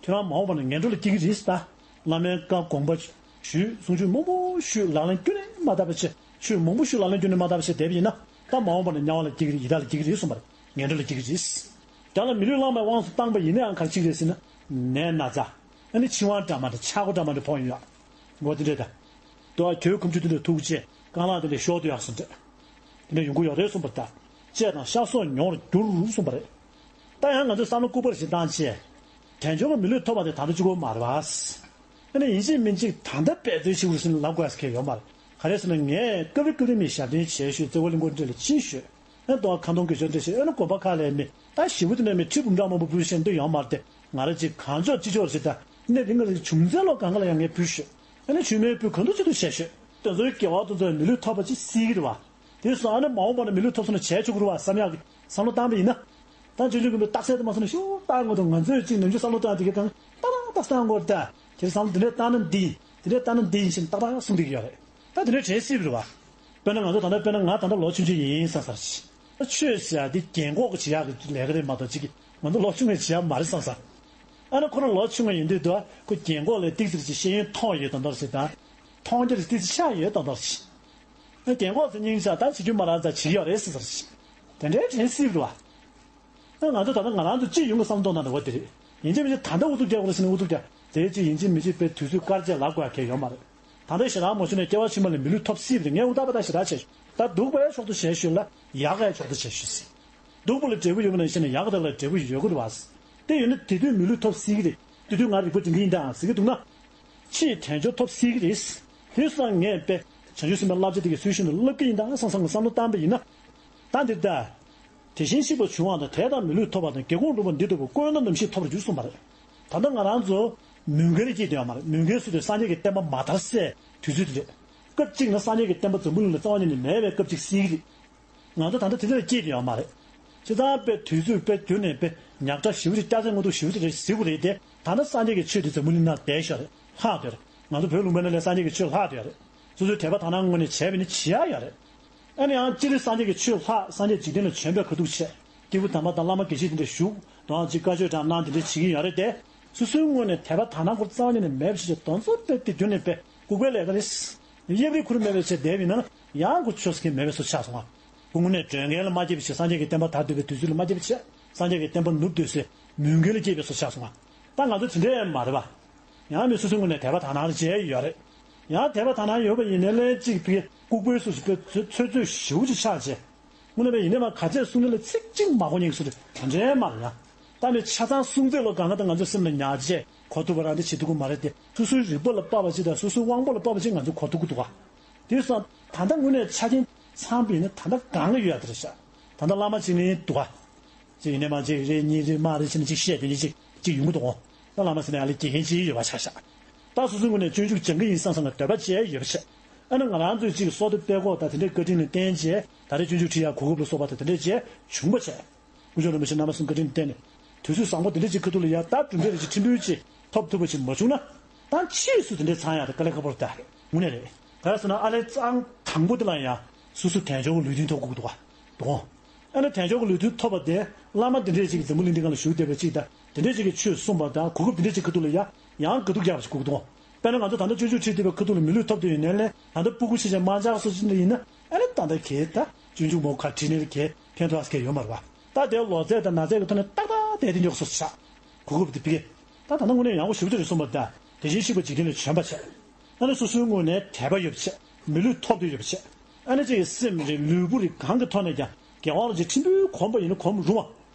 ཁྱོད་རང་མ་འོངས་པ་ན་ངན་འགྲོ་ལ་སྐྱེ་གི་རེད་ཟེར་ད། བླ་མའི་བཀའ་དགོངས་པ་ཞུས། གསུང་ཆོས་མང་པོ་ཞུས། ལག་ལེན་ཁྱོན་ནས་མ་བསྟར་བ་བྱས། ཆོས་མང་པོ་ཞུས། ལག་ལེན་ཁྱོན་ནས་མ་བསྟར་བ་བྱས་བསྡད་པ་ཡིན་ན། ད་མ་འོངས་པ་ན་དམྱལ་བ་ལ་སྐྱེ་གི་རེད། ཡི་དྭགས་ལ་སྐྱེ་གི་རེད་གསུངས་པ་རེད། ངན་འགྲོ་ལ་སྐྱེ་གི་རེད། རྒྱ་ལ་མི་ལུས་བླངས་པའི་དབང་དུ་བཏང་པ་ཡིན་ནའང་ག་རེ་ཅིག་རེད་ཟེར་ན། ནད་ན་ཚ། ཨ་ནི་འཆིང་བ་འདྲ་མི་འདྲ། ཆག་སྒོ་འདྲ་མི་འདྲ་ཕོག་ཡོང་ཡག་འོ་དེ་འདྲས་ད། དུ་བ་གྱོད་ཁུམ་ཆུ་དེ་འདྲ་ཐུག་བྱས་རྐང་ལག་དེ་འདྲ་ཤོར་དུ་ཡག་སོང་འདྲ། དེ་འདྲ་ཡོང་གི་ཡོད་རེད་གསུངས་པ་ལྟར། བཅས་དང་གཤགས་སོགས་མྱོང་བར་འགྱུར་གསུངས་པ་རེད། ད་ཡང་ང་ཚོས་བསམ་བློ་ལྐུགས་པར་ཞིག་བཏང་བྱས། དལ་འབྱོར་གྱི་མི་ལུས་ཐོབ་པ་དེ་ད་ལྟ་གཅིག་པོ་མ་རེད་བ། ཨ་ནི་ཡིན་གཅིག་མིན་གཅིག་ད་ལྟ་འབད་བརྩོན་ཞིག་རུ་ཟིན་ལབ་དགོས་ས་གལ་ཡོད་མ་རེད། ག་རེ་ཟེར་ན་ངས་སྐབས་རེ་སྐབས་རེ་མི་ཞབས་བརྟན་བྱས་ཤོད། རྩེ་བ་གླིང་སྐོར་འདྲ་ལ་ཕྱིན་ཤོད། ཨ་ནི་ལྟོ་བ་ཁ་འཐུང་གི་ཆོས་འདྲ་བྱས། ཨ་ནི་དགོན་པ་ཁག་ལ་མི་ད་ཞི་བོ་དེ་འདྲ་མི་ཁྲི་འབུམ་ཕྲག་མང་པོ་འབུལ་ཤེས་འདོད་ཡོད་མ་རེད་དེ། ང་རང་ཅིག་གང་ལྕོགས་ཅི་ལྕོགས་རེད་ད། གནས་འདི་ང་རང་ཅིག་བྱུང་ཚད་ལོ་གང་ག་ལ་ཡང་ངས་འབུལ་ཤོད། ཨ་ནི་མཆོད་མེ་ཕུལ་གང་ཐུབ་ཅི་ཐུབ་བྱས་ཤོད། དེ་ཚོའི་དགེ་བ་དེ་ཚོས་མི་ལུས་ཐོབ་པ་ཅིག་སྲིད་ཀྱི་རེད་བ། དེ་སོང་ཨ་ནི་མ་འོངས་པ་ན་མི་ལུས་ཐོབ་སོང་ན་བྱས་ཆོག་གི་རེད་བ་བསམ་ཡག་གི་བསམ་བློ་བཏང་པ་ཡིན་ན། ད་ཆུང་ཆུང་གི་མི་རྟགས་གསལ་དུ་མ་སོང་ན་ཤོག་ད་ང་ཚོ་ང་ཚོས་ཅིག་ནམ་རྒྱུན་བསམ་བློ་བཏང་དེ་གའི་གང་ཏག་ཏག་ཏག་བཏང་དགོས་རེད་ད། ཁྱེད་བསམ་བློ་འདི་འདྲས་བཏང་ན་འདི་ཡིན། འདི་འདྲས་བཏང་ན་འདི་ཡིན་ཞེས་ཏག་ཏག་གསུང་བསྡད་ཀྱི་ཡོད་རེད། ད་དེ་འདྲས་དྲན་སྲིད་པ་རེད་བ། དཔེར་ན་ང་ཚོ་ད་ལྟ་དཔེར་ན་ང་ད་ལྟ་ལོ་ཆུང་ཆུང་ཡིན་བསམ་ས་ཞིག་ད་ཆོས་ཟེར་ཡག་འདི་རྒན་གོག་གི་བྱེད་ཡག་གི་ལས་ཀ་རེད་མ་གཏོགས་ཅིག་གི་ང་ཚོ་ལོ་ཆུང་བའི་བྱེད་ཡག་མ་རེད་བསམ་ས། ཨ་ནི་ཁོ་རང་ལོ་ཆུང་བ་ཡིན་དུས་དུ་ཁོ་རྒན་གོག་ལས་ཏིག་ཙིག་ཅིག་ཤེས་ཡོན་མཐོ་ཡོད་དོན་དག་ཞིག་དང་། མཐོང་རྒྱ་ཏིག་ཙིག་ཆགས་ཡོད་དོན་དག་ཞིག་རྒན་གོག་ཚོ་སྙིང་རྗེ་ད་བྱེད་རྒྱུ་མ་རག་ཙང་བྱེད་ཀྱི་ཡོད་རེད་ཟེར་ཟེར་ཞིག་དེ་འདྲའི་དྲན་སྲིད་པ་རེད་བ། ང་ཚོ་ད་ལྟ་ང་རང་ཚོ་སྤྱི་ཡོངས་ཀྱི་བསམ་བློ་གཏོང་སྟངས་དེ་འོ་དེ་རེད། ཡིན་གཅིག་མིན་གཅིག་ད་ལྟ་ཨུ་ཚུགས་རྒྱག་དགོས་རེད་ཟེར་ན་ཨུ་ཚུགས་རྒྱག་དེ་ཅིག་ཡིན་གཅིག་མིན་གཅིག་དཔེ་དུས་ཚོད་སྐར་ཆ་ལབ་དགོས་ཡ་གལ་ཡོད་མ་རེད། ད་ལྟ་ཞེ་དྲག་མ་བྱུང་ན་སྐྱེ་བ་ཕྱི་མ་ལ་མི་ལུས་ཐོབ་སྲིད་པ་རེད། ངས་ཨུ་ཐག་པ་ད་ཞེ་དྲག་བྱས་ཤོག་ད་སྡུག་པའི་ཕྱོགས་སུ་བྱས་ཤོག་ལ་ཡག་གའི་ཕྱོགས་སུ་བྱས་ཤོག་ཟེར། སྡུག་པོ་ལ་འབྲས་བུ་ཡོད་པ་ནང་བཞིན་ཡག་དེ་ལ་འབྲས་བུ་ཡོད་དགོས་རེད་བ། དེ་ཡོད་ན་དེ་དུས་མི་ལུས་ཐོབ་སྲིད་ཀྱི་རེད། དེ་དུས་ང་རིག་པ་སྒྲིམ་གྱི་ཡིན་དང་ཟེར་གྱི་འདུག་ན། ཕྱིས་དལ་འབྱོར་ཐོབ་སྲིད་ཀྱི་རེད། དེ་སོང་ངས་དཔེ་བྱང་ཆུབ་སེམས་དཔའི་བསླབ་བྱ་དེ་གའི་ཚུལ་བཞིན་དུ་བསླབ་ཀྱི་ཡིན་དང་བསམ་བསམ་གྱི་བསམ་བློ་བཏང་པ་ཡིན་ན། ད་འདིར་ལྟ། དེ་བཞིན་གཤེགས་པ་འབྱུང་བ་དང་། དད་དང་མི་ལུས་ཐོབ་པ་དང་། དགེ་གོང་འགྲུབ་པ་འདི་ལྟ་བུ་ཀུན་ནས་ནམ་ཞིག་ཐོབ་པར་འགྱུར་གསུངས་པ་རེད། ད་ལྟ་ང་རང་ཚོ་མུན་ཁའི་སྐྱེས་དེ་ཡང་མ་རེད། མུན་ཁའི་ཚུལ་དུ་སངས་རྒྱས་ཀྱི་བསྟན་པ་མ་དར་སའི་དུས་ཚོད་དེ་རེད། སྐབས་གཅིག་ན་སངས་རྒྱས་ཀྱི་བསྟན་པ་འཛམ་བུ་གླིང་ལ་རྩ་བ་ཉིད་ནས་མེད་པའི་སྐབས་གཅིག་སྲིད་ཀྱི་རེད། ང་ཚོ་ད་ལྟ་དེ་འདྲ་ལ་སྐྱེས་དེ་ཡང་མ་རེད། བྱས་ཙང་དཔེ་དུས་ཚོད་དཔེ་བསྒྱུར་ནས་དཔེ་ཉག་ཕྲ་ཞེ་པོ་ཅིག་སྐྱག་རྫུན་ངོ་ཐུག་ཞེ་པོ་ཅིག་རེད་ཟེར་དགོས་རེད་དེ། ད་ལྟ་སངས་རྒྱས་ཀྱི་ཆོས་དེ་འཛམ་བུ་གླིང་ནང་བསྡད་ཤག་རེད། ལྷག་དེར། ང་ཚོ་བོད་ལུང་པའི་ནང་ལ་སངས་རྒྱས་ཀྱི་ཆོས་ལྷག་དེ་ཡོད་རེད། སོ་སོའི་དད་པ་དག་སྣང་ངོས་ནས་བྱས་པ་ནི་བྱེད་ཡག་ཡོད་རེད། ཨ་ནི་ཡང་སྤྱིར་སངས་རྒྱས་ཀྱི་ཆོས་ལྷག་སངས་རྒྱས་འཇིག་རྟེན་ལ་བྱོན་པའི་ཁ་ཐུག་བྱས། སྐྱེས་བུ་དམ་པ་དང་བླ་མ་དགེ་བཤེས་དེ་འདྲ་བཞུགས། དོ་སྣང་ཅིག་བཀའ་ཆོས་དྲང་གནང་དེ་འདྲ་བྱེད་ཀྱི་ཡོད་རེད་དེ། སོ་སོའི་ངོས་ནས་དད་པ་དག་སྣང་སྐོར་རྩ་བ་ཉིད་ནས་མེད་པ་ཞིག་བྱས། དོན་ཚོ་དཔེ་དེ་བསྒྱུར་ནས་དཔེ་ལྐུགས་པའི་ལས་ཀ་རེད། གཡས་རིགས་ཁུར་མེད་པའི་ཆེད་བསྡད་པ་ཡིན་ན་ཡང་ཁོ་ཆོས་ཟེར་མཁན་མེད་པའི་བཟོ་ཆགས་སོང་ང་། སྐུ་དངོས་གནས་སྒྲོན་མཁན་ལ་མ་སྐྱེས་པ་ཞིག་སངས་རྒྱས་ཀྱི་བསྟན་པ་དར་འདོད་པའི་དུས་ཚོད་ལ་མ་སྐྱེས་པ་བྱས། སངས་རྒྱས་ཀྱི་བསྟན་པ་ནུབ་སྡོད་སའི་མུན་འགལ་ལ་སྐྱེས་པའི་བཟོ་ཆགས་སོང་ང་། ད་ང་ཚོ་དེ་འདྲས་མ་རེད་པ། ཡང་མི་སོ་སོའི་ངོས་ནས་དད་པ་དག་སྣང་རེ་བྱས་ཡོད་རེད། ཡང་དད་པ་དག་སྣང་ཡོད་པ་ཡིན་ནའི་ལན་གཅིག་ཕ་གི་ལྐུགས་པའི་སུ་ཞིག་པའི་ཚོད་ཚོད་ཚོད་ཞེ་པོ་ཅིག་ཆགས་བྱས། དངོས་གནས་པའི་ཡིན་ནའི་མ་ག་ཚད་གསུང་ནི་ལ་ཚིག་གཅིག་མ་གོ་མཁན་གྱི་བཟོ་འདྲ་དེ་འདྲས་མ་རེད་ཡང་། ད་མི་ཆ་ཚང་གསུང་ཚད་ལོ་གང་ག་ད་ང་ཚོའི་སེམས་ལ་ཉར་བྱས་གོ་ཐུབ་པ་རང་དེ་བྱེད་ཐུབ་ཀྱི་མ་རེད་དེ། སོ་སོའི་རིག་པ་ལ་དཔག་པ་ཅིག་དང་སོ་སོའི་དབང་པོ་ལ་དཔག་པ་ཅིག་ང་ཚོས་གོ་ཐུབ་ཀྱི་འདུག་ག་དེ་སོང་ད་ལྟ་དངོས་གནས་ཆ་རྐྱེན་ཚང་བ་ཡིན་ན་ད་ལྟ་གང་གི་ཡོད་ཡ་དེ་རེད་ཤག་ད་ལྟ་བླ་མ་གཅིག་ནི་འདུག་ག་ཅིག་ཡིན་ནའི་མ་གཅིག་རེ་གཉིས་རེ་མ་རེ་བྱས་ནས་ཅིག་བཤད་དེ་ནི་ཅིག་ཅིག་ཡོང་གི་འདུག་གོ་ད་བླ་མ་ཟེར་ནས་ཨ་ལེ་དགེ་རྒན་ཅིག་ཡོད་པ་ཆགས་ཤག་ད་སོ་སོའི་ངོས་ནས་སྤྱོད་འཇུག་སྦྱང་གི་ཡིན་བསམ་བསམ་གི་འདོད་པ་བྱས་ཡོད་པ་བྱས། ཨ་ནི་ང་རང་ཚོས་ཅིག་བསོད་བདེ་དཔལ་འཁོར་དང་དེ་འདྲའི་བཀའ་དྲིན་ལ་བརྟེན་བྱས་ད་རེས་སྤྱོད་འཇུག་ཁྲིད་ཡག་གོ་སྐབས་ལ་སོགས་པ་དང་དེ་འདྲས་བྱས་བྱུང་བ་བྱས། དཀོན་མཆོག་རིན་པོ་ཆེ་རྣམ་པ་གསུམ་བཀའ་དྲིན་བརྟེན་ནས་དུས་ཚོད་བཟང་པོ་དེ་འདྲས་ཅིག་ཁ་ཐུག་ལ་ཡ་ད་གྲུབ་འབྲས་རེ་ཅིག་ཕྲན་བུ་ཅིག་ཐོབ་ཐུབ་པ་ཅིག་མ་བྱུང་ན། ད་ཕྱིས་སུ་དེ་འདྲས་ཚང་ཡག་དེ་དཀའ་ལས་ཁག་པོ་རེད་ད། དངོས་གནས་རེད། ག་རེ་ཟེར་ན་ཨ་ལས་གཙང་དང་པོ་དེ་ལ་ཡང་སོ་སོ་དལ་འབྱོར་གྱི་ལུས་རྟེན་ཐོབ་དགོས་ཀྱི་འདུག་ག་འདུག་གོ་ཨ་ནི་དལ་འབྱོར་གྱི་ལུས་རྟེན་ཐོབ་པ་དེ་བླ་མ་དེ་འདྲས་ཅིག་གིས་འཛམ་བུ་གླིང་འདི་སྒང་ལ་བཞུགས་བསྡད་པ་ཅིག་དང་དེ་འདྲས་ཅིག་གིས་ཆོས་གསུངས་པ་དང་གོ་སྐབས་དེ་འདྲས་ཅིག་ཁ་ཐུག་ལ་ཡ་ཡང་དགའ་སྡུག་རྒྱག་པ་ཅིག་དགོས་ཀྱི་འདུག་གོ་དཔེར་ན་ང་ཚོ་ད་ལྟ་སྤྱོད་འཇུག་ཁྲིད་བསྡད་པའི་ཁ་ཐུག་ལ་མི་ལུས་ཐོབ་བསྡད་ཡོད་ནའི་ལས་ད་ལྟ་སྤུ་གུ་ཆེ་ཆེ་མ་འཇགས་སོ་ཅིག་ཡིན་ན་ཨ་ནི་ད་ལྟ་གས་ད་སྤྱོད་འཇུག་མོ་ག་བྲིས་ནས་གས་ཕན་ཐོགས་ཨ་ས་གས་ཡོད་མ་རེད་བ། ད་དེ་ལོ་ཚད་དང་ན་ཚད་ཀྱི་ཐོག་ནས་ཏག་ཏག་བསྡད་དེ་འཇོག་སོ་ཆགས། གོ་སྐབས་དེ་ཕ་གི་ད་ད་ལྟ་དངོས་གནས་ཡག་པོ་ཞེ་པོ་ཅིག་རེད་གསུངས་པ་དང་དེ་བཞིན་གཤེགས་པ་འཇིག་རྟེན་ལས་བྱོན་པ་བྱས། ཨ་ནི་སོ་སོའི་ངོས་ནས་དད་པ་ཡོད་པ་བྱས། མི་ལུས་ཐོབ་འདོད་ཡོད་པ་བྱས། ཨ་ནི་ཅིག་སེམས་རེད་ལུས་པོ་རེད་གང་གི་ཐོག་ནས་ཀྱང་དགེ་བ་ལ་ཅིག་ཕྲན་བུ་གོམས་པ་ཡིན་ན་གོམས་རུང་བ།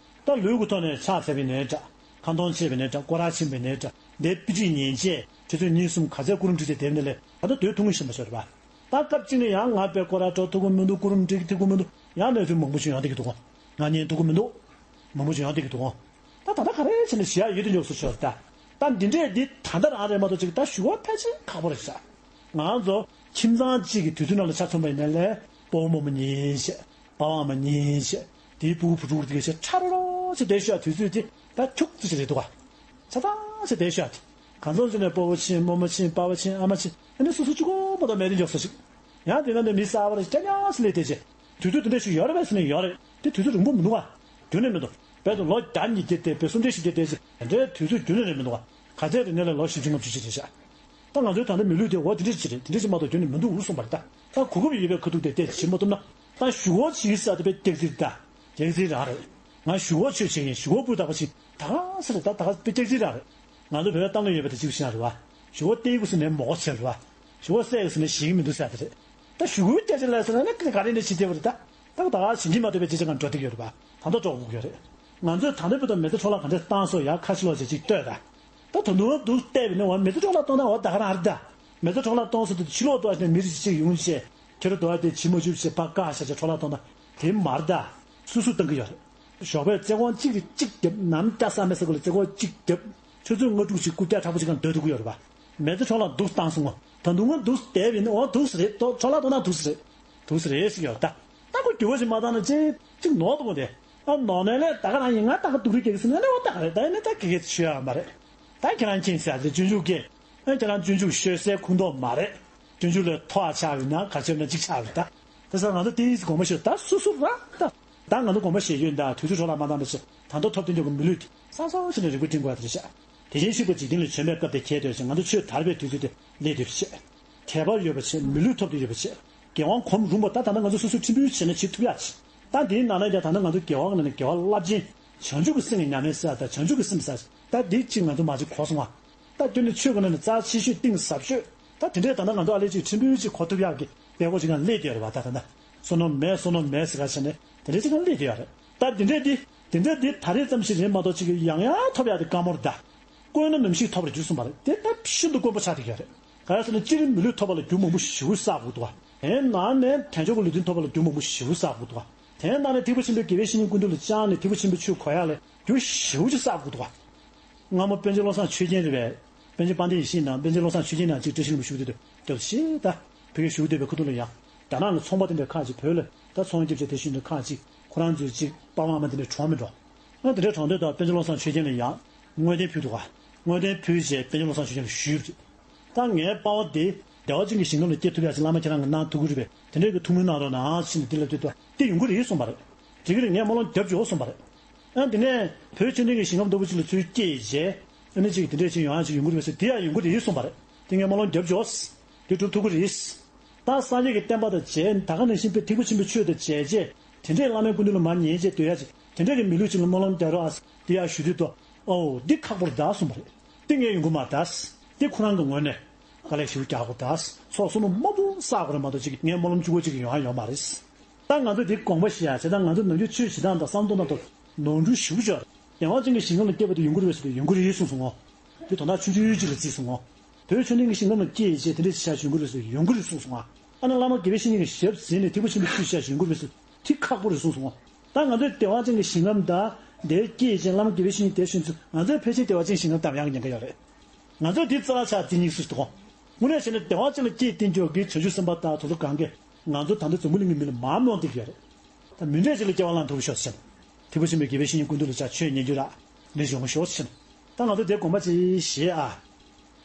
ད་ལུས་ཀྱི་ཐོག་ནས་ཕྱག་འཚལ་བའི་ནས་འདྲ། ཁ་འདོན་བྱས་པའི་ནས་འདྲ། སྐོར་ར་ཕྱིན་པའི་ནས་འདྲ། འདས་པའི་ཅིག་ཉིན་བྱས་ཆུ་ཚོད་གཉིས་གསུམ་ག་ཚད་སྐུ་རིམ་ཁྲིད་དེ་དེབ་ནས་ལས་ད་ལྟ་དུས་ཐུང་ངུ་ཞིག་མ་ཤོར་བ། ད་སྐབས་གཅིག་ནས་ཡང་ང་དཔེ་སྐོར་ར་འགྲོ་ཐུབ་ཀྱི་མི་འདུག་སྐུ་རིམ་ཁྲིད་ཐུབ་ཀྱི་མི་འདུག་ཡང་གནས་ཚུལ་མང་པོ་ཞིག་ཡོང་བསྡད་ཀྱི་འདུག་ང་ཉན་ཐུབ་ཀྱི་མི་འདུག་མང་པོ་ཞིག་ཡོང་བསྡད་ཀྱི་འདུག་ད་ད་ལྟ་ག་རེ་བྱས་ནས་ཞུ་ཡག་ཡོད་དུ་འཇོག་སུ་ཆོག་ད། ད་འདི་འདྲས་འདི་ད་ལྟ་རང་རེད་མ་གཏོགས་ཅིག་ད་ཞུ་བ་ཕལ་ཆེར་ཁག་པོ་རེད་ཤག་ང་ཚོ་ཁྱིམ་ཚང་གཅིག་གི་དུས་ཚོད་ནང་ལ་ཆ་མཚོན་པ་ཡིན་ན་ལས་སྤོ་བོ་རྨོ་མོ་གཉིས་བྱས། པ་ཕ་མ་གཉིས་བྱས། དེའི་སྤུ་གུ་བུ་ཕྲུག་དེ་གས་བྱས་ཁྲ་རོ་རོ་བྱས་བསྡད་ཤག་དུས་ཚོད་དེ་ད་ཁྱུག་ཙམ་ཞིག་རེད་འདུག་ག་ཆ་ཚང་བྱས་བསྡད་ཤག་དེ། གང་ཚང་ཚུན་ནས་སྤོ་བོ་ཕྱིན་རྨོ་མོ་ཕྱིན་པ་ཕ་ཕྱིན་ཨ་མ་ཕྱིན་ཨ་ནི་སོ་སོ་གཅིག་པོ་མ་གཏོགས་མེད་དུ་འཇོག་ས་ཞིག་ཡང་དེ་ན་ནས་མི་གསར་པ་རེ་སྐྱ་ཉག་སེ་སླེབས་བསྡད་བྱས། དུས་ཚོད་དེ་འདྲ་ཞིག་ཡོད་རེད་པས་ཟེར་ནས་ཡོད་རེད་དེ་དུས་ཚོད་རིང་པོ་མི་འདུག་ག་རྒྱུན་ནས་མི་འདུག་བོད་དུ་ལོ་བརྒྱ་ཉིས་བརྒྱ་བསྡད་པའི་སུམ་སྟོང་ཞིག་བསྡད་བསྡད་ཅིག་དེ་འདྲའི་དུས་ཚོད་རྒྱུན་ནས་རེད་མི་འདུག་ག་ག་ཚད་རེད་ནས་ལས་ལོ་བཞི་བཅུ་ལྔ་བཅུ་ཅིག་རེད་ཤག་ད་ང་ཚོའི་ད་ལྟ་མི་ལུས་དེ་འོ་དེ་འདྲ་ཅིག་རེད་དེ་འདྲ་ཅིག་མ་གཏོགས་རྒྱུན་ནས་མི་འདུག་གསུངས་པ་རེད་ད། ད་གོ་སྐབས་ཡོད་པའི་ཁ་ཐུག་དེ་བལྟས་བྱེད་མ་ཐུབ་ན། ད་ཞུ་བོ་བྱེད་ས་དེ་དཔེ་སྐྱག་རྫུན་རེད་ད། སྐྱག་རྫུན་རང་རེད། ང་ཞུ་བོ་ཆོས་བྱེད་མཁན་ཞུ་བོ་སྤུས་དག་པ་ཞིག་ད་ག་ས་རེད་ད་ད་ག་དཔེ་སྐྱག་རྫུན་རང་རེད། ང་ཚོ་བོད་པའི་གཏམ་ལ་ཡོད་པ་དེ་གཅིག་བཤད་ན་རེད་བ། ཞུ་བོ་སྟེར་དགོས་ཟེར་ནས་མོ་གོ་ཟེར་རེད་བ། ཞུ་བོ་བསད་དགོས་ཟེར་ནས་ཞིག་མི་འདུག་ཟེར་དེ་རེད། ད་ཞུ་བོའི་སྐད་ཆ་ལས་ཟེར་ན་ནི་ག་རེ་ནས་ཕྱི་དེ་བ་རེད་ད། ད་ག་ད་ག་ཕྱིན་ཅི་མ་ཐུབ་པའི་ཅི་ཅི་གང་འགྲོ་བསྡད་ཡོད་རེད་བ། ད་ལྟ་གྲོགས་པོ་ཡོད་རེད། ང་ཚོས་ད་ལྟ་བར་དུ་མེ་ཏོག་འཕྲོ་བརླག་ག་འདྲས་བཏང་སོང་ཡ་ཁ་ཕྱི་ལོགས་བྱས་ཅིག་ལྟོས་ད། ད་ད་དུང་འདུག་བལྟས་པས་ནི་འོ་མེ་ཏོག་འཕྲོ་བརླག་གཏོང་ན་འོ་ད་ག་རང་རེད་ད། མེ་ཏོག་འཕྲོ་བརླག་གཏོང་ཟེར་དུས་ཕྱི་ལོགས་འདུག་ཨ་ནི་མི་རིགས་ཅིག་ཡོང་བྱས། ཁྱེད་རང་འདུག་ཨ་དེ་བྱི་མ་བཅུག་བྱས་ཕར་བཀག་བྱས་བྱས་འཕྲོ་བརླག་གཏོང་ད། དེ་མ་རེད་ད། སུ་སུ་གཏོང་གི་ཡོད་རེད། ཞོགས་པའི་རྩེ་གོང་གཅིག་རེ་གཅིག་རྒྱབ་ནམ་སྐྱ་ས་མེད་ས་གོ་ལ་རྩེ་གོང་གཅིག་རྒྱབ། ཆུ་ཚོད་ལྔ་དྲུག་ཅིག་རྐུབ་བཀྱག་དྲག་པོ་ཅིག་གང་སྡོད་ཐུབ་ཀྱི་ཡོད་རེད་པ། མེ་ཏོག་འཕྲོ་བརླག་འདུག་བཏང་སོང་ངོ་། ད་དུང་ང་འདུག་བསྡད་པས་ནི་འོ་འདུག་སེ་རེད་དོ་འཕྲོ་བརླག་གཏོང་ན་འདུག་སེ་རེད། འདུག་སེ་རེད་ཟེར་གྱི་ཡོད་ད། ད་ཁོ་འགྱུར་བ་ཞིག་མ་བཏང་ན་ཅིག་ཅིག་ནོར་འདུག་མོ་དེ། ཨ་ནོར་ནས་ལས་ད་ག་རང་ཡིན་ང་ད་ག་སྡུག་རུས་སྐྱེ་གི་ཟེར་ན་ནི་འོ་ད་ག་རེད་ད་ཡིན་ན་ད་ག་གེ་ཤོད་ཡ་མ་རེད། ད་ཁྱེད་རང་མཁྱེན་ཟེར་ཡ་དེ་སྤྱོད་འཇུག་གི། ཨ་ཁྱེད་རང་སྤྱོད་འཇུག་ཤོད་སའི་ཁུངས་གཏོགས་མ་རེད། སྤྱོད་འཇུག་ལས་མཐོ་བ་ཆགས་ཡོད་ན་ག་ཆེ་ན་གཅིག་ཆགས་ཡོད་ད། དེ་ས་ང་ཚོ་དེ་ཡིས་དགོངས་པ་ཞུ་ད་སུ་སུ་ར་ད། ད་ང་ཚོ་དགོངས་པ་བཞེས་ཡོད་ད་དུས་ཚོད་འཕྲོ་བརླག་མ་བཏང་ད་ཞེས་ད་ལྟ་ཐོབ་ཐང་ཅོག་གི་མི་ལུས་དེ་སང་སང་ཕྱིན་ནས་རིག་པ་སྒྲིམ་དགོས་ཡ་དེ་རེད་ཤག་དེ་བཞིན་གཤེགས་པ་འཇིག་རྟེན་ལས་བྱོན་པའི་སྐབས་དེ་གལ་ཏེ་ང་ཚོ་ཆོས་དར་བའི་དུས་ཚོད་དེ་སླེབས་དུས་ཤག་དད་པ་ཡོད་པ་བྱེད་མི་ལུས་ཐོབ་ཏུ་ཡོད་པ་བྱེད། དགེ་བ་གོམས་རུང་བ་ད་ད་ལྟ་ང་ཚོ་སོ་སོའི་ཁྲིམས་དཔོན་བྱས་ན་བྱེད་ཐུབ་ཡ་ཆེ། ད་འདིའི་ནང་ན་ཡང་ད་ལྟ་ང་ཚོ་དགེ་བ་ནང་ནས་དགེ་བ་རླབས་ཆེན་བྱང་ཆུབ་ཀྱི་སེམས་ཀྱི་ཉམས་ལེན་ཟེར་ཡ་ད་བྱང་ཆུབ་ཀྱི་སེམས་ཟེར་ད་འདི་གཅིག་ང་ཚོ་མ་གཅིག་གོ་སོང་བ། ད་དེ་ནི་ཆོས་ཀྱི་ནང་ནས་རྩ་ཆེ་ཤོས་གཏིང་ཟབ་ཤོས་ད་དེ་འདྲས་ད་ལྟ་ང་ཚོ་ཨ་ལེ་གཅིག་ཁྲིམས་དཔོན་གཅིག་གོ་ཐུབ་ཡག་གི་དཔེ་ཀོ་གཅིག་ང་སླེབས་བསྡད་ཡོད་རེད་བ། ད་ད་ད་བསོད་ནམས་མེད་བསོད་ནམས་མེད་ཟེར་ག་བྱས་ནས་དེ་འདྲས་གཅིག་ང་སླེབས་བསྡད་ཡོད་རེད། ད་དེ་འདྲས་འདི་དེ་འདྲས་འདི་ད་རེས་ཙམ་ཞིག་རེད་མ་གཏོགས་གཅིག་གི་ཡང་ཡང་ཐོབ་ཡག་དེ་དཀའ་མོ་རེད་ད། དཀོན་ན་ནམ་ཞིག་ཐོབ་རེ་འགྱུར་སོང་བ་རེད་དེ་ད་ཤིན་ཏུ་དཀོན་པོ་ཆགས་བསྡད་ཡོད་རེད། ག་རེ་ཟེར་ན་སྤྱིར་མི་ལུས་ཐོབ་པ་ལ་རྒྱུ་མང་པོ་ཞེ་པོ་བསགས་དགོས་འདུག་བ། དེའི་ནང་ནས་དལ་འབྱོར་གྱི་ལུས་རྟེན་ཐོབ་པ་ལ་རྒྱུ་མང་པོ་ཞེ་པོ་བསགས་དགོས་འདུག་བ། དེའི་ནང་ནས་ཐེག་པ་ཆེན་པོའི་དགེ་བའི་བཤེས་གཉེན་ཀུན་འདུས་ལ་བཅངས་ནས་ཐེག་པ་ཆེན་པོའི་ཆོས་གོ་ཡག་ལ་རྒྱུ་ཞེ་པོ་ཅིག་བསགས་དགོས་འདུག་བ། སྔ་མོ་པཎ་ཆེན་བློ་བཟང་ཆོས་རྒྱན་རེད་པས། པཎ་ཆེན་དཔལ་ལྡན་ཡེ་ཤེས་དང་པཎ་ཆེན་བློ་བཟང་ཆོས་རྒྱན་ནང་གཅིག་བཀྲ་ཤིས་ལྷུན་པོ་བཞུགས་དུས་དུས་ཤེས་ད། བོད་ཀྱི་བཞུགས་བསྡད་པའི་ཁ་ཐུག་ལ་ཡང་། རྒྱ་ནག་ལ་ཚོང་པ་དེ་འདྲ་ཁག་ཅིག་བོད་ལ་ད་ཚོང་རྒྱབ་བྱས་དེ་བཞིན་དུ་ཁག་ཅིག་ཁོ་རང་ཚོའི་ཅིག་པ་ཕ་མ་དེ་འདྲ་གྲོངས་མི་འགྲོ། ཨ་དེ་འདྲ་གྲོངས་དུས་ད་པཎ་ཆེན་བློ་བཟང་ཆོས་རྒྱན་ལ་ཡང་། བསྔོ་རྟེན་ཕུལ་འདུག་ག་བསྔོ་རྟེན་ཕུལ་རྗེས་པཎ་ཆེན་བློ་བཟང་ཆོས་རྒྱན་ལ་ཞུས་པ་རེད། ད་ངའི་པ་ཕ་དེ་བདེ་བ་ཅན་གྱི་ཞིང་ཁམས་ལ་སྐྱེ་ཐུབ་ཡག་ཅིག་བླ་མ་ཁྱེད་རང་གིས་གནང་ཐུབ་ཀྱི་རེད་པས། དེ་འདྲའི་གི་ཐུགས་སྨོན་གནང་རོགས་གནང་ཟེར་ནས་དེ་ལབ་དུས་ད་དེ་ཡོང་གི་རེད་གསུངས་པ་རེད། འགྲིག་གི་རེད། ངས་སྨོན་ལམ་རྒྱབ་ཆོག་གསུངས་པ་རེད། ཨ་དེ་ནས་བོད་ཆོས་ལྡན་གྱི་ཞིང་ཁམས་ལྟ་བུ་ཅིག་ལ་ཚུར་སྐྱེས་རྗེས་ཨ་ནི་ཅིག་དེ་འདྲས་ཅིག་ཡོང་ཡག་ཅིག་ཡོང་གི་རེད་པས་ཟེར་དེ་ཡང་ཡོང་གི་རེད་གསུངས་པ་རེད། དེ་ངས་སྨོན་ལམ་རྒྱབ་ཆོག་དེ་འགྲུབ་ཐུབ་ཀྱི་རེད། ད་སངས་རྒྱས་ཀྱི་བསྟན་པ་དང་མཇལ་ད་ག་ནང་བཞིན་པའི་ཐེག་པ་ཆེན་པོའི་ཆོས་དང་མཇལ་རྗེས་ དེ་འདྲས་བླ་མའི་སྐུ་མདུན་ལ་མར་ཉན་བྱས་སྡོད་ཡ་ཅིག་དེ་འདྲས་ཀྱི་མི་ལུས་ཅིག་ལ་སྨོན་ལམ་རྒྱག་རོགས་ཨ་ཟེར་དེ་ཡར་ཞུ་དུས་དོ། ཨོ་འདི་ཁག་པོ་རེད་ད་གསུངས་པ་རེད། འདི་ངས་ཡོང་གི་མ་རེད་ད། འདི་ཁོ་རང་གི་ངོས་ནས་དཀའ་ལས་ཞེ་པོ་རྒྱག་དགོས་ད། ཚོགས་གསུམ་མང་པོ་བསགས་དགོས་རེད་མ་གཏོགས་ཅིག་ངས་སྨོན་ལམ་གཅིག་པོ་ཅིག་ཡོང་ཡ་ཡོད་མ་རེད། ད་ང་ཚོས་འདི་དགོངས་པ་བཞེས་ཡ་བྱས་ད་ང་ཚོ་ནམ་རྒྱུན་ཆོས་བྱེད་སྟངས་དང་བསམ་བློ་གཏོང་སྟངས་དང་ནོར་འཁྲུལ་ཞེ་པོ་ཅིག་ཡོད་རེད། བདེ་བ་ཅན་གྱི་ཞིང་ཁམས་ལ་སྐྱེས་པ་དེ་ཡོང་གི་རེད་པས་ཟེར་ཡོང་གི་རེད་གསུངས་སོང་ངོ་། དེ་དོན་དག་ཆུང་ཆུང་ཅིག་ལ་བརྩིས་སོང་ངོ་། བོད་ཆོས་ལྡན་གྱི་ཞིང་ཁམས་ལ་སྐྱེས་བྱས་དེ་འདྲའི་ཤ་ཞུ་དགོས་རེད་ཟེར་ཡོང་གི་རེད་གསུངས་སོང་ཨ། ཨ་ནི་བླ་མ་དགེ་བའི་བཤེས་གཉེན་གྱི་ཞབས་ཟིན་ནས་ཐེག་པ་ཆེན་པོའི་ཆོས་ཤ་ཞུ་དགོས་རེད་ཟེར་དེ་ཁག་པོ་རེད་གསུངས་སོང་ཨ། ད་ང་ཚོས་བདེ་བ་ཅན་གྱི་ཞིང་ཁམས་དང་དེར་སྐྱེས་བྱས་བླ་མ་དགེ་བའི་བཤེས་གཉེན་དེ་ཤོད་ཚུལ་ང་ཚོས་ཕལ་ཆེར་བདེ་བ་ཅན་ཞིང་ཁམས་དམ་ཡག་གི་ཉེན་ཁ་ཡོད་རེད། ང་ཚོས་དེ་རྩ་བ་ཆགས་དེ་གཉིས་སུ་འདུག་དངོས་གནས་བྱས་ན་བདེ་བ་ཅན་ལ་སྐྱེས་བསྟན་ཆོག་གི་བྱང་ཆུབ་སེམས་དཔའ་དང་དོ་དོ་གང་གིས་ང་ཚོ་ད་ལྟ་འཛམ་བུ་གླིང་གི་མི་ལ་མར་གནོན་བསྡད་ཀྱི་ཡོད་རེད། ད་མི་འདྲ་ཅིག་ལ་སྐྱེ་བ་བླངས་ཐུབ་ཤོག་ཟེར། ཐེག་པ་ཆེན་པོའི་དགེ་བའི་བཤེས་གཉེན་ཀུན་འདུས་ལ་ཕྱག་ཆོས་ཉན་རྒྱུ་རག་ལས་ཡོང་ཤོག་ཟེར། ད་ང་ཚོ་དེ་དགོངས་པ་ཅིག་བཞེས་ཨ།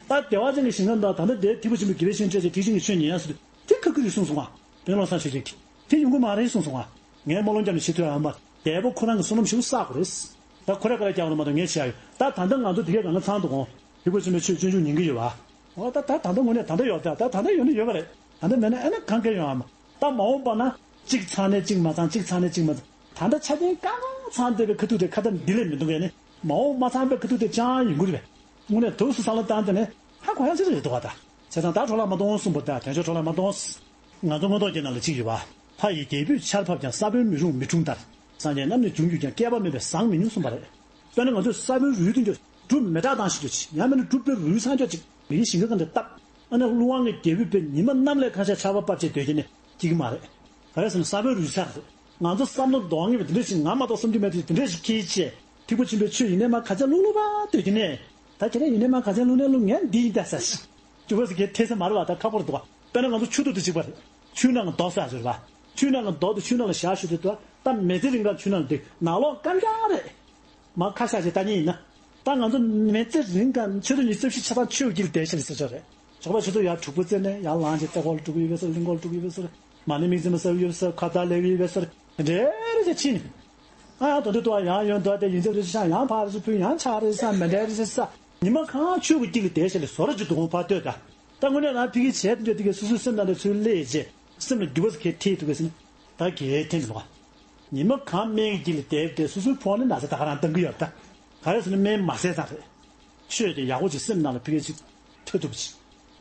ད་བདེ་བ་ཅན་གྱི་ཞིང་ཁམས་དང་ད་ལྟ་དེ་ཐེག་པ་ཆེན་པོའི་དགེ་བའི་བཤེས་གཉེན་བཅས་ཀྱི་ཐེག་ཆེན་གྱི་ཆོས་ཉན་ཡ་ཟེར་དུས་དེ་ཁག་གི་རེད་གསུངས་སོང་ང་། དཔལ་ལུང་བསམ་ཤེས་ཅན་གྱིས་དེ་ཡོང་གི་མ་རེད་གསུངས་སོང་ང་། ངས་སྨོན་ལམ་བརྒྱབ་ནས་བྱེད་ཐུབ་ཡ་ཡོད་མ་རེད། འདས་པོ་ཁོ་རང་གི་བསོད་ནམས་ཞིག་བསགས་དགོས་རེད། ད་ཁོ་རེ་ཁ་རེ་རྒྱག་རོགས་མ་གཏོགས་ངས་བྱེད་ཡ་ཡོད་ད། ད་ལྟ་ང་ཚོ་དེ་གའི་སྒང་ལ་ཚང་འདུག་གོང་། ཐེག་པ་ཆེན་པོའི་ཆོས་སྤྱོད་འཇུག་ཉན་གི་ཡོད་པ། འོ་ད་ད་ད་ལྟ་དངོས་གནས་ད་ལྟ་ཡོད་ད་ད་ད་ལྟ་ཡོད་ན་ཡོད་པ་རེད། ད་ལྟ་མེད་ན་ཨེ་ན་གང་ག་ཡོང་ཨ་མ། ད་མ་འོངས་པ་ན་གཅིག་ཚང་ནས་གཅིག་མ་ཚང་གཅིག་ཚང་ནས་གཅིག་མ་ཚང་། ད་ལྟ་ཆ་རྐྱེན་དཀའ་ངལ་ཚང་བསྡད་པའི་ཁ་ཐུག་དེ་ཁ་ཐབས་འདི་ལས་མི་འདུག་གས་ནི་མ་འོངས་མ་ཚང་བའི་ཁ་ཐུག་དེ་ཅང་ཡོང་གི་རེད་པས། དངོས་གནས་དུས་སུ་བསམ་བློ་བཏང་དེ་ནས་ཧ་གོ་ཡ་ཅི་རེད་འདུག་བ་ད། བྱས་ཙང་ད་འཕྲོ་བརླག་མ་གཏོང་གསུངས་པ་ད་དོན་ཆོས་འཕྲོ་བརླག་མ་གཏོང་། ང་ཚོ་མངོན་རྟོགས་རྒྱལ་ནང་ལ་གཅིག་ཡོད་པ། ལྷ་ཡི་རྒྱལ་པོས་ཆར་ཕབ་ཀྱང་ས་བོན་མི་རུང་མི་འཁྲུངས་ལྟར། སངས་རྒྱས་རྣམས་ནི་འབྱུང་གྱུར་ཀྱང་། བསྐལ་པ་མེད་པས་ཟང་མི་ཉུང་གསུངས་པ་རེད། དཔེར་ན་ང་ཚོས་ས་བོན་རུལ་དུ་འགྱུར། འབྲུ་མེ་དྲག་བཏང་ཞིག་འགྱུར་ཅིག་ཡང་མིན་ན་འབྲུ་དཔེ་རུལ་ཚར་འགྱུར་ཅིག་མི་ཡི་ཞིང་ཁ་གང་དེ་བཏབ། ཨ་ནི་ཀླུ་དབང་གི་རྒྱལ་པོས་དཔེ་ཉི་མ་གནམ་ལས་གང་ཤར་ཆར་པ་ཕབ་བྱས་སྡོད་ཀྱི་ནི་སྐྱིད་གི་མ་རེད། ག་རེ་ཟེར་ན་ས་བོན་རུལ་ཚར་རེད། ང་ཚོ་བསམ་བློ་གཏོང་ངེས་པ་དེ་འདྲ་ཞིག་ང་མ་གཏོགས་བསམ་རྒྱུ་མེད་དེ་དེ་འདྲ་ཞིག་ཁྱེད་ཅེས་ཐེག་པ་ཆེན་པོའི་ཆོས་ཡིན་ནས་མ་ག་ཚད་བླུག་བླུག་པ་སྡོད་ཀྱི་ནི། ད་ཁྱེད་རང་ཡིན་ནས་མ་ག་ཚད་བླུག་ནས་བླུག་ངས་འདི་ཡིན་ད་ཟེར། ཅུ་བ་ཟེར་གྱི་ཐེ་ཚེ་མ་རེད་བ་ད་ཁག་པོ་རེད་འདུག་བ། དཔེར་ན་ང་ཚོ་ཆུ་ཐུག་དེ་གཅིག་པ་རེད། ཆུའི་ནང་ལ་རྡོ་བསགས་ཟེར་བ། ཆུའི་ནང་ལ་རྡོ་དེ་ཆུའི་ནང་ལ་བཞག་ཞུ་དུས་དུ་ད་མི་ཚེ་རིང་ག་ཆུའི་ནང་ལ་བསྡད་ནང་ལོགས་སྐམ་རྐྱང་རེད། མ་ཁ་ཤགས་ཅིག་ལྟ་ཉིན་ཡིན་ན། ད་ང་ཚོ་མི་ཚེ་རིང་ག་ཆུ་ཚོད་ཉི་ཤུ་རྩ་བཞི་ཆ་ཚང་ཆུའི་དཀྱིལ་བསྡད་ཤག་ཟེར་ཆོག་རེད། ཇག་པ་ཆུ་ཚོད་ཡར་དྲུག་པོ་ཙེ་ནས་ཡར་ལངས་ཅིག་རྩེ་སྐོར་འགྲོ་གི་ཡོད་པའི་སོར་གླིང་སྐོར་འགྲོ་གི་ཡོད་པའི་སོར་མ་ཎི་དམིགས་བརྩེ་མ་ཟབ་ཡོད་པའི་སོར་ཁ་བརྡ་ལས་ཡོད་པའི་སོར་འདྲེ་རེ་ཅིག་ཕྱིན། ཨ་ཡང་དོ་འདི་ཏོ་ཡང་ཡོན་དོ་དེ་ཡིན་ཚབ་རེ་ཤང་ཡང་ཕ་རེ་ཕུ་ཡང་ཆ་རེ་ས་མེ་འདྲ་རེ་ས་ཉི་མ་གང་ཆུ་གི་དཀྱིལ་ལ་བསྡད་ཤག་ལས་བཟོ་ར་ཅིག་འདུག་གོང་ཕ་ལྟོས་ད། ད་དངོས་གནས་ང་ཕ་གི་བྱས་དེ་འདྲ་དེ་གའི་སོ་སོའི་སེམས་ནང་ལ་ཚུར་སླེབས་རྗེས་སེམས་ལ་འགྱུར་བ་ཟེར་གྱི་ཐེབས་ཐུབ་པས་ཟེར་ན་ད་གལ་ཐེབས་འདུག་ག་ཉི་མ་གང་སྨན་གྱི་དཀྱིལ་ལ་བསྡད་དེ་སོ་སོའི་ཕོག་ནི་ན་ཚ་ད་ག་རང་བཏང་གི་ཡོད་ད། ག་རེ་ཟེར་ན་སྨན་མ་བཟས་ཙང་རེད། ཆོས་དེ་ཡག་པོ་ཅིག་སེམས་ནང་ལ་ཕ་གི་ཅིག་ཐོས་ཐུབ་ཅིག་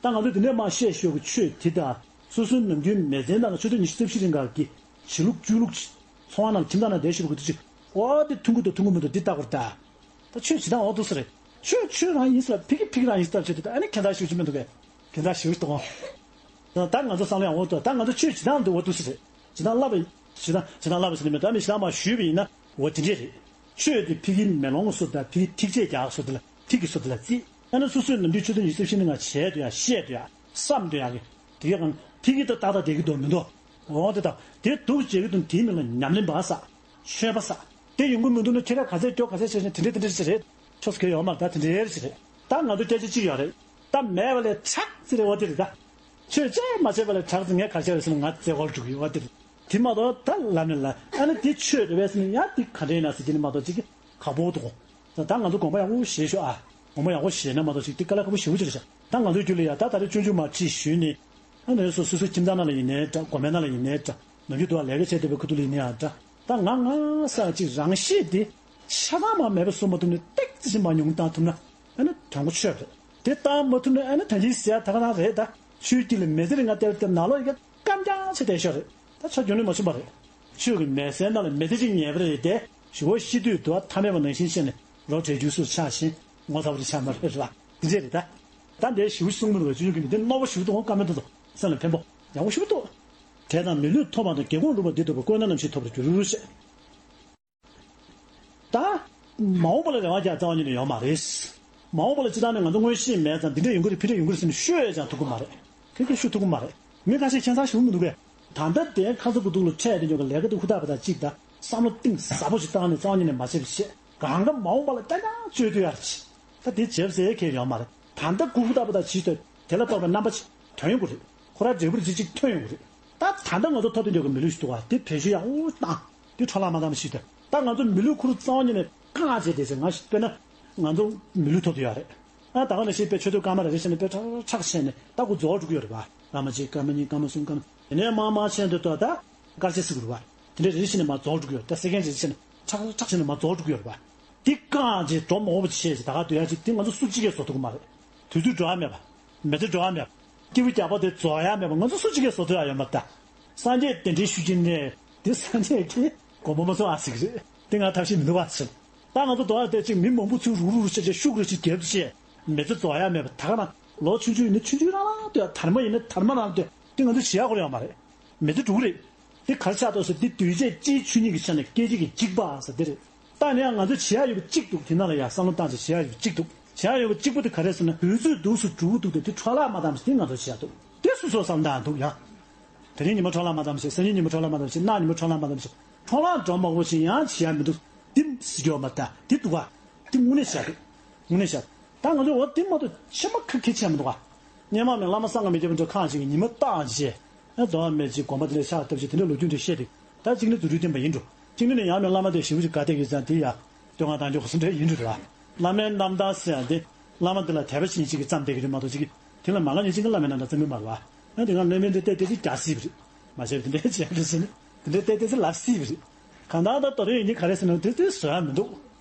ད་ང་ཚོ་དེ་འདྲས་མ་བཤད་ཤོད་གི་ཆོས་དེ་དང་སོ་སོའི་ནམ་རྒྱུན་མི་ཚེའི་ནང་ལ་ཆུ་ཚོད་ཉི་ཤུ་རྩ་བཞི་རིང་ག་གི་བྱེད་ལུགས་སྤྱོད་ལུགས་ཅིག་ཚོང་བ་ནང་ཁྱིམ་ཚང་ནང་བསྡད་ཤོད་གི་དུས་ཅིག་ཨོ་དེ་མཐུན་གི་འདུག་མཐུན་གི་མི་འདུག་འདི་ལྟ་དགོས་རེད་ད། ད་ཆོས་བྱེད་སྟངས་འོ་འདུག་སེ་རེད། ཆོས་ཆོས་རང་ཡིན་ཟེར་ལ་ཕ་གི་ཕ་གི་རང་ཡིན་ཟེར་ལབ་བྱེད་དུས་ད་ཨ་ནི་ཁྱད་མཚར་ཞེ་པོ་ཅིག་མི་འདུག་གས། ཁྱད་མཚར་ཞེ་པོ་ཅིག་འདུག་གོ། ད་ང་ཚོ་བསམ་བློ་ཡང་འོ་འདུག་ད་ང་ཚོ་ཆོས་བྱེད་སྟངས་འདི་འོ་འདུག་སེ་རེད། བྱེད་སྟངས་བསླབ་པ་བྱེད་སྟངས་བྱེད་སྟངས་བསླབ་པ་ཟེར་ནི་མེད་ད་མི་བྱེད་སྟངས་མ་ཞུས་པ་ཡིན་ན་འོ་དེ་འདྲས་རེད། ཆོས་དེ་ཕ་གི་མེ་ལོང་གི་བཟོ་ད་ཕ་གི་ཐིག་ཆད་རྒྱག་བཟོ་དེ་ལ་ཐིག་གི་བཟོ་དེ་ལ་རྩིས་ཨ་ནི་སོ་སོའི་ནམ་རྒྱུན་ཆུ་ཚོད་ཉི་ཤུ་རྩ་བཞི་ནང་བྱས་འདུག་ཡ་བཤད་འདུག་ཡ་བསམ་འདུག་ཡ་གི་དེ་གའི་གང་ཕ་གི་ད་ཏག་ཏག་བསྡད་ཀྱི་འདུག་མི་འདུག་འོ་དེ་ད་དེ་འདུག་བྱེད་ཀྱི་འདུག་དེའི་མིང་ལ་ཉམས་ལེན་པ་ས། ཆོས་པ་ས། དེ་ཡོང་གི་མི་འདུག་ན་ཁྱེད་རང་ག་ཚད་སྐྱོ་ག་ཚད་ཆེ་ཆེ་དེ་འདྲས་དེ་འདྲས་ཞིག་རེད། ཆོས་སྐྱོ་ཡོད་མ་རེད་ད་དེ་འདྲས་ཞིག་རེད། ད་ང་ཚོ་སྐད་ཆ་གཅིག་ཡོད་རེད། ད་མེད་པ་ལས་དྲག་ཟེར་རེད་འོ་དེ་རེད་ད། ཆོས་བྱས་མ་བྱས་པ་ལས་དྲག་ཟེར་ངས་ག་རེ་བྱས་རེད་ཟེར་ན་ང་རྩེ་སྐོར་འགྲོ་གི་ཡོད་འོ་དེ་རེད། དེ་མ་གཏོགས་ད་ལབ་ནས་ལ་ཨ་ནི་དེ་ཆོས་རེད་པས་ཟེར་ན་ཡང་དེ་ག་འདྲས་ཡིན་ན་ཟེར་གྱི་ནི་མ་གཏོགས་ཅིག་གི་ཁག་པོ་འདུག་གོ། ད་ང་ཚོ་དགོངས་པ་ཡག་པོ་བཞེས་ཤོག་ཨ། དགོངས་པ་ཡག་པོ་བཞེས་ན་མ་གཏོགས་ཅིག་དེ་དཀའ་ལས་ཁག་པོ་ཞེ་པོ་ཅིག་རེད་ཤག་ད་ང་ཚོའི་རྒྱུད་ལ་ཡ་ད་ད་རེས་སྤྱོད་འཇུག་མ་ཁྲིད་ཞུས་ནས། ཨ་ནི་སོ་སོ་སོའི་ཁྱིམ་ཚང་ནང་ལ་ཡིན་ནའི་འདྲ་དགོན་པའི་ནང་ལ་ཡིན་ནའི་འདྲ་ནམ་རྒྱུན་དུ་བ་ལས་ཀ་བྱས་བསྡད་པའི་ཁུ་ཐུག་ལ་ཡིན་ནའི་འདྲ་ད་ང་ང་ས་ཅིག་རང་ཤེས་དེ་ཆ་ཚང་མ་མེད་པ་བཟོ་མ་ཐུབ་ནས་ཏེག་ཙི་ཞིག་མ་ཉུང་བཏང་ཐུབ་ན་ཨ་ནི་དོན་གོ་ཆོད་རེད། དེ་བཏང་མ་ཐུབ་ན་ཨ་ནི་ད་ཅིག་ཟེར་ཡ་ད་ག་རང་རེད་ད། ཆུའི་དཀྱིལ་ལ་མི་ཚེ་རིང་ང་བལྟས་བལྟས་ནང་ལོགས་ཡི་གེ་སྐམ་རྐྱང་ཆེ་བསྡད་ཤོག་རེད། ད་ཆ་རྒྱུན་ནས་མ་ཕྱིན་པ་རེད། ཆོས་ཀྱི་མལ་སའི་ནང་ལ་མི་ཚེ་གཅིག་ཉལ་བ་རེད་དེ་ཞི་བ་ཤི་དུས་དུ་བ་ཐ་མལ་པ་ནང་བཞིན་ཤེས་ནས་རོ་བྲེག་རྒྱུ་སུ་ཆགས་ཤིང་ངོ་ཚ་བ་རེ་ཆགས་མ་རེད་རེད་བ། དེ་འདྲས་རེད་ད། ད་འདིར་ཞིབ་གསུང་མི་འདུག་བ་ཆུ་ཆུ་གི་འདི་རྣོ་པོ་ཞིབ་འདུག་གོ་བཀའ་མོལ་འདུག་སེམས་ལ་ཕན་པོ་ཡག་པོ་ཞིབ་འདུག་དེ་དང་མི་ལུས་ཐོབ་པ་དང་དགེ་སློང་ལུས་པ་འདི་ཐོབ་པར་འགྱུར་བཀོད་ན་ནམ་ཞིག་ཐོབ་པར་འགྱུར་ཞེས། ད། མ་འོངས་པ་ལ་རེ་བ་རྒྱག་རྩ་བ་ཉིད་ནས་ཡོད་མ་རེད། མ་འོངས་པ་ལ་སྤྱི་བཏང་ནས་ང་ཚོ་མངོན་ཤེས་མེད་ཙང་འདི་འདྲས་ཡོང་གི་རེད་ཕི་འདྲས་ཡོང་གི་རེད་ཟེར་ནས་ཤོད་ཡས་ཀྱང་ཐུབ་ཀྱི་མ་རེད། ཁྱོད་ཀྱིས་ཤོད་ཐུབ་ཀྱི་མ་རེད། མི་ཁ་ཤས་ཁྱད་མཚར་ཞིག་མི་འདུག་གས། ད་ལྟ་དེ་ཁ་ཚ་དགོས་གཏུགས་ལ་འཕྲད་དེ་འཇོག་གི་ལས་ཀ་དེ་ཧུར་ཐག་པ་དང་གཅིག་དང་བསམ་བློ་གཏིང་ཟབ་པོ་ཞིག་བཏང་ནས་རྩ་བ་ཉིད་ནས་མ་བྱས་པ་བྱས་གང་ག་མ་འོངས་པ་ལ་རྐྱང་རྐྱང་བཅོས་ཐུབ་ཡ་རེད། ད་དེ་བྱས་པ་ཟེར་ཡས་ཁེལ་ཡོད་མ་རེད། ད་ལྟ་སྒུག་ཧུར་ཐག་པ་དང་བྱས་ཏེ་དེ་ལ་དཔག་པའི་རྣམ་པ་ཅིག་ཐོན་ཡོང་གི་རེད། ཁོ་རང་འབྲས་བུ་རིགས་གཅིག་ཐོན་ཡོང་གི་རེད། ད་ད་ལྟ་ང་ཚོ་ཐོབ་ཐང་འཇོག་གི་མི་ལུས་ཤིག་འདུག་བ་དེ་བེད་སྤྱོད་ཡག་པོ་བཏང་། དེ་འཕྲོ་བརླག་མ་བཏང་བ་ཞིག་དང་། ད་ང་ཚོ་མི་ལུས་ཁོ་རང་གཙང་བ་ཉིད་ནས་བཀང་བྱས་བསྡད་ཚེ་ང་ཞིག་དཔེར་ན། ང་ཚོ་མི་ལུས་ཐོབ་ཐུབ་ཡོད་རེད། ཨ་ད་ག་ནང་བཞིན་དཔེ་མཆོད་བསྟོད་སྐར་མ་རེ་རེ་བྱས་ནས་དཔེ་ཁྲག་ཁྲག་བྱས་ནས་ད་ཁོ་རྫོགས་འགྲོ་གི་ཡོད་རེད་བ། སྐར་མ་གཅིག་སྐར་མ་གཉིས་སྐར་མ་གསུམ་སྐར་མ་དེ་ནས་མར་མར་ཕྱིན་དུས་ད་ད་དཀར་ཆ་ཟེར་གི་རེད་བ། འདྲ་རེ་རེ་བྱས་ནས་མར་རྫོགས་འགྲོ་གི་ཡོད་རེད། ད་སེ་ཀན་རེ་རེ་བྱས་ནས་ཁྲག་ཁྲག་བྱས་ནས་མར་རྫོགས་འགྲོ་གི་ཡོད་རེད་པ། འདི་བཀང་རྗེས་འགྲོ་མ་འོངས་པ་ཅིག་བཤད་ཅིག་ད་ག་སྡོད་ཡ་ཅིག་འདི་ང་ཚོ་སུ་གཅིག་གིས་བཟོ་ཐུབ་ཀྱི་མ་རེད། དུས་ཚོད་འགྲོ་ཡ་མེད་པ། མི་ཚེ་འགྲོ་ཡ་མེད་པ། སྐྱེས་བུ་རྒྱལ་པོ་དེ་རྫོགས་ཡ་མེད་པ། ང་ཚོ་སུ་གཅིག་གིས་བཟོ་ཐུབ་ཡ་ཡོད་མ་རེད་ད། སངས་རྒྱས་གདན་འདྲེན་ཞུ་གི་ནས་དེ་སངས་རྒྱས་ཀྱིས་དགོངས་པ་མ་ཚོམ་ཨ་ཟིག་རེད། དེ་ང་ཐབས་ཤེས་མི་འདུག་བ་ཟེར། ད་ང་ཚོ་དོ་བ་དེ་ཅིག་མི་མང་པོ་ཚུར་རུག་རུག་རུག་བྱས་བྱས་ཤུགས་རེ་ཅིག་རྒྱབ་བྱས་མི་ཚེ་རྫོགས་ཡ་མེད་པ། ད་ག་ན་ལོ་ཆུང་ཆུང་ཡིན་ན་ཆུང་ཆུང་རང་རང་སྡོད། དར་མ་ཡིན་ན་དར་མ་རང་སྡོད། དེ་ང་ཚོ་བྱེད་ཡ་ཁོ་རང་ཡོད་མ་རེད། མི་ཚེ་འགྲོ་གི་རེད། དེ་ག་རེ་ཆགས་འདུག་ཟེར། འདི་གདུལ་བྱ་སྤྱིའི་ཆོས་ཉིད་ཀྱི་ཆ་ནས་སྐད་ཅིག་གིས་འཇིག་པ་ཟེར་དེ་རེད། ད་ནི་ཡང་ང་ཚོས་བྱེད་ཡ་ཡོད་པ་གཅིག་འདུག་དེ་ནང་ལ་ཡང་བསམ་བློ་བཏང་ཚེ་བྱེད་ཡ་ཡོད་པ་གཅིག་འདུག་བྱེད་ཡ་ཡོད་པ་གཅིག་པོ་དེ་ག་རེ་ཟེར་ན། དུས་ཚོད་འདུག་སེ་འགྲོ་གི་འདུག་དེ་འཕྲོ་བརླག་མ་བཏང་ཟེར། དེ་ང་ཚོས་བྱེད་ཡ་འདུག་དེ་སོ་སོས་བསམ་བཏང་འདུག་ཡ། དེ་རིང་ཉི་མ་འཕྲོ་བརླག་མ་བཏང་ཟེར། སང་ཉིན་ཉི་མ་འཕྲོ་བརླག་མ་བཏང་ཟེར། གནངས་ཉི་མ་འཕྲོ་བརླག་མ་བཏང་ཟེར། འཕྲོ་བརླག་འགྲོ་མ་དགོས་ཤིང་ཡང་བྱེད་ཡ་མི་འདུག་དེ་ཟེར་རྒྱུ་ཡོད་མ་རེད་ད། དེ་འདུག་ག་དེ་དངོས་གནས་བྱེད་ཡ་འདུག་དངོས་གནས་བྱེད་ཡ། ད་ང་ཚོས་འོ་དེ་མ་གཏོགས་ཕྱི་མ་ཁ་ཁེ་ཆེ་མི་འདུག་ག་སྔོན་མ་མི་བླ་མ་བསམ་གྱིས་མི་ཁྱབ་པ་འདྲ་ཁ་ཅིག་གིས་ཉི་མ་བཏགས་བྱས། ཨ་རྫོགས་མེད་ཅིག་དགོན་པ་དེ་ལ་ཕྱག་བཏབ་ཅིག་དེ་འདྲ་ལོ་རྒྱུས་འདྲ་བཤད་དེ། ད་གཅིག་ནི་རྫུ་འཕྲུལ་བསྟན་པ་ཡིན་འགྲོ། གཅིག་ནི་ནི་ཡང་མི་བླ་མ་དེ་ཞེ་པོ་ཅིག་དགའ་བསྡད་ཀྱི་ཙང་དེ་ཡ། སྟོད་མངའ་བཏང་ཆོག་གོ་སོ་འདྲ་ཡིན་འགྲོ་རེད་བ། བླ་མའི་རྣམ་ཐར་ཟེར་ཡ་དེ། བླ་མ་དེ་ལ་དད་པ་བྱེད་མཁན་ཅིག་གིས་བརྩམས་བསྡད་ཀྱི་རེད་མ་གཏོགས་ཅིག་གིས་དེ་ལ་མ་དགའ་མཁན་ཅིག་གིས་བླ་མའི་རྣམ་ཐར་བརྩམས་ཀྱི་མ་རེད་བ། ཨ་དེ་སྒང་བླ་མས་འདི་ལྟས་དེ་ཅིག་རྒྱག་སྲིད་པ་རེད། མ་བྱས་པ་དེ་འདྲའི་བྱས་པ་རེད་ཟེར་ནས་དེ་འདྲའི་ལྟས་དེ་ཅིག་ལབ་སྲིད་པ་རེད། གང་ལྟར་ད་དོ་རེ་ཡིན་གྱི་ག་རེ་ཟེར་ན་དེ་དེ་བཟོ་ཡ་མི་འདུག་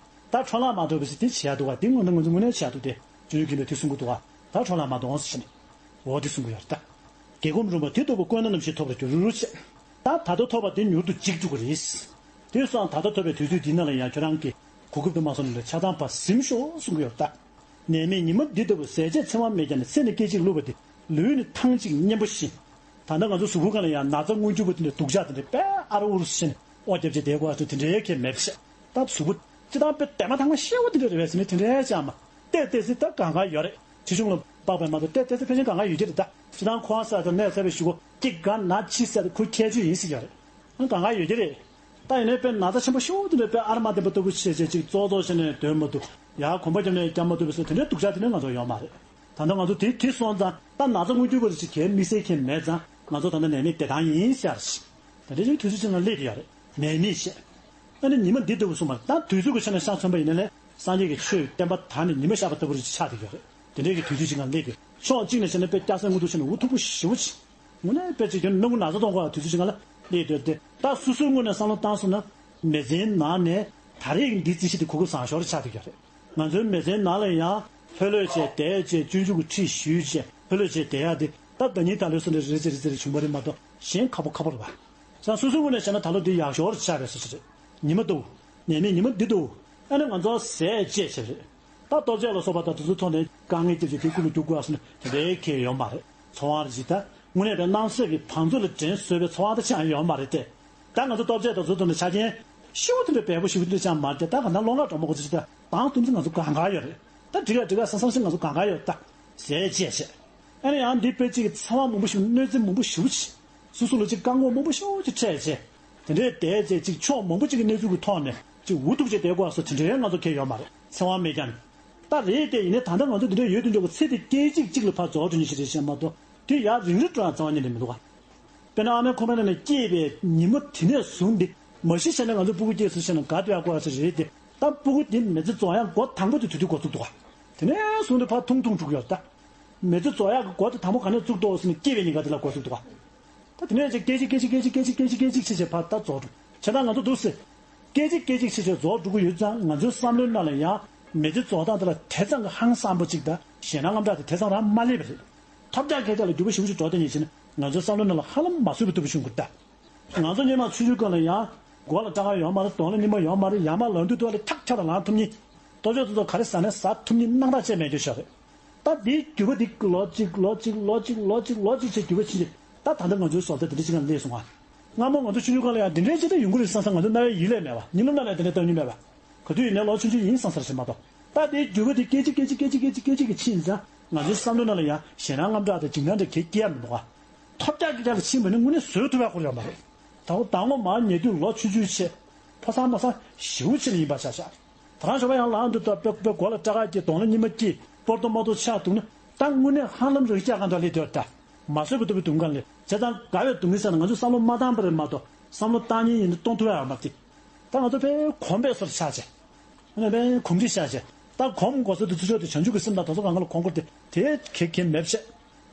ད་འཕྲོ་བརླག་མ་འགྲོ་བ་ཞིག་དེ་བྱེད་ཡ་འདུག་ག་དེ་སྔོན་ན་ང་ཚོ་དངོས་གནས་བྱེད་ཡ་འདུག་སྟེ། སྤྱོད་ཡོན་གྱི་ལས་དེ་གསུང་གི་འདུག་ག་ད་འཕྲོ་བརླག་མ་གཏོང་ཟེར་ནས། འོ་དེ་གསུང་གི་ཡོད་རེད་ད། སྒེའུ་ཁུང་རིང་པོ་དེ་ལྟ་བུ་ལྐོག་ན་རྣམ་ཤེས་ཐོབ་པར་འགྱུར་ཞེས། ད་ད་ལྟ་ཐོབ་པ་དེ་མྱུར་དུ་འཇིག་འགྲོ་གི་རེད། དེ་སོང་ད་ལྟ་ཐོབ་པའི་དུས་ཚོད་འདི་ནང་ལ་ཡང་ཁྱོད་རང་གི་གོ་སྐབས་དུ་མ་སོང་ནས་ཆ་ཚང་ཕར་ཟིན་ཤོག་གསུང་གི་ཡོད་རེད་ད། ནད་མེད་ཉི་མ་འདི་ལྟ་བུ་ཟས་བཅད་འཚེ་བ་མེད་ཀྱང་ནི་ཚེ་ནི་སྐད་ཅིག་བསླུ་བ་སྟེ། ལུས་ནི་ཐང་ཅིག་མཉེན་པོ་བཞིན། ད་ལྟ་ང་ཚོ་གཟུགས་པོ་སྒང་ལ་ཡང་ན་ཚ་མངོན་གྱུར་པ་དེ་འདྲ་སྡུག་ཅག་དེ་འདྲ་དཔེ་ཨ་རུ་ཨུ་རུ་བྱས་ནས་ཨོ་རྒྱབ་བྱས་བསྡད་དགོས་ཨ་ཚོ་དེ་འདྲའི་གལ་མེད་པ་ཤག་ད་གཟུགས་པོ་སྤྱི་བཏང་དཔེ་དེ་མ་ཐང་མ་ཤེས་པོ་དེ་འདྲ་རེད་པས་ཟེར་ནས་དེ་འདྲའི་ཅང་མ་བལྟས་བལྟས་ཟེར་ད་གང་ག་ཡོད་རེད། ཁྲི་གཞུང་ལ་དཔག་པས་མ་གཏོགས་བལྟས་བལྟས་ཟེར་ཕལ་ཆེར་གང་ག་ཡོད་ཀྱི་རེད་ད། སྤྱི་བཏང་ཁོ་ཨ་ས་དང་གནས་ཚ་བའི་གཞུག་གུ་སྐྱེ་རྒ་ན་འཆི་ཟེར་ཁོའི་ཁྱད་ཆོས་ཡིན་ཟེར་ཡོད་རེད། ཨང་གང་ག་ཡོད་ཀྱི་རེད། ད་ཡིན་ནའི་དཔེ་ན་ཚ་ཆེན་པོ་ཤོས་དེ་འདྲ་དཔེ་ཨ་ར་མ་བདེ་པོ་ལྟ་བུ་བྱས་བྱས་ཅིག་ཙོག་ཙོག་བྱས་ནས་སྡོད་མ་ཐུབ། ཡར་གོམ་པ་བརྒྱབ་ནས་བརྒྱབ་མ་ཐུབ་པའི་སོ་དེ་འདྲའི་སྡུག་ཅག་དེ་འདྲ་ང་ཚོ་ཡོད་མ་རེད། ད་ལྟ་ང་ཚོ་དེ་དེ་སོང་ཙང་ད་ན་ཚ་མངོན་གྱུར་བ་རེ་ཅིག་གས་དམིགས་བསལ་གྱི་མེད་ཙང་ང་ཚོ་ད་ལྟ་ནད་མེད་བདེ་ཐང་ཡིན་ཤག་རེད། དེ་འདྲ་ཅིག་དུས་ཚོད་ཅིག་ལ་སླེབས་ཀྱི་ཡོད་རེད། ནད་མེད་བཤད། ཨ་ནི་ཉི་མ་འདི་ལྟ་བུ་གསུངས་པ་ད་དུས་ཚོད་ཀྱི་ཆ་ནས་ཤ་མཚོན་པ་ཡིན་ན་ལས་སངས་རྒྱས་ཀྱི་ཆོས་བསྟན་པ་དར་ནས་ཉི་མ་ཤར་བ་ལྟ་བུ་རེ་ཅིག་ཆགས་བསྡད་ཀྱི་ཡོད་རེད། དེ་འདྲའི་གི་དུས་ཚོད་ཅིག་ལ་སླེབས་ཏེ་ཕྱོགས་གཅིག་ནས་བྱས་ན་དཔེ་སྐྱ་སེར་དངོས་གྲུབ་ཆེ་ནས་འུ་ཐུག་པོ་ཞེ་པོ་ཅིག་དངོས་གནས་དཔེ་ཅིག་ཡོད་ན་སྣུམ་ན་ཚ་གཏོང་དགོས་པ་དུས་ཚོད་ཅིག་ལ་སླེབས་སྡོད་དེ་ད་སོ་སོའི་ངོས་ནས་བསམ་བློ་བཏང་སོང་ན་མི་ཚེའི་ནང་ནས་ད་རེས་ཀྱི་འདིའི་རྩིས་གཞི་དེ་གོ་སྐབས་བཟང་ཤོས་རེ་ཆགས་བསྡད་ཀྱི་རེད། ང་ཚོའི་མི་ཚེའི་ནང་ལ་ཡང་ལྷོད་ལྷོད་བྱས་བསྡད་བྱས་སྤྱོད་འཇུག་གི་ཁྲིད་ཞུས་བྱས་ལྷོད་ལྷོད་བྱས་བསྡད་ཡག་དེ་ད་ཟླ་ཉིན་ད་ལོའི་སོ་འདྲ་རེ་རེ་རེ་རེ་བྱུང་བ་རེད་མ་གཏོགས་གཞན་ཁག་པོ་ཁག་པོ་རེད་པ། ས་སོ་སོའི་ངོས་ནས་བཤད་ན་ད་ལོ་འདི་ཡག་ཤོས་རེ་ཆགས་པའི་སོ་སོ་རེད། ཉི་མ་ལྟ་བུ། ནད་མེད་ཉི་མ་འདི་ལྟ་བུ། ཨ་ནི་ང་ཚོ་ཟས་བཅད་བྱས་རེད། ད་ལྟོ་ཆས་ལ་སོགས་པ་དང་དེ་ཚོའི་ཐོག་ནས་དཀའ་ངལ་སྐྱེལ་རྒྱུ་དེ་ཀུན་ལ་རྒྱུག་དགོས་ཨ་སོ་ནས་དེ་འདྲའི་གལ་ཡོད་མ་རེད། འཚོ་བ་རེ་ཅིག་ད་དངོས་གནས་པའི་རྣམ་སྲས་ཀྱི་བང་མཛོད་ལ་དྲན་གསོས་པའི་འཚོ་བ་ད་ཅང་ཡོད་མ་རེད་དེ། ད་ང་ཚོ་ལྟོ་ཆས་དང་དེ་ཚོའི་ཐོག་ནས་ཆ་རྐྱེན་ཞེ་པོ་དེ་འདྲ་འབེལ་པོ་ཞེ་པོ་དེ་འདྲ་ཅང་མ་རེད་དེ། ད་གང་ལྟར་ལོང་ག་གྲོགས་མོ་གོ་ཚོད་ཅིག་ད་བང་བཏུམ་ཚེ་ང་ཚོ་གང་ག་ཡོད་རེད། ད་འགྲིག་ག་འགྲིག་ག་བསམ་བསམ་ཞིག་ང་ཚོ་གང་ག་ཡོད་ད། ཟས་བཅད་བྱས། ཨ་ནི་ཡང་འདི་དཔེ་གཅིག་གི་འཚེ་བ་མང་པོ་ཞིག་གནོད་འཚེ་མང་པོ་ཞེ་པོ་ཅིག་སོ་སོ་ལ་ཅིག་བཀག་འགོག་མང་པོ་ཞེ་པོ་ཅིག་འཕྲད་བྱས། དེ་འདྲའི་བསྡད་བྱས་ཅིག་ཕྱོགས་མང་པོ་ཅིག་གི་གནས་ཚུལ་གྱི་ཐོག་ནས་ཅིག་འུ་ཐུག་བྱས་བསྡད་དགོས་སོ་དེ་འདྲའི་ང་ཚོ་གལ་ཡོད་མ་རེད། འཚེ་བ་མེད་ཀྱང་། ད་རེད་དེ་ཡིན་ནའི་ད་ལྟ་ང་ཚོ་འདི་འདྲ་ཡོད་དུ་འཇོག་གི་ཚེ་འདི་སྐད་ཅིག་གཅིག་ལ་ཕར་རྫོགས་འགྲོ་ཉེན་ཞིག་རེད་ཤག་མ་གཏོགས་དེ་ཡར་རིང་རུ་འགྲོ་ཡང་རྩ་བ་ཉིད་ནས་མི་འདུག་ག་དཔེར་ན་ཨ་མའི་ཁོག་པའི་ནང་ནས་སྐྱེས་པའི་ཉིན་མོ་དེ་ནས་བཟུང་སྟེ་མ་གཞི་བྱས་ན་ང་ཚོ་སྤུ་གུ་སྐྱེས་སོང་བྱས་ན་དགའ་སྡོད་ཡག་དགོས་ཡག་ཅིག་རེད་དེ། ད་སྤུ་གུ་དེ་མི་ཚེ་རྫོགས་ཡག་འགོ་དང་པོ་དེ་དུས་དུས་འགོ་བཙུགས་འདུག་ག་དེ་ནས་བཟུང་སྟེ་ཕར་ཐུང་ཐུང་འགྲོ་གི་ཡོད་རེད་ད། མི་ཚེ་རྫོགས་ཡག་གི་འགོ་དེ་དང་པོ་ག་ནས་བཙུགས་འདུག་ཟེར་ན་སྐྱེས་པའི་ཉིན་ཀ་དེ་ལ་འགོ་བཙུགས་འདུག་ག་ད་དེ་ནས་ཅིག་སྐད་ཅིག་སྐད་ཅིག་སྐད་ཅིག་སྐད་ཅིག་སྐད་ཅིག་སྐད་ཅིག་སྐད་ཅིག་བྱས་བྱས་ཕར་ད་རྫོགས་འགྲོ་བྱས་ཙང་ང་ཚོ་འདུག་སེ། སྐད་ཅིག་སྐད་ཅིག་བྱས་བྱས་རྫོགས་འགྲོ་གི་ཡོད་ཙང་ང་ཚོའི་བསམ་བློའི་ནང་ལ་ཡང་མི་ཚེ་རྫོགས་སྟངས་དེ་ལ་དེ་ཙམ་གྱི་ཧང་སངས་པོ་ཅིག་དང་ཞེད་སྣང་དངངས་སྐྲག་དེ་དེ་ཙམ་རང་མ་སླེབས་པ་རེད། ཐོབ་རྒྱག་སྐད་ཆ་ལ་འགྱུར་བ་ཞེ་པོ་ཅིག་འགྲོ་བསྡད་ཉེན་བྱས་ན་ང་ཚོའི་བསམ་བློའི་ནང་ལ་ཧ་ལམ་མ་བཟོད་པའི་སྟོབས་ཤུགས་འགུལ་ད། ང་ཚོ་སྔོན་མ་ཆུང་ཆུང་སྒང་ལ་ཡང་མགོ་ལ་སྐྲ་དཀར་ཡོད་མ་རེད། གདོང་ལ་སྙིགས་མ་ཡོད་མ་རེད། ཡར་མར་ལངས་དུས་ཐོག་ལ་འཁྱག་འཁྱག་ལ་ལངས་ཐུབ་མཁན། ལྟོ་ཆས་དེ་ཚོ་ག་རེ་ཟ་ནས་ཟ་ཐུབ་མཁན་སྣང་དག་ཅན་མེད་རྒྱུ་ཞིག་རེད། ད་འདིའི་འགྱུར་བ་འདི་ལོ་གཅིག་ལོ་གཅིག་ལོ་གཅིག་ལོ་གཅིག་ལོ་གཅིག་བྱས་འགྱུར་བ་ཕྱིན་རྗེས་ད་ད་ལྟ་ང་ཚོའི་བཟོ་ལྟ་འདི་འདྲ་ཅིག་ལ་སླེབས་སོང་ང་། སྔ་མོ་ང་ཚོ་ཆུང་ཆུང་སྒང་ལ་ཡང་འདི་འདྲའི་ཅིག་ད་ཡོང་གི་རེད་བསམ་བསམ་ང་ཚོ་རྣ་བའི་ཡིད་ལས་མེད་པ། གཉིད་ལམ་ནང་ལ་འདི་འདྲ་གཏོང་མྱོང་མེད་པ། ག་དུས་ཡིན་ནའི་ལོ་ཆུང་ཆུང་ཡིན་བསམ་ས་རེད་མ་གཏོགས། ད་དེའི་འགྱུར་བ་དེ་སྐད་ཅིག་སྐད་ཅིག་སྐད་ཅིག་སྐད་ཅིག་སྐད་ཅིག་གིས་ཕྱིན་ཙང་ང་ཚོའི་བསམ་བློ་ནང་ལ་ཡང་ཞེད་སྣང་དངངས་སྐྲག་དང་འཇིགས་སྣང་འདྲ་གས་སྐྱེ་ཡ་མི་འདུག་ག་ཐོབ་རྒྱག་གི་རྒྱག་ལ་ཕྱིན་པ་ནི་དངོས་གནས་བཟོད་ཐུབ་ཡ་ཁོ་རང་མ་རེད། ད་འོ་ཟླ་ངོ་མར་ཉལ་དུས་ལོ་ཆུང་ཆུང་བྱས། ཕོ་གསར་མོ་གསར་ཞེ་པོ་ཅིག་ལ་ཡིན་པ་ཆགས་ཤག་ད་རང་ཞོགས་པ་ཡང་ལངས་དུས་ད་དཔེ་དཔེ་མགོ་ལ་སྐྲ་དཀར་སྐྱེས། གདོང་ལ་སྙིགས་མ་སྐྱེས། སྤོ་ཏོ་མོ་ཏོ་ཆགས་འདུག་ན་ད་དངོས་གནས་ཧ་ལམ་རང་སྐྱག་གང་འདྲ་སླེབས་བསྡད་ད། མ་བཟོད་པའི་སྟོབས་པའི་སྡུག་བསྔལ་ལས་བྱས་ཙང་དགའ་བའི་སྡུག་བསྔལ་ཟེར་ན་ང་ཚོས་བསམ་བློ་མ་བཏང་པ་རེད་མ་གཏོགས་བསམ་བློ་བཏང་མཁན་ཡིན་ན་གཏོང་ཐུབ་ཡ་ཡོད་མ་རེད། ད་ང་ཚོ་དཔེ་གོམས་པའི་བཟོ་འདྲ་ཆགས་བྱས། ཨ་ནི་དཔེ་གོམས་འདྲིས་ཆགས་བྱས། ད་གོམས་དགོས་ས་དེ་ཚུར་ཕྱོགས་དེ་བྱང་ཆུབ་ཀྱི་སེམས་དང་དེ་ཚོ་གང་ག་ལ་གོམས་དགོས་དེ་དེ་གེ་གེ་མེད་བྱས།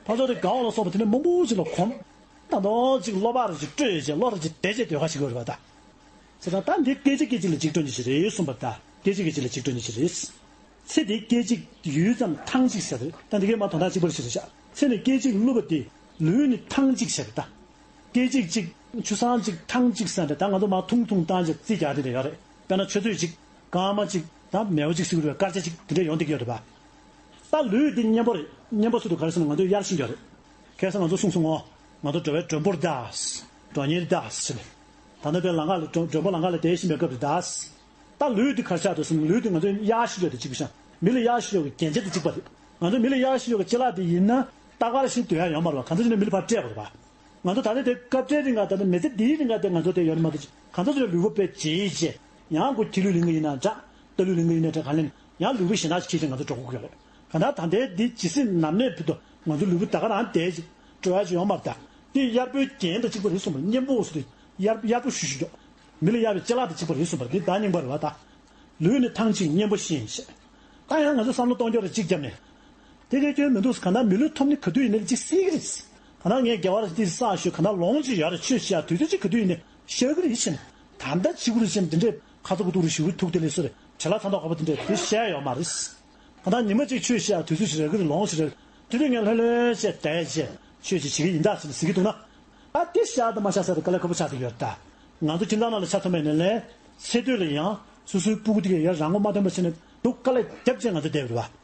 ཕར་ཕྱོགས་དེ་དགའ་བ་ལ་སོགས་པ་དེ་འདྲ་མང་པོ་ཅིག་ལ་གོམས། ད་དོ་ཅིག་བློ་བག་རེ་ཅིག་སྤྲོད་བྱས་བློ་རེ་ཅིག་བདེ་བྱས་སྡོད་ཁ་ཞིག་དགོས་རེད་པ་ད། ཟེར་ན་ད་འདི་སྐད་ཅིག་སྐད་ཅིག་ལ་འཇིག་འགྲོ་ནི་ཞིག་རེད་གསུངས་པ། ད་སྐད་ཅིག་སྐད་ཅིག་ལ་འཇིག་འགྲོ་ནི་ཞིག་རེད། ཚེ་འདི་སྐད་ཅིག་ཡུད་ཙམ་ཐང་ཅིག་ཟེར་རེད། ད་འདི་གའི་མ་དོན་དག་གཅིག་པ་ཞིག་རེད་ཤག་ཚེ་ནི་སྐད་ཅིག་བསླུ་བ་སྟེ། ལུས་ནི་ཐང་ཅིག་ཟེར་རེད་ད། སྐད་ཅིག་གཅིག་ཆུ་སྲང་གཅིག་ཐང་གཅིག་ཟེར་འདྲ། ད་ང་ཚོ་མ་ཐུང་ཐུང་བཏང་བྱས་རྩིས་རྒྱག་དེ་འདྲ་ཡོད་རེད། དཔེར་ན་ཆུ་ཚོད་གཅིག་སྐར་མ་གཅིག་ད་མེའོ་གཅིག་ཟེར་གྱི་རེད། སྐར་ཆ་གཅིག་དེ་འདྲ་ཡོང་བསྡད་ཀྱི་ཡོད་རེད་པ། ད་ལུས་འདི་མཉེན་པོ་རེད། མཉེན་པོ་ཟེར་དུས་ག་རེ་ཟེར་ན་ང་ཚོ་གཡར་བཞིན་ཡོད་རེད། ཁ་སང་ང་ཚོ་གསུངས་སོང་ངོ་། ང་ཚོ་འགྲོ་བའི་མགྲོན་པོ་རེད་ད། འགྲོ་མཁན་རེད་ད་ཟེར་ནས། ད་ལྟ་དཔེ་ལམ་ཁ་ལ་མགྲོན་པོ་ལམ་ཁ་ལ་བསྡད་བཞིན་པའི་སྐབས་རེད་ད། ད་ལུས་འདི་ག་རེ་ཆགས་འདུག་ཟེར་ན་ལུས་འདི་ང་ཚོ་གཡར་བཞིན་ཡོད་དེ་གཅིག་པ་ཤག་མི་ལ་གཡར་བཞིན་ཡོད་ཀྱི་རྒྱན་ཆ་དེ་གཅིག་པ་རེད། ང་ཚོ་མི་ལ་གཡར་བཞིན་ཡོད་ཀྱི་ཅ་ལག་དེ་ཡིན་ན་རྟག་པར་བཞིན་སྡོད་ཡ་ཡོད་མ་རེད་པ། གང་ཚོད་ཅིག་ནས་མི་ལ་ཕར་སྤྲད་དགོས་རེད་པ། ང་ཚོ་ད་ལྟ་དེ་སྐབས་འཕྲལ་རིང་ག་ད་ལྟ་མི་ཚེ་འདིའི་རིང་ག་དེ་ང་ཚོ་དེ་ཡོད་རེད་མ་གཏོགས་གང་ཚོད་ཅིག་ལ་ལུས་པོ་དཔེ་བྱེད་བྱེད་ཡང་སྒོ་ཁྱི་ལུད་ལེན་གི་ཡིན་ན་འདྲ། རྟ་ལུད་ལེན་གི་ཡིན་ན་འདྲ། གང་ལེན་ཡང་ལུས་པོ་ཞེད་སྣང་ཞིག་ཁྱེར་ཏེ་ང་ཚོ་འགྲོ་དགོས་ཀྱི་རེད། གང་ལྟར་ད་ལྟའི་འདི་ཇི་སྲིད་ནམ་གནས་བར་དུ་ང་ཚོ་ལུས་པོ་ད་ག་རང་བསྡད་ཅིག་སྤྲོ་ཡ་ཅིག་ཡོང་མ་རེད་ད། འདི་གཡར་པོའི་རྒྱན་དང་གཅིག་པ་རེད་གསུངས་པ། མཉེན་པོ་ཟེར་དུས་གཡར་གཡར་པོ་ཞུ་ཞུ་འགྲོ། མི་ལ་གཡར་བའི་ཅ་ལག་དང་གཅིག་པ་རེད་གསུངས་པ། འདི་བརྡ་རྙིང་པ་རེད་བ་ད། ལུས་ནི་ཐང་ཅིག་མཉེན་པོ་བཞིན་ཞེས། ད་ཡང་ང་ཚོ་བསམ་བློ་གཏོང་རྒྱུ་རེ་གཅིག་བརྒྱབ་ནས། དེ་གའི་སྐྱོན་མི་འདུག་གང་ལྟར་མི་ལུས་ཐོབ་ནི་ག་དུས་ཡིན་ནའི་གཅིག་སྲིད་ཀྱི་རེད། གང་ལྟར་ངས་རྒྱལ་བ་རིན་པོ་ཆེ་བསགས་ཞུས་གང་ལྟར་ལོངས་ཀྱི་ཡོད་རེད། ཆོས་བཤད་དུས་ཚོད་གཅིག་ག་དུས་ཡིན་ནའི་བཤད་ཀྱི་རེད་ཕྱིན། ད་ལྟ་གཅིག་པུ་རེད་ཕྱིན་འདི་འདྲའི་ཁ་ཚ་དགོས་གཏུགས་རེ་ཞུ་གི་ཐུག་དེ་ལས་སུ་རེད་བྲེལ་བ་ཚ་མདོག་ཁ་པོ་དེ་འདྲས་དེ་བཤད་ཡོད་མ་རེད། གང་ལྟར་ཉི་མ་གཅིག་ཆོས་བཤད་དུས་ཚོད་ཞིག་རག་གི་རེད། ལོངས་ཞིག་རག་དེ་དུས་ངས་ལྷོད་ལྷོད་བྱས་བསྡད་བྱས་ཆོས་ཅིག་བྱེད་ཀྱི་ཡིན་ད་ཟེར་ཟེར་གྱི་འདུག་ན། ཨ་དེ་བཤད་དང་མ་བཤད་ས་དེ་དཀའ་ལས་ཁག་པོ་ཆགས་བསྡད་ཡོད་རེད་ད། ང་ཚོ་ཁྱིམ་ཚང་ནང་ལ་ཆ་མཚོན་པ་ཡིན་ན་ལས་ཚེ་སྟོད་ལ་ཡང་སོ་སོའི་སྤུ་གུ་དེ་གས་ཡར་རང་མགོ་མ་ཐོན་པ་བྱས་ནས་སྡུག་དཀའ་ལས་བརྒྱབ་བྱས་ང་ཚོ་བསྡད་ཡོད་རེད་བ།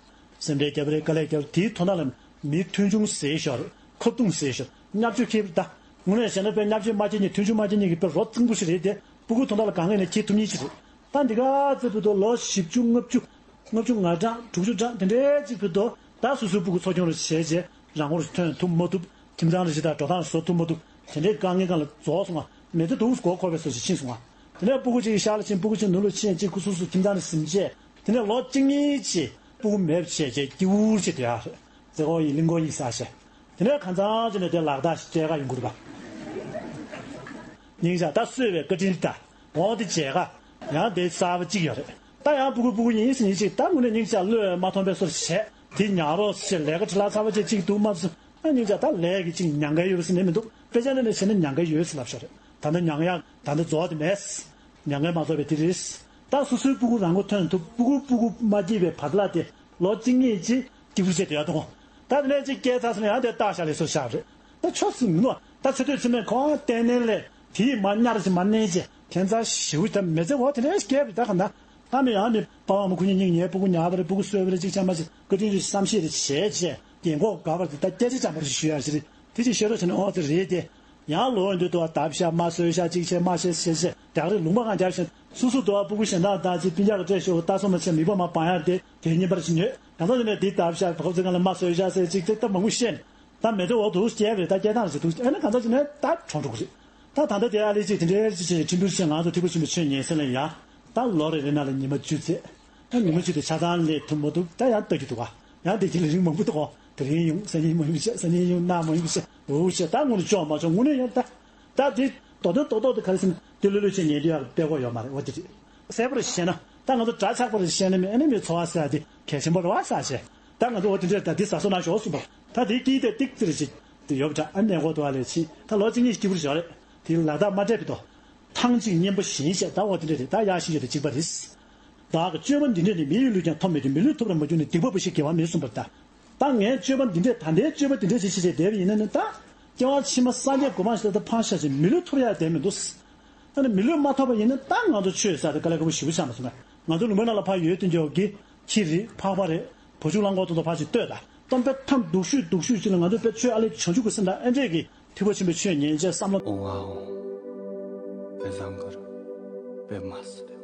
སེམས་ཁྲལ་བརྒྱབ་རེད། དཀའ་ལས་བརྒྱབ་རེད། དེའི་དོན་དག་ལ་མི་མཐོང་ཆུང་ཟེར་ཞོར་ཁ་རྡུང་ཟེར་ཞོར་བརྙས་བཅོས་ཁྱེར་ད། དངོས་གནས་བཤད་ན་དཔེ་བརྙས་བཅོས་མ་བྱེད་མཁན་མཐོང་ཆུང་མ་བྱེད་མཁན་གྱི་དཔེ་རོ་རྩིང་པོ་ཞིག་རེད་དེ། སྤུ་གུ་དོན་དག་ལ་གང་ལེགས་ནས་ཁྱེད་ཐུབ་མཁན་ཞིག་རེད། ད་འདི་ག་ཚོད་བུད་དོ་ལོ་བཞི་བཅུ་ལྔ་བཅུ། ལྔ་བཅུ་ང་གྲངས་དྲུག་ཅུ་གྲངས་དེ་འདྲའི་གཅིག་བུད་དོ། ད་སོ་སོའི་སྤུ་གུ་འཚོ་སྐྱོང་རེ་བྱས་རྗེས་རང་མགོ་རེ་ཐོན་ཐུབ་མ་ཐུབ། ཁྱིམ་ཚང་རེ་ཞིག་དང་འགྲོ་སྟངས་བཟོ་ཐུབ་མ་ཐུབ། དེ་འདྲའི་དཀའ་ངལ་སྒང་ལ་རྫོགས་སོང་ང་། མི་ཚེ་སྡུག་མགོ་འཁོར་བའི་བཟོ་ཞིག་ཕྱིན་སོང་ང་། དེ་ནས་སྤུ་གུ་གཅིག་ཤག་ལ་ཕྱིན། སྤུ་གུ་གཅིག་ནུབ་ལ་ཕྱིན། གཅིག་ཁུ་སོ་སོ་ཁྱིམ་ཚང་ནས་ཟིན་བྱས། དེ་ནས་ལོ་གཅིག་གཉིས་ཅིག་སྤུ་གུ་མེད་པ་བྱས་རྗེས་སྐྱིད་པོ་བྱས་བསྡད་ཡག་རེད། རྩེ་ཁོག་ཡིན་གླིང་ཁོག་ཡིན་ཟེར་བྱས། དེ་ནས་གང་ཚང་ཅིག་ནས་དེ་ལག་རྟགས་ཤིག་སྤྲད་ག་ཡོང་གི་རེད་པ། སྙིང་རྗེ་ད་གསོས་པའི་བཀའ་དྲིན་ད། འོ་དེ་བྱས་ག་ཡང་དེ་གསར་པ་གཅིག་ཡོད་རེད། ད་ཡང་སྤུ་གུ་སྤུ་གུ་ཡིན་ཟེར་ཡིན་ཅིག་ད་དངོས་གནས་སྙིང་རྗེ་བློས་མ་ཐོངས་པའི་བཟོ་བྱས། དེ་ཉར་རོགས་ཟེར་ལས་ཀ་ཁྲི་ལ་ཚ་བ་བྱས་གཅིག་འདུག་མ་སོང་། ཨ་སྙིང་རྗེ་ད་ལས་ཀྱི་གཅིག་མྱང་ག་ཡོད་ཟེར་ནས་མི་འདུག་དཔེ་ཆ་ནས་ནས་བྱས་ན་མྱང་ག་ཡོད་ཟེར་ལབ་ཤག་རེད། ད་ལྟ་མྱང་ཡག་ད་ལྟ་རྫོགས་དེ་མེད། མྱང་ག་མ་རྫོགས་པའི་དེ་རེད། ད་སོ་སོའི་སྤུ་གུ་རང་མགོ་ཐོན་ཐུབ། སྤུ་གུ་སྤུ་གུ་མ་སྐྱེས་པའི་བར་ལ་དེ་ལོ་གཅིག་གཉིས་ཅིག་སྐྱིད་པོ་བྱས་བསྡད་ཡག་འདུག་ད་དེ་ནས་ཅིག་སྐྱེས་ཚར་སོང་ན་ཡང་དེ་བཏགས་བཞག་ལས་བཟོ་བཞག་རེད། ད་ཆོག་སྲིད་མི་འདུག་ད་ཚེ་སྟོད་ཚེ་སྨད་ཁོ་བརྟན་གནས་ལས་དེ་ཡིས་མ་ཉར་ཞིག་མ་གནས་ཅེས་ཁྱད་མཚར་ཞེ་པོ་ད་མི་ཚེ་འོ་དེ་འདྲའི་སྐྱེལ་བ་རེད། ད་ག་ད་ཨ་མས་ཡང་མི་པ་ཕ་མ་ཁོ་གཉིས་སྙིང་ཉེ། སྤུ་གུ་ཉར་བ་རེད། སྤུ་གུ་གསོས་པ་རེད། ཅིག་བྱས་མ་བྱས་བཀའ་དྲིན་རེད། བསམ་ཤེས་རེ་བྱས་བྱས་རྒན་གོག་དགའ་བར་དེ་ད་སྐད་ཆ་འཇམ་པོ་ཞིག་ཞུ་ཡག་ཞིག་རེད། དེ་ཅིག་བཤད་རོགས་བྱས་ན་འོ་དེ་རེད་དེ། ཡང་ལོ་འདི་དུ་བ་བརྡབ་ཤག་མ་བཟོས་ཤག་ཅིག་བྱས་མ་བྱས་བྱས་བྱས་དག་རེད། ལུང་པ་གང་རྒྱབ་ཤག་སོ་སོ་དུ་བ་སྤུ་གུ་གཞན་དག་དང་ཅིག་སྤུན་ཀྱག་གི་སྤྲད་ཤོག་ད་སོ་མ་བྱས་མིད་པ་མ་སྤང་ཡག་དེ་དེ་རྙིང་པར་ཞིག་ཉོས། ད་ཚོ་དེ་ནས་དེ་བརྡབ་ཤག་བ་ཁོ་ཚོ་གང་ལ་མ་བཟོས་ཤག་ཟེར་ཅིག་དེ་ད་མང་པོ་བཤད་ནས། ད་མི་ཚེ་འོ་དུ་སྐྱེལ་བ་རེད། ད་སྐྱེལ་སྟངས་ཞིག་འདུག་ཨ་ནི་གང་ཚ་ཅིག་ནས་ད་གྲོང་གྲོང་རེད། ད་ད་ལྟ་དེ་ཨ་ལེ་ཅིག་དེ་འདྲའི་ཅིག་ཅིག་ཁྲིམས་འདུལ་ཆེན་ང་ཚོ་ཐེག་པ་ཆེན་པོའི་ཆོས་ཉན་སེམས་ལ་ཡ། ད་ལོ་རེ་རེ་ནང་ལ་ཉི་མ་བཅུ་ཚེ། ད་ཉི་མ་བཅུ་དེ་ཆ་ཚང་ལས་ཐུབ་མ་ཐུབ་ད་ཡང་ལྟ་རྒྱུ་འདུག་ག་ཡང་དེ་ཁྱེད་ལ་རིང་མང་པོ་འདུག་གོ་དེ་རིང་ཡོང་ས་ཉིན་མ་ཡོང་ཤག་ས་ཉིན་ཡོང་གནངས་མ་ཡོང་ཤག་འུ་ཤག་ད་དངོས་གནས་ཅོག་མ་ཅོག་དངོས་གནས་ཡང་ད། ད་དེ་རྡོག་རྡོག་རྡོག་རྡོག་དེ་ག་རེ་ཟེར་ན་དེ་ལྷོད་ལྷོད་བྱས་ཉན་རྒྱུ་ཡག་དཔེ་ཁོ་ཡོད་མ་རེད། འོ་དེ་རེད། གསལ་པོར་བཤད་ན་ད་ང་ཚོ་འདྲ་ཆགས་པོ་རེ་བཤད་ན་མི་ཨ་ནི་མི་འཚོ་བ་ཟེར་ཡ་དེ་གལ་ཆེན་པོ་རེད་བ་ཟེར་བཤད། ད་ང་ཚོ་འོ་དེ་འདྲས་ད་དེ་ཟ་སོ་ན་ཞོག་གསུངས་པ། ད་དེ་སྐྱིད་དེ་ཏིག་ཙི་རེ་ཞིག་དེ་ཡོད་པ་འདྲ། ཨ་ནི་གོ་དུ་བ་ལས་ཕྱིན་ད་ལོ་གཅིག་གཉིས་སྐྱིད་པོ་རེ་ཞོག་རེད། དེ་ལ་དྭགས་མ་སྤྲད་པའི་དོ། ཐང་ཅིག་མཉེན་པོ་བཞིན་བཤད་ད་འོ་དེ་འདྲས་རེད། ད་ཡག་ཤི་ཡོད་དེ་གཅིག་པ་རེད། བདག་གི་སྤྱོད་པ་འདི་འདྲས་ནི་མི་ཡི་ལུས་ཀྱང་ཐོབ་མི་འགྱུར། མི་ལུས་ཐོབ་ར་མ་གྱུར་ནས་སྡིག་པ་པོ་ཞིག་དགེ་བ་མེད་གསུངས་པར་གདའ། ད་ངའི་སྤྱོད་པ་འདི་འདྲས་ད་ལྟའི་སྤྱོད་པ་འདི་འདྲས་ཞིག་བྱེད་བྱེད་བསྡད་པ་ཡིན་ན་ནི་ད། སྐྱེ་བ་ཕྱི་མ་སངས་རྒྱས་གོ་འཕང་ཞིག་ལ་ད་ཕངས་ཤ་ཞིག་མི་ལུས་ཐོབ་ཡ་བསྡད་མི་འདུག་ད་ནི་མི་ལུས་མ་ཐོབ་པ་ཡིན་ན་ད་ང་ཚོ་ཆོས་ཟེར་ཡ་དེ་དཀའ་ལས་ཁག་པོ་ཞེ་པོ་ཆགས་མ་སོང་ན། ང་ཚོ་ལུང་པ་ནང་ལ་ཕར་ཡོད་དུས་འཇོག་གི་ཁྱི་རེད། ཕག་པ་རེད། བ་ཕྱུགས་གླང་གོག་དེ་ཚོ་ཕར་ཅིག་ལྟོས་ད། གཏམ་དཔེ་ཐང་སྡུག་ཤོས་སྡུག་ཤོས་ཅིག་ལ་ང་ཚོ་དཔེ་ཆོས་ཨ་ལས་བྱང་ཆུབ་ཀྱི་སེམས་དང་ཨེ་འདྲས་ཀྱི་ཐེག་པ་ཆེན་པོའི་ཆོས་ཉན་བྱས་བསམ་བློ། ཨོ་ཨ་ཨོ། དཔེ་བཟང་གི་རེད། དཔེ་མ་སྲིད་པའི་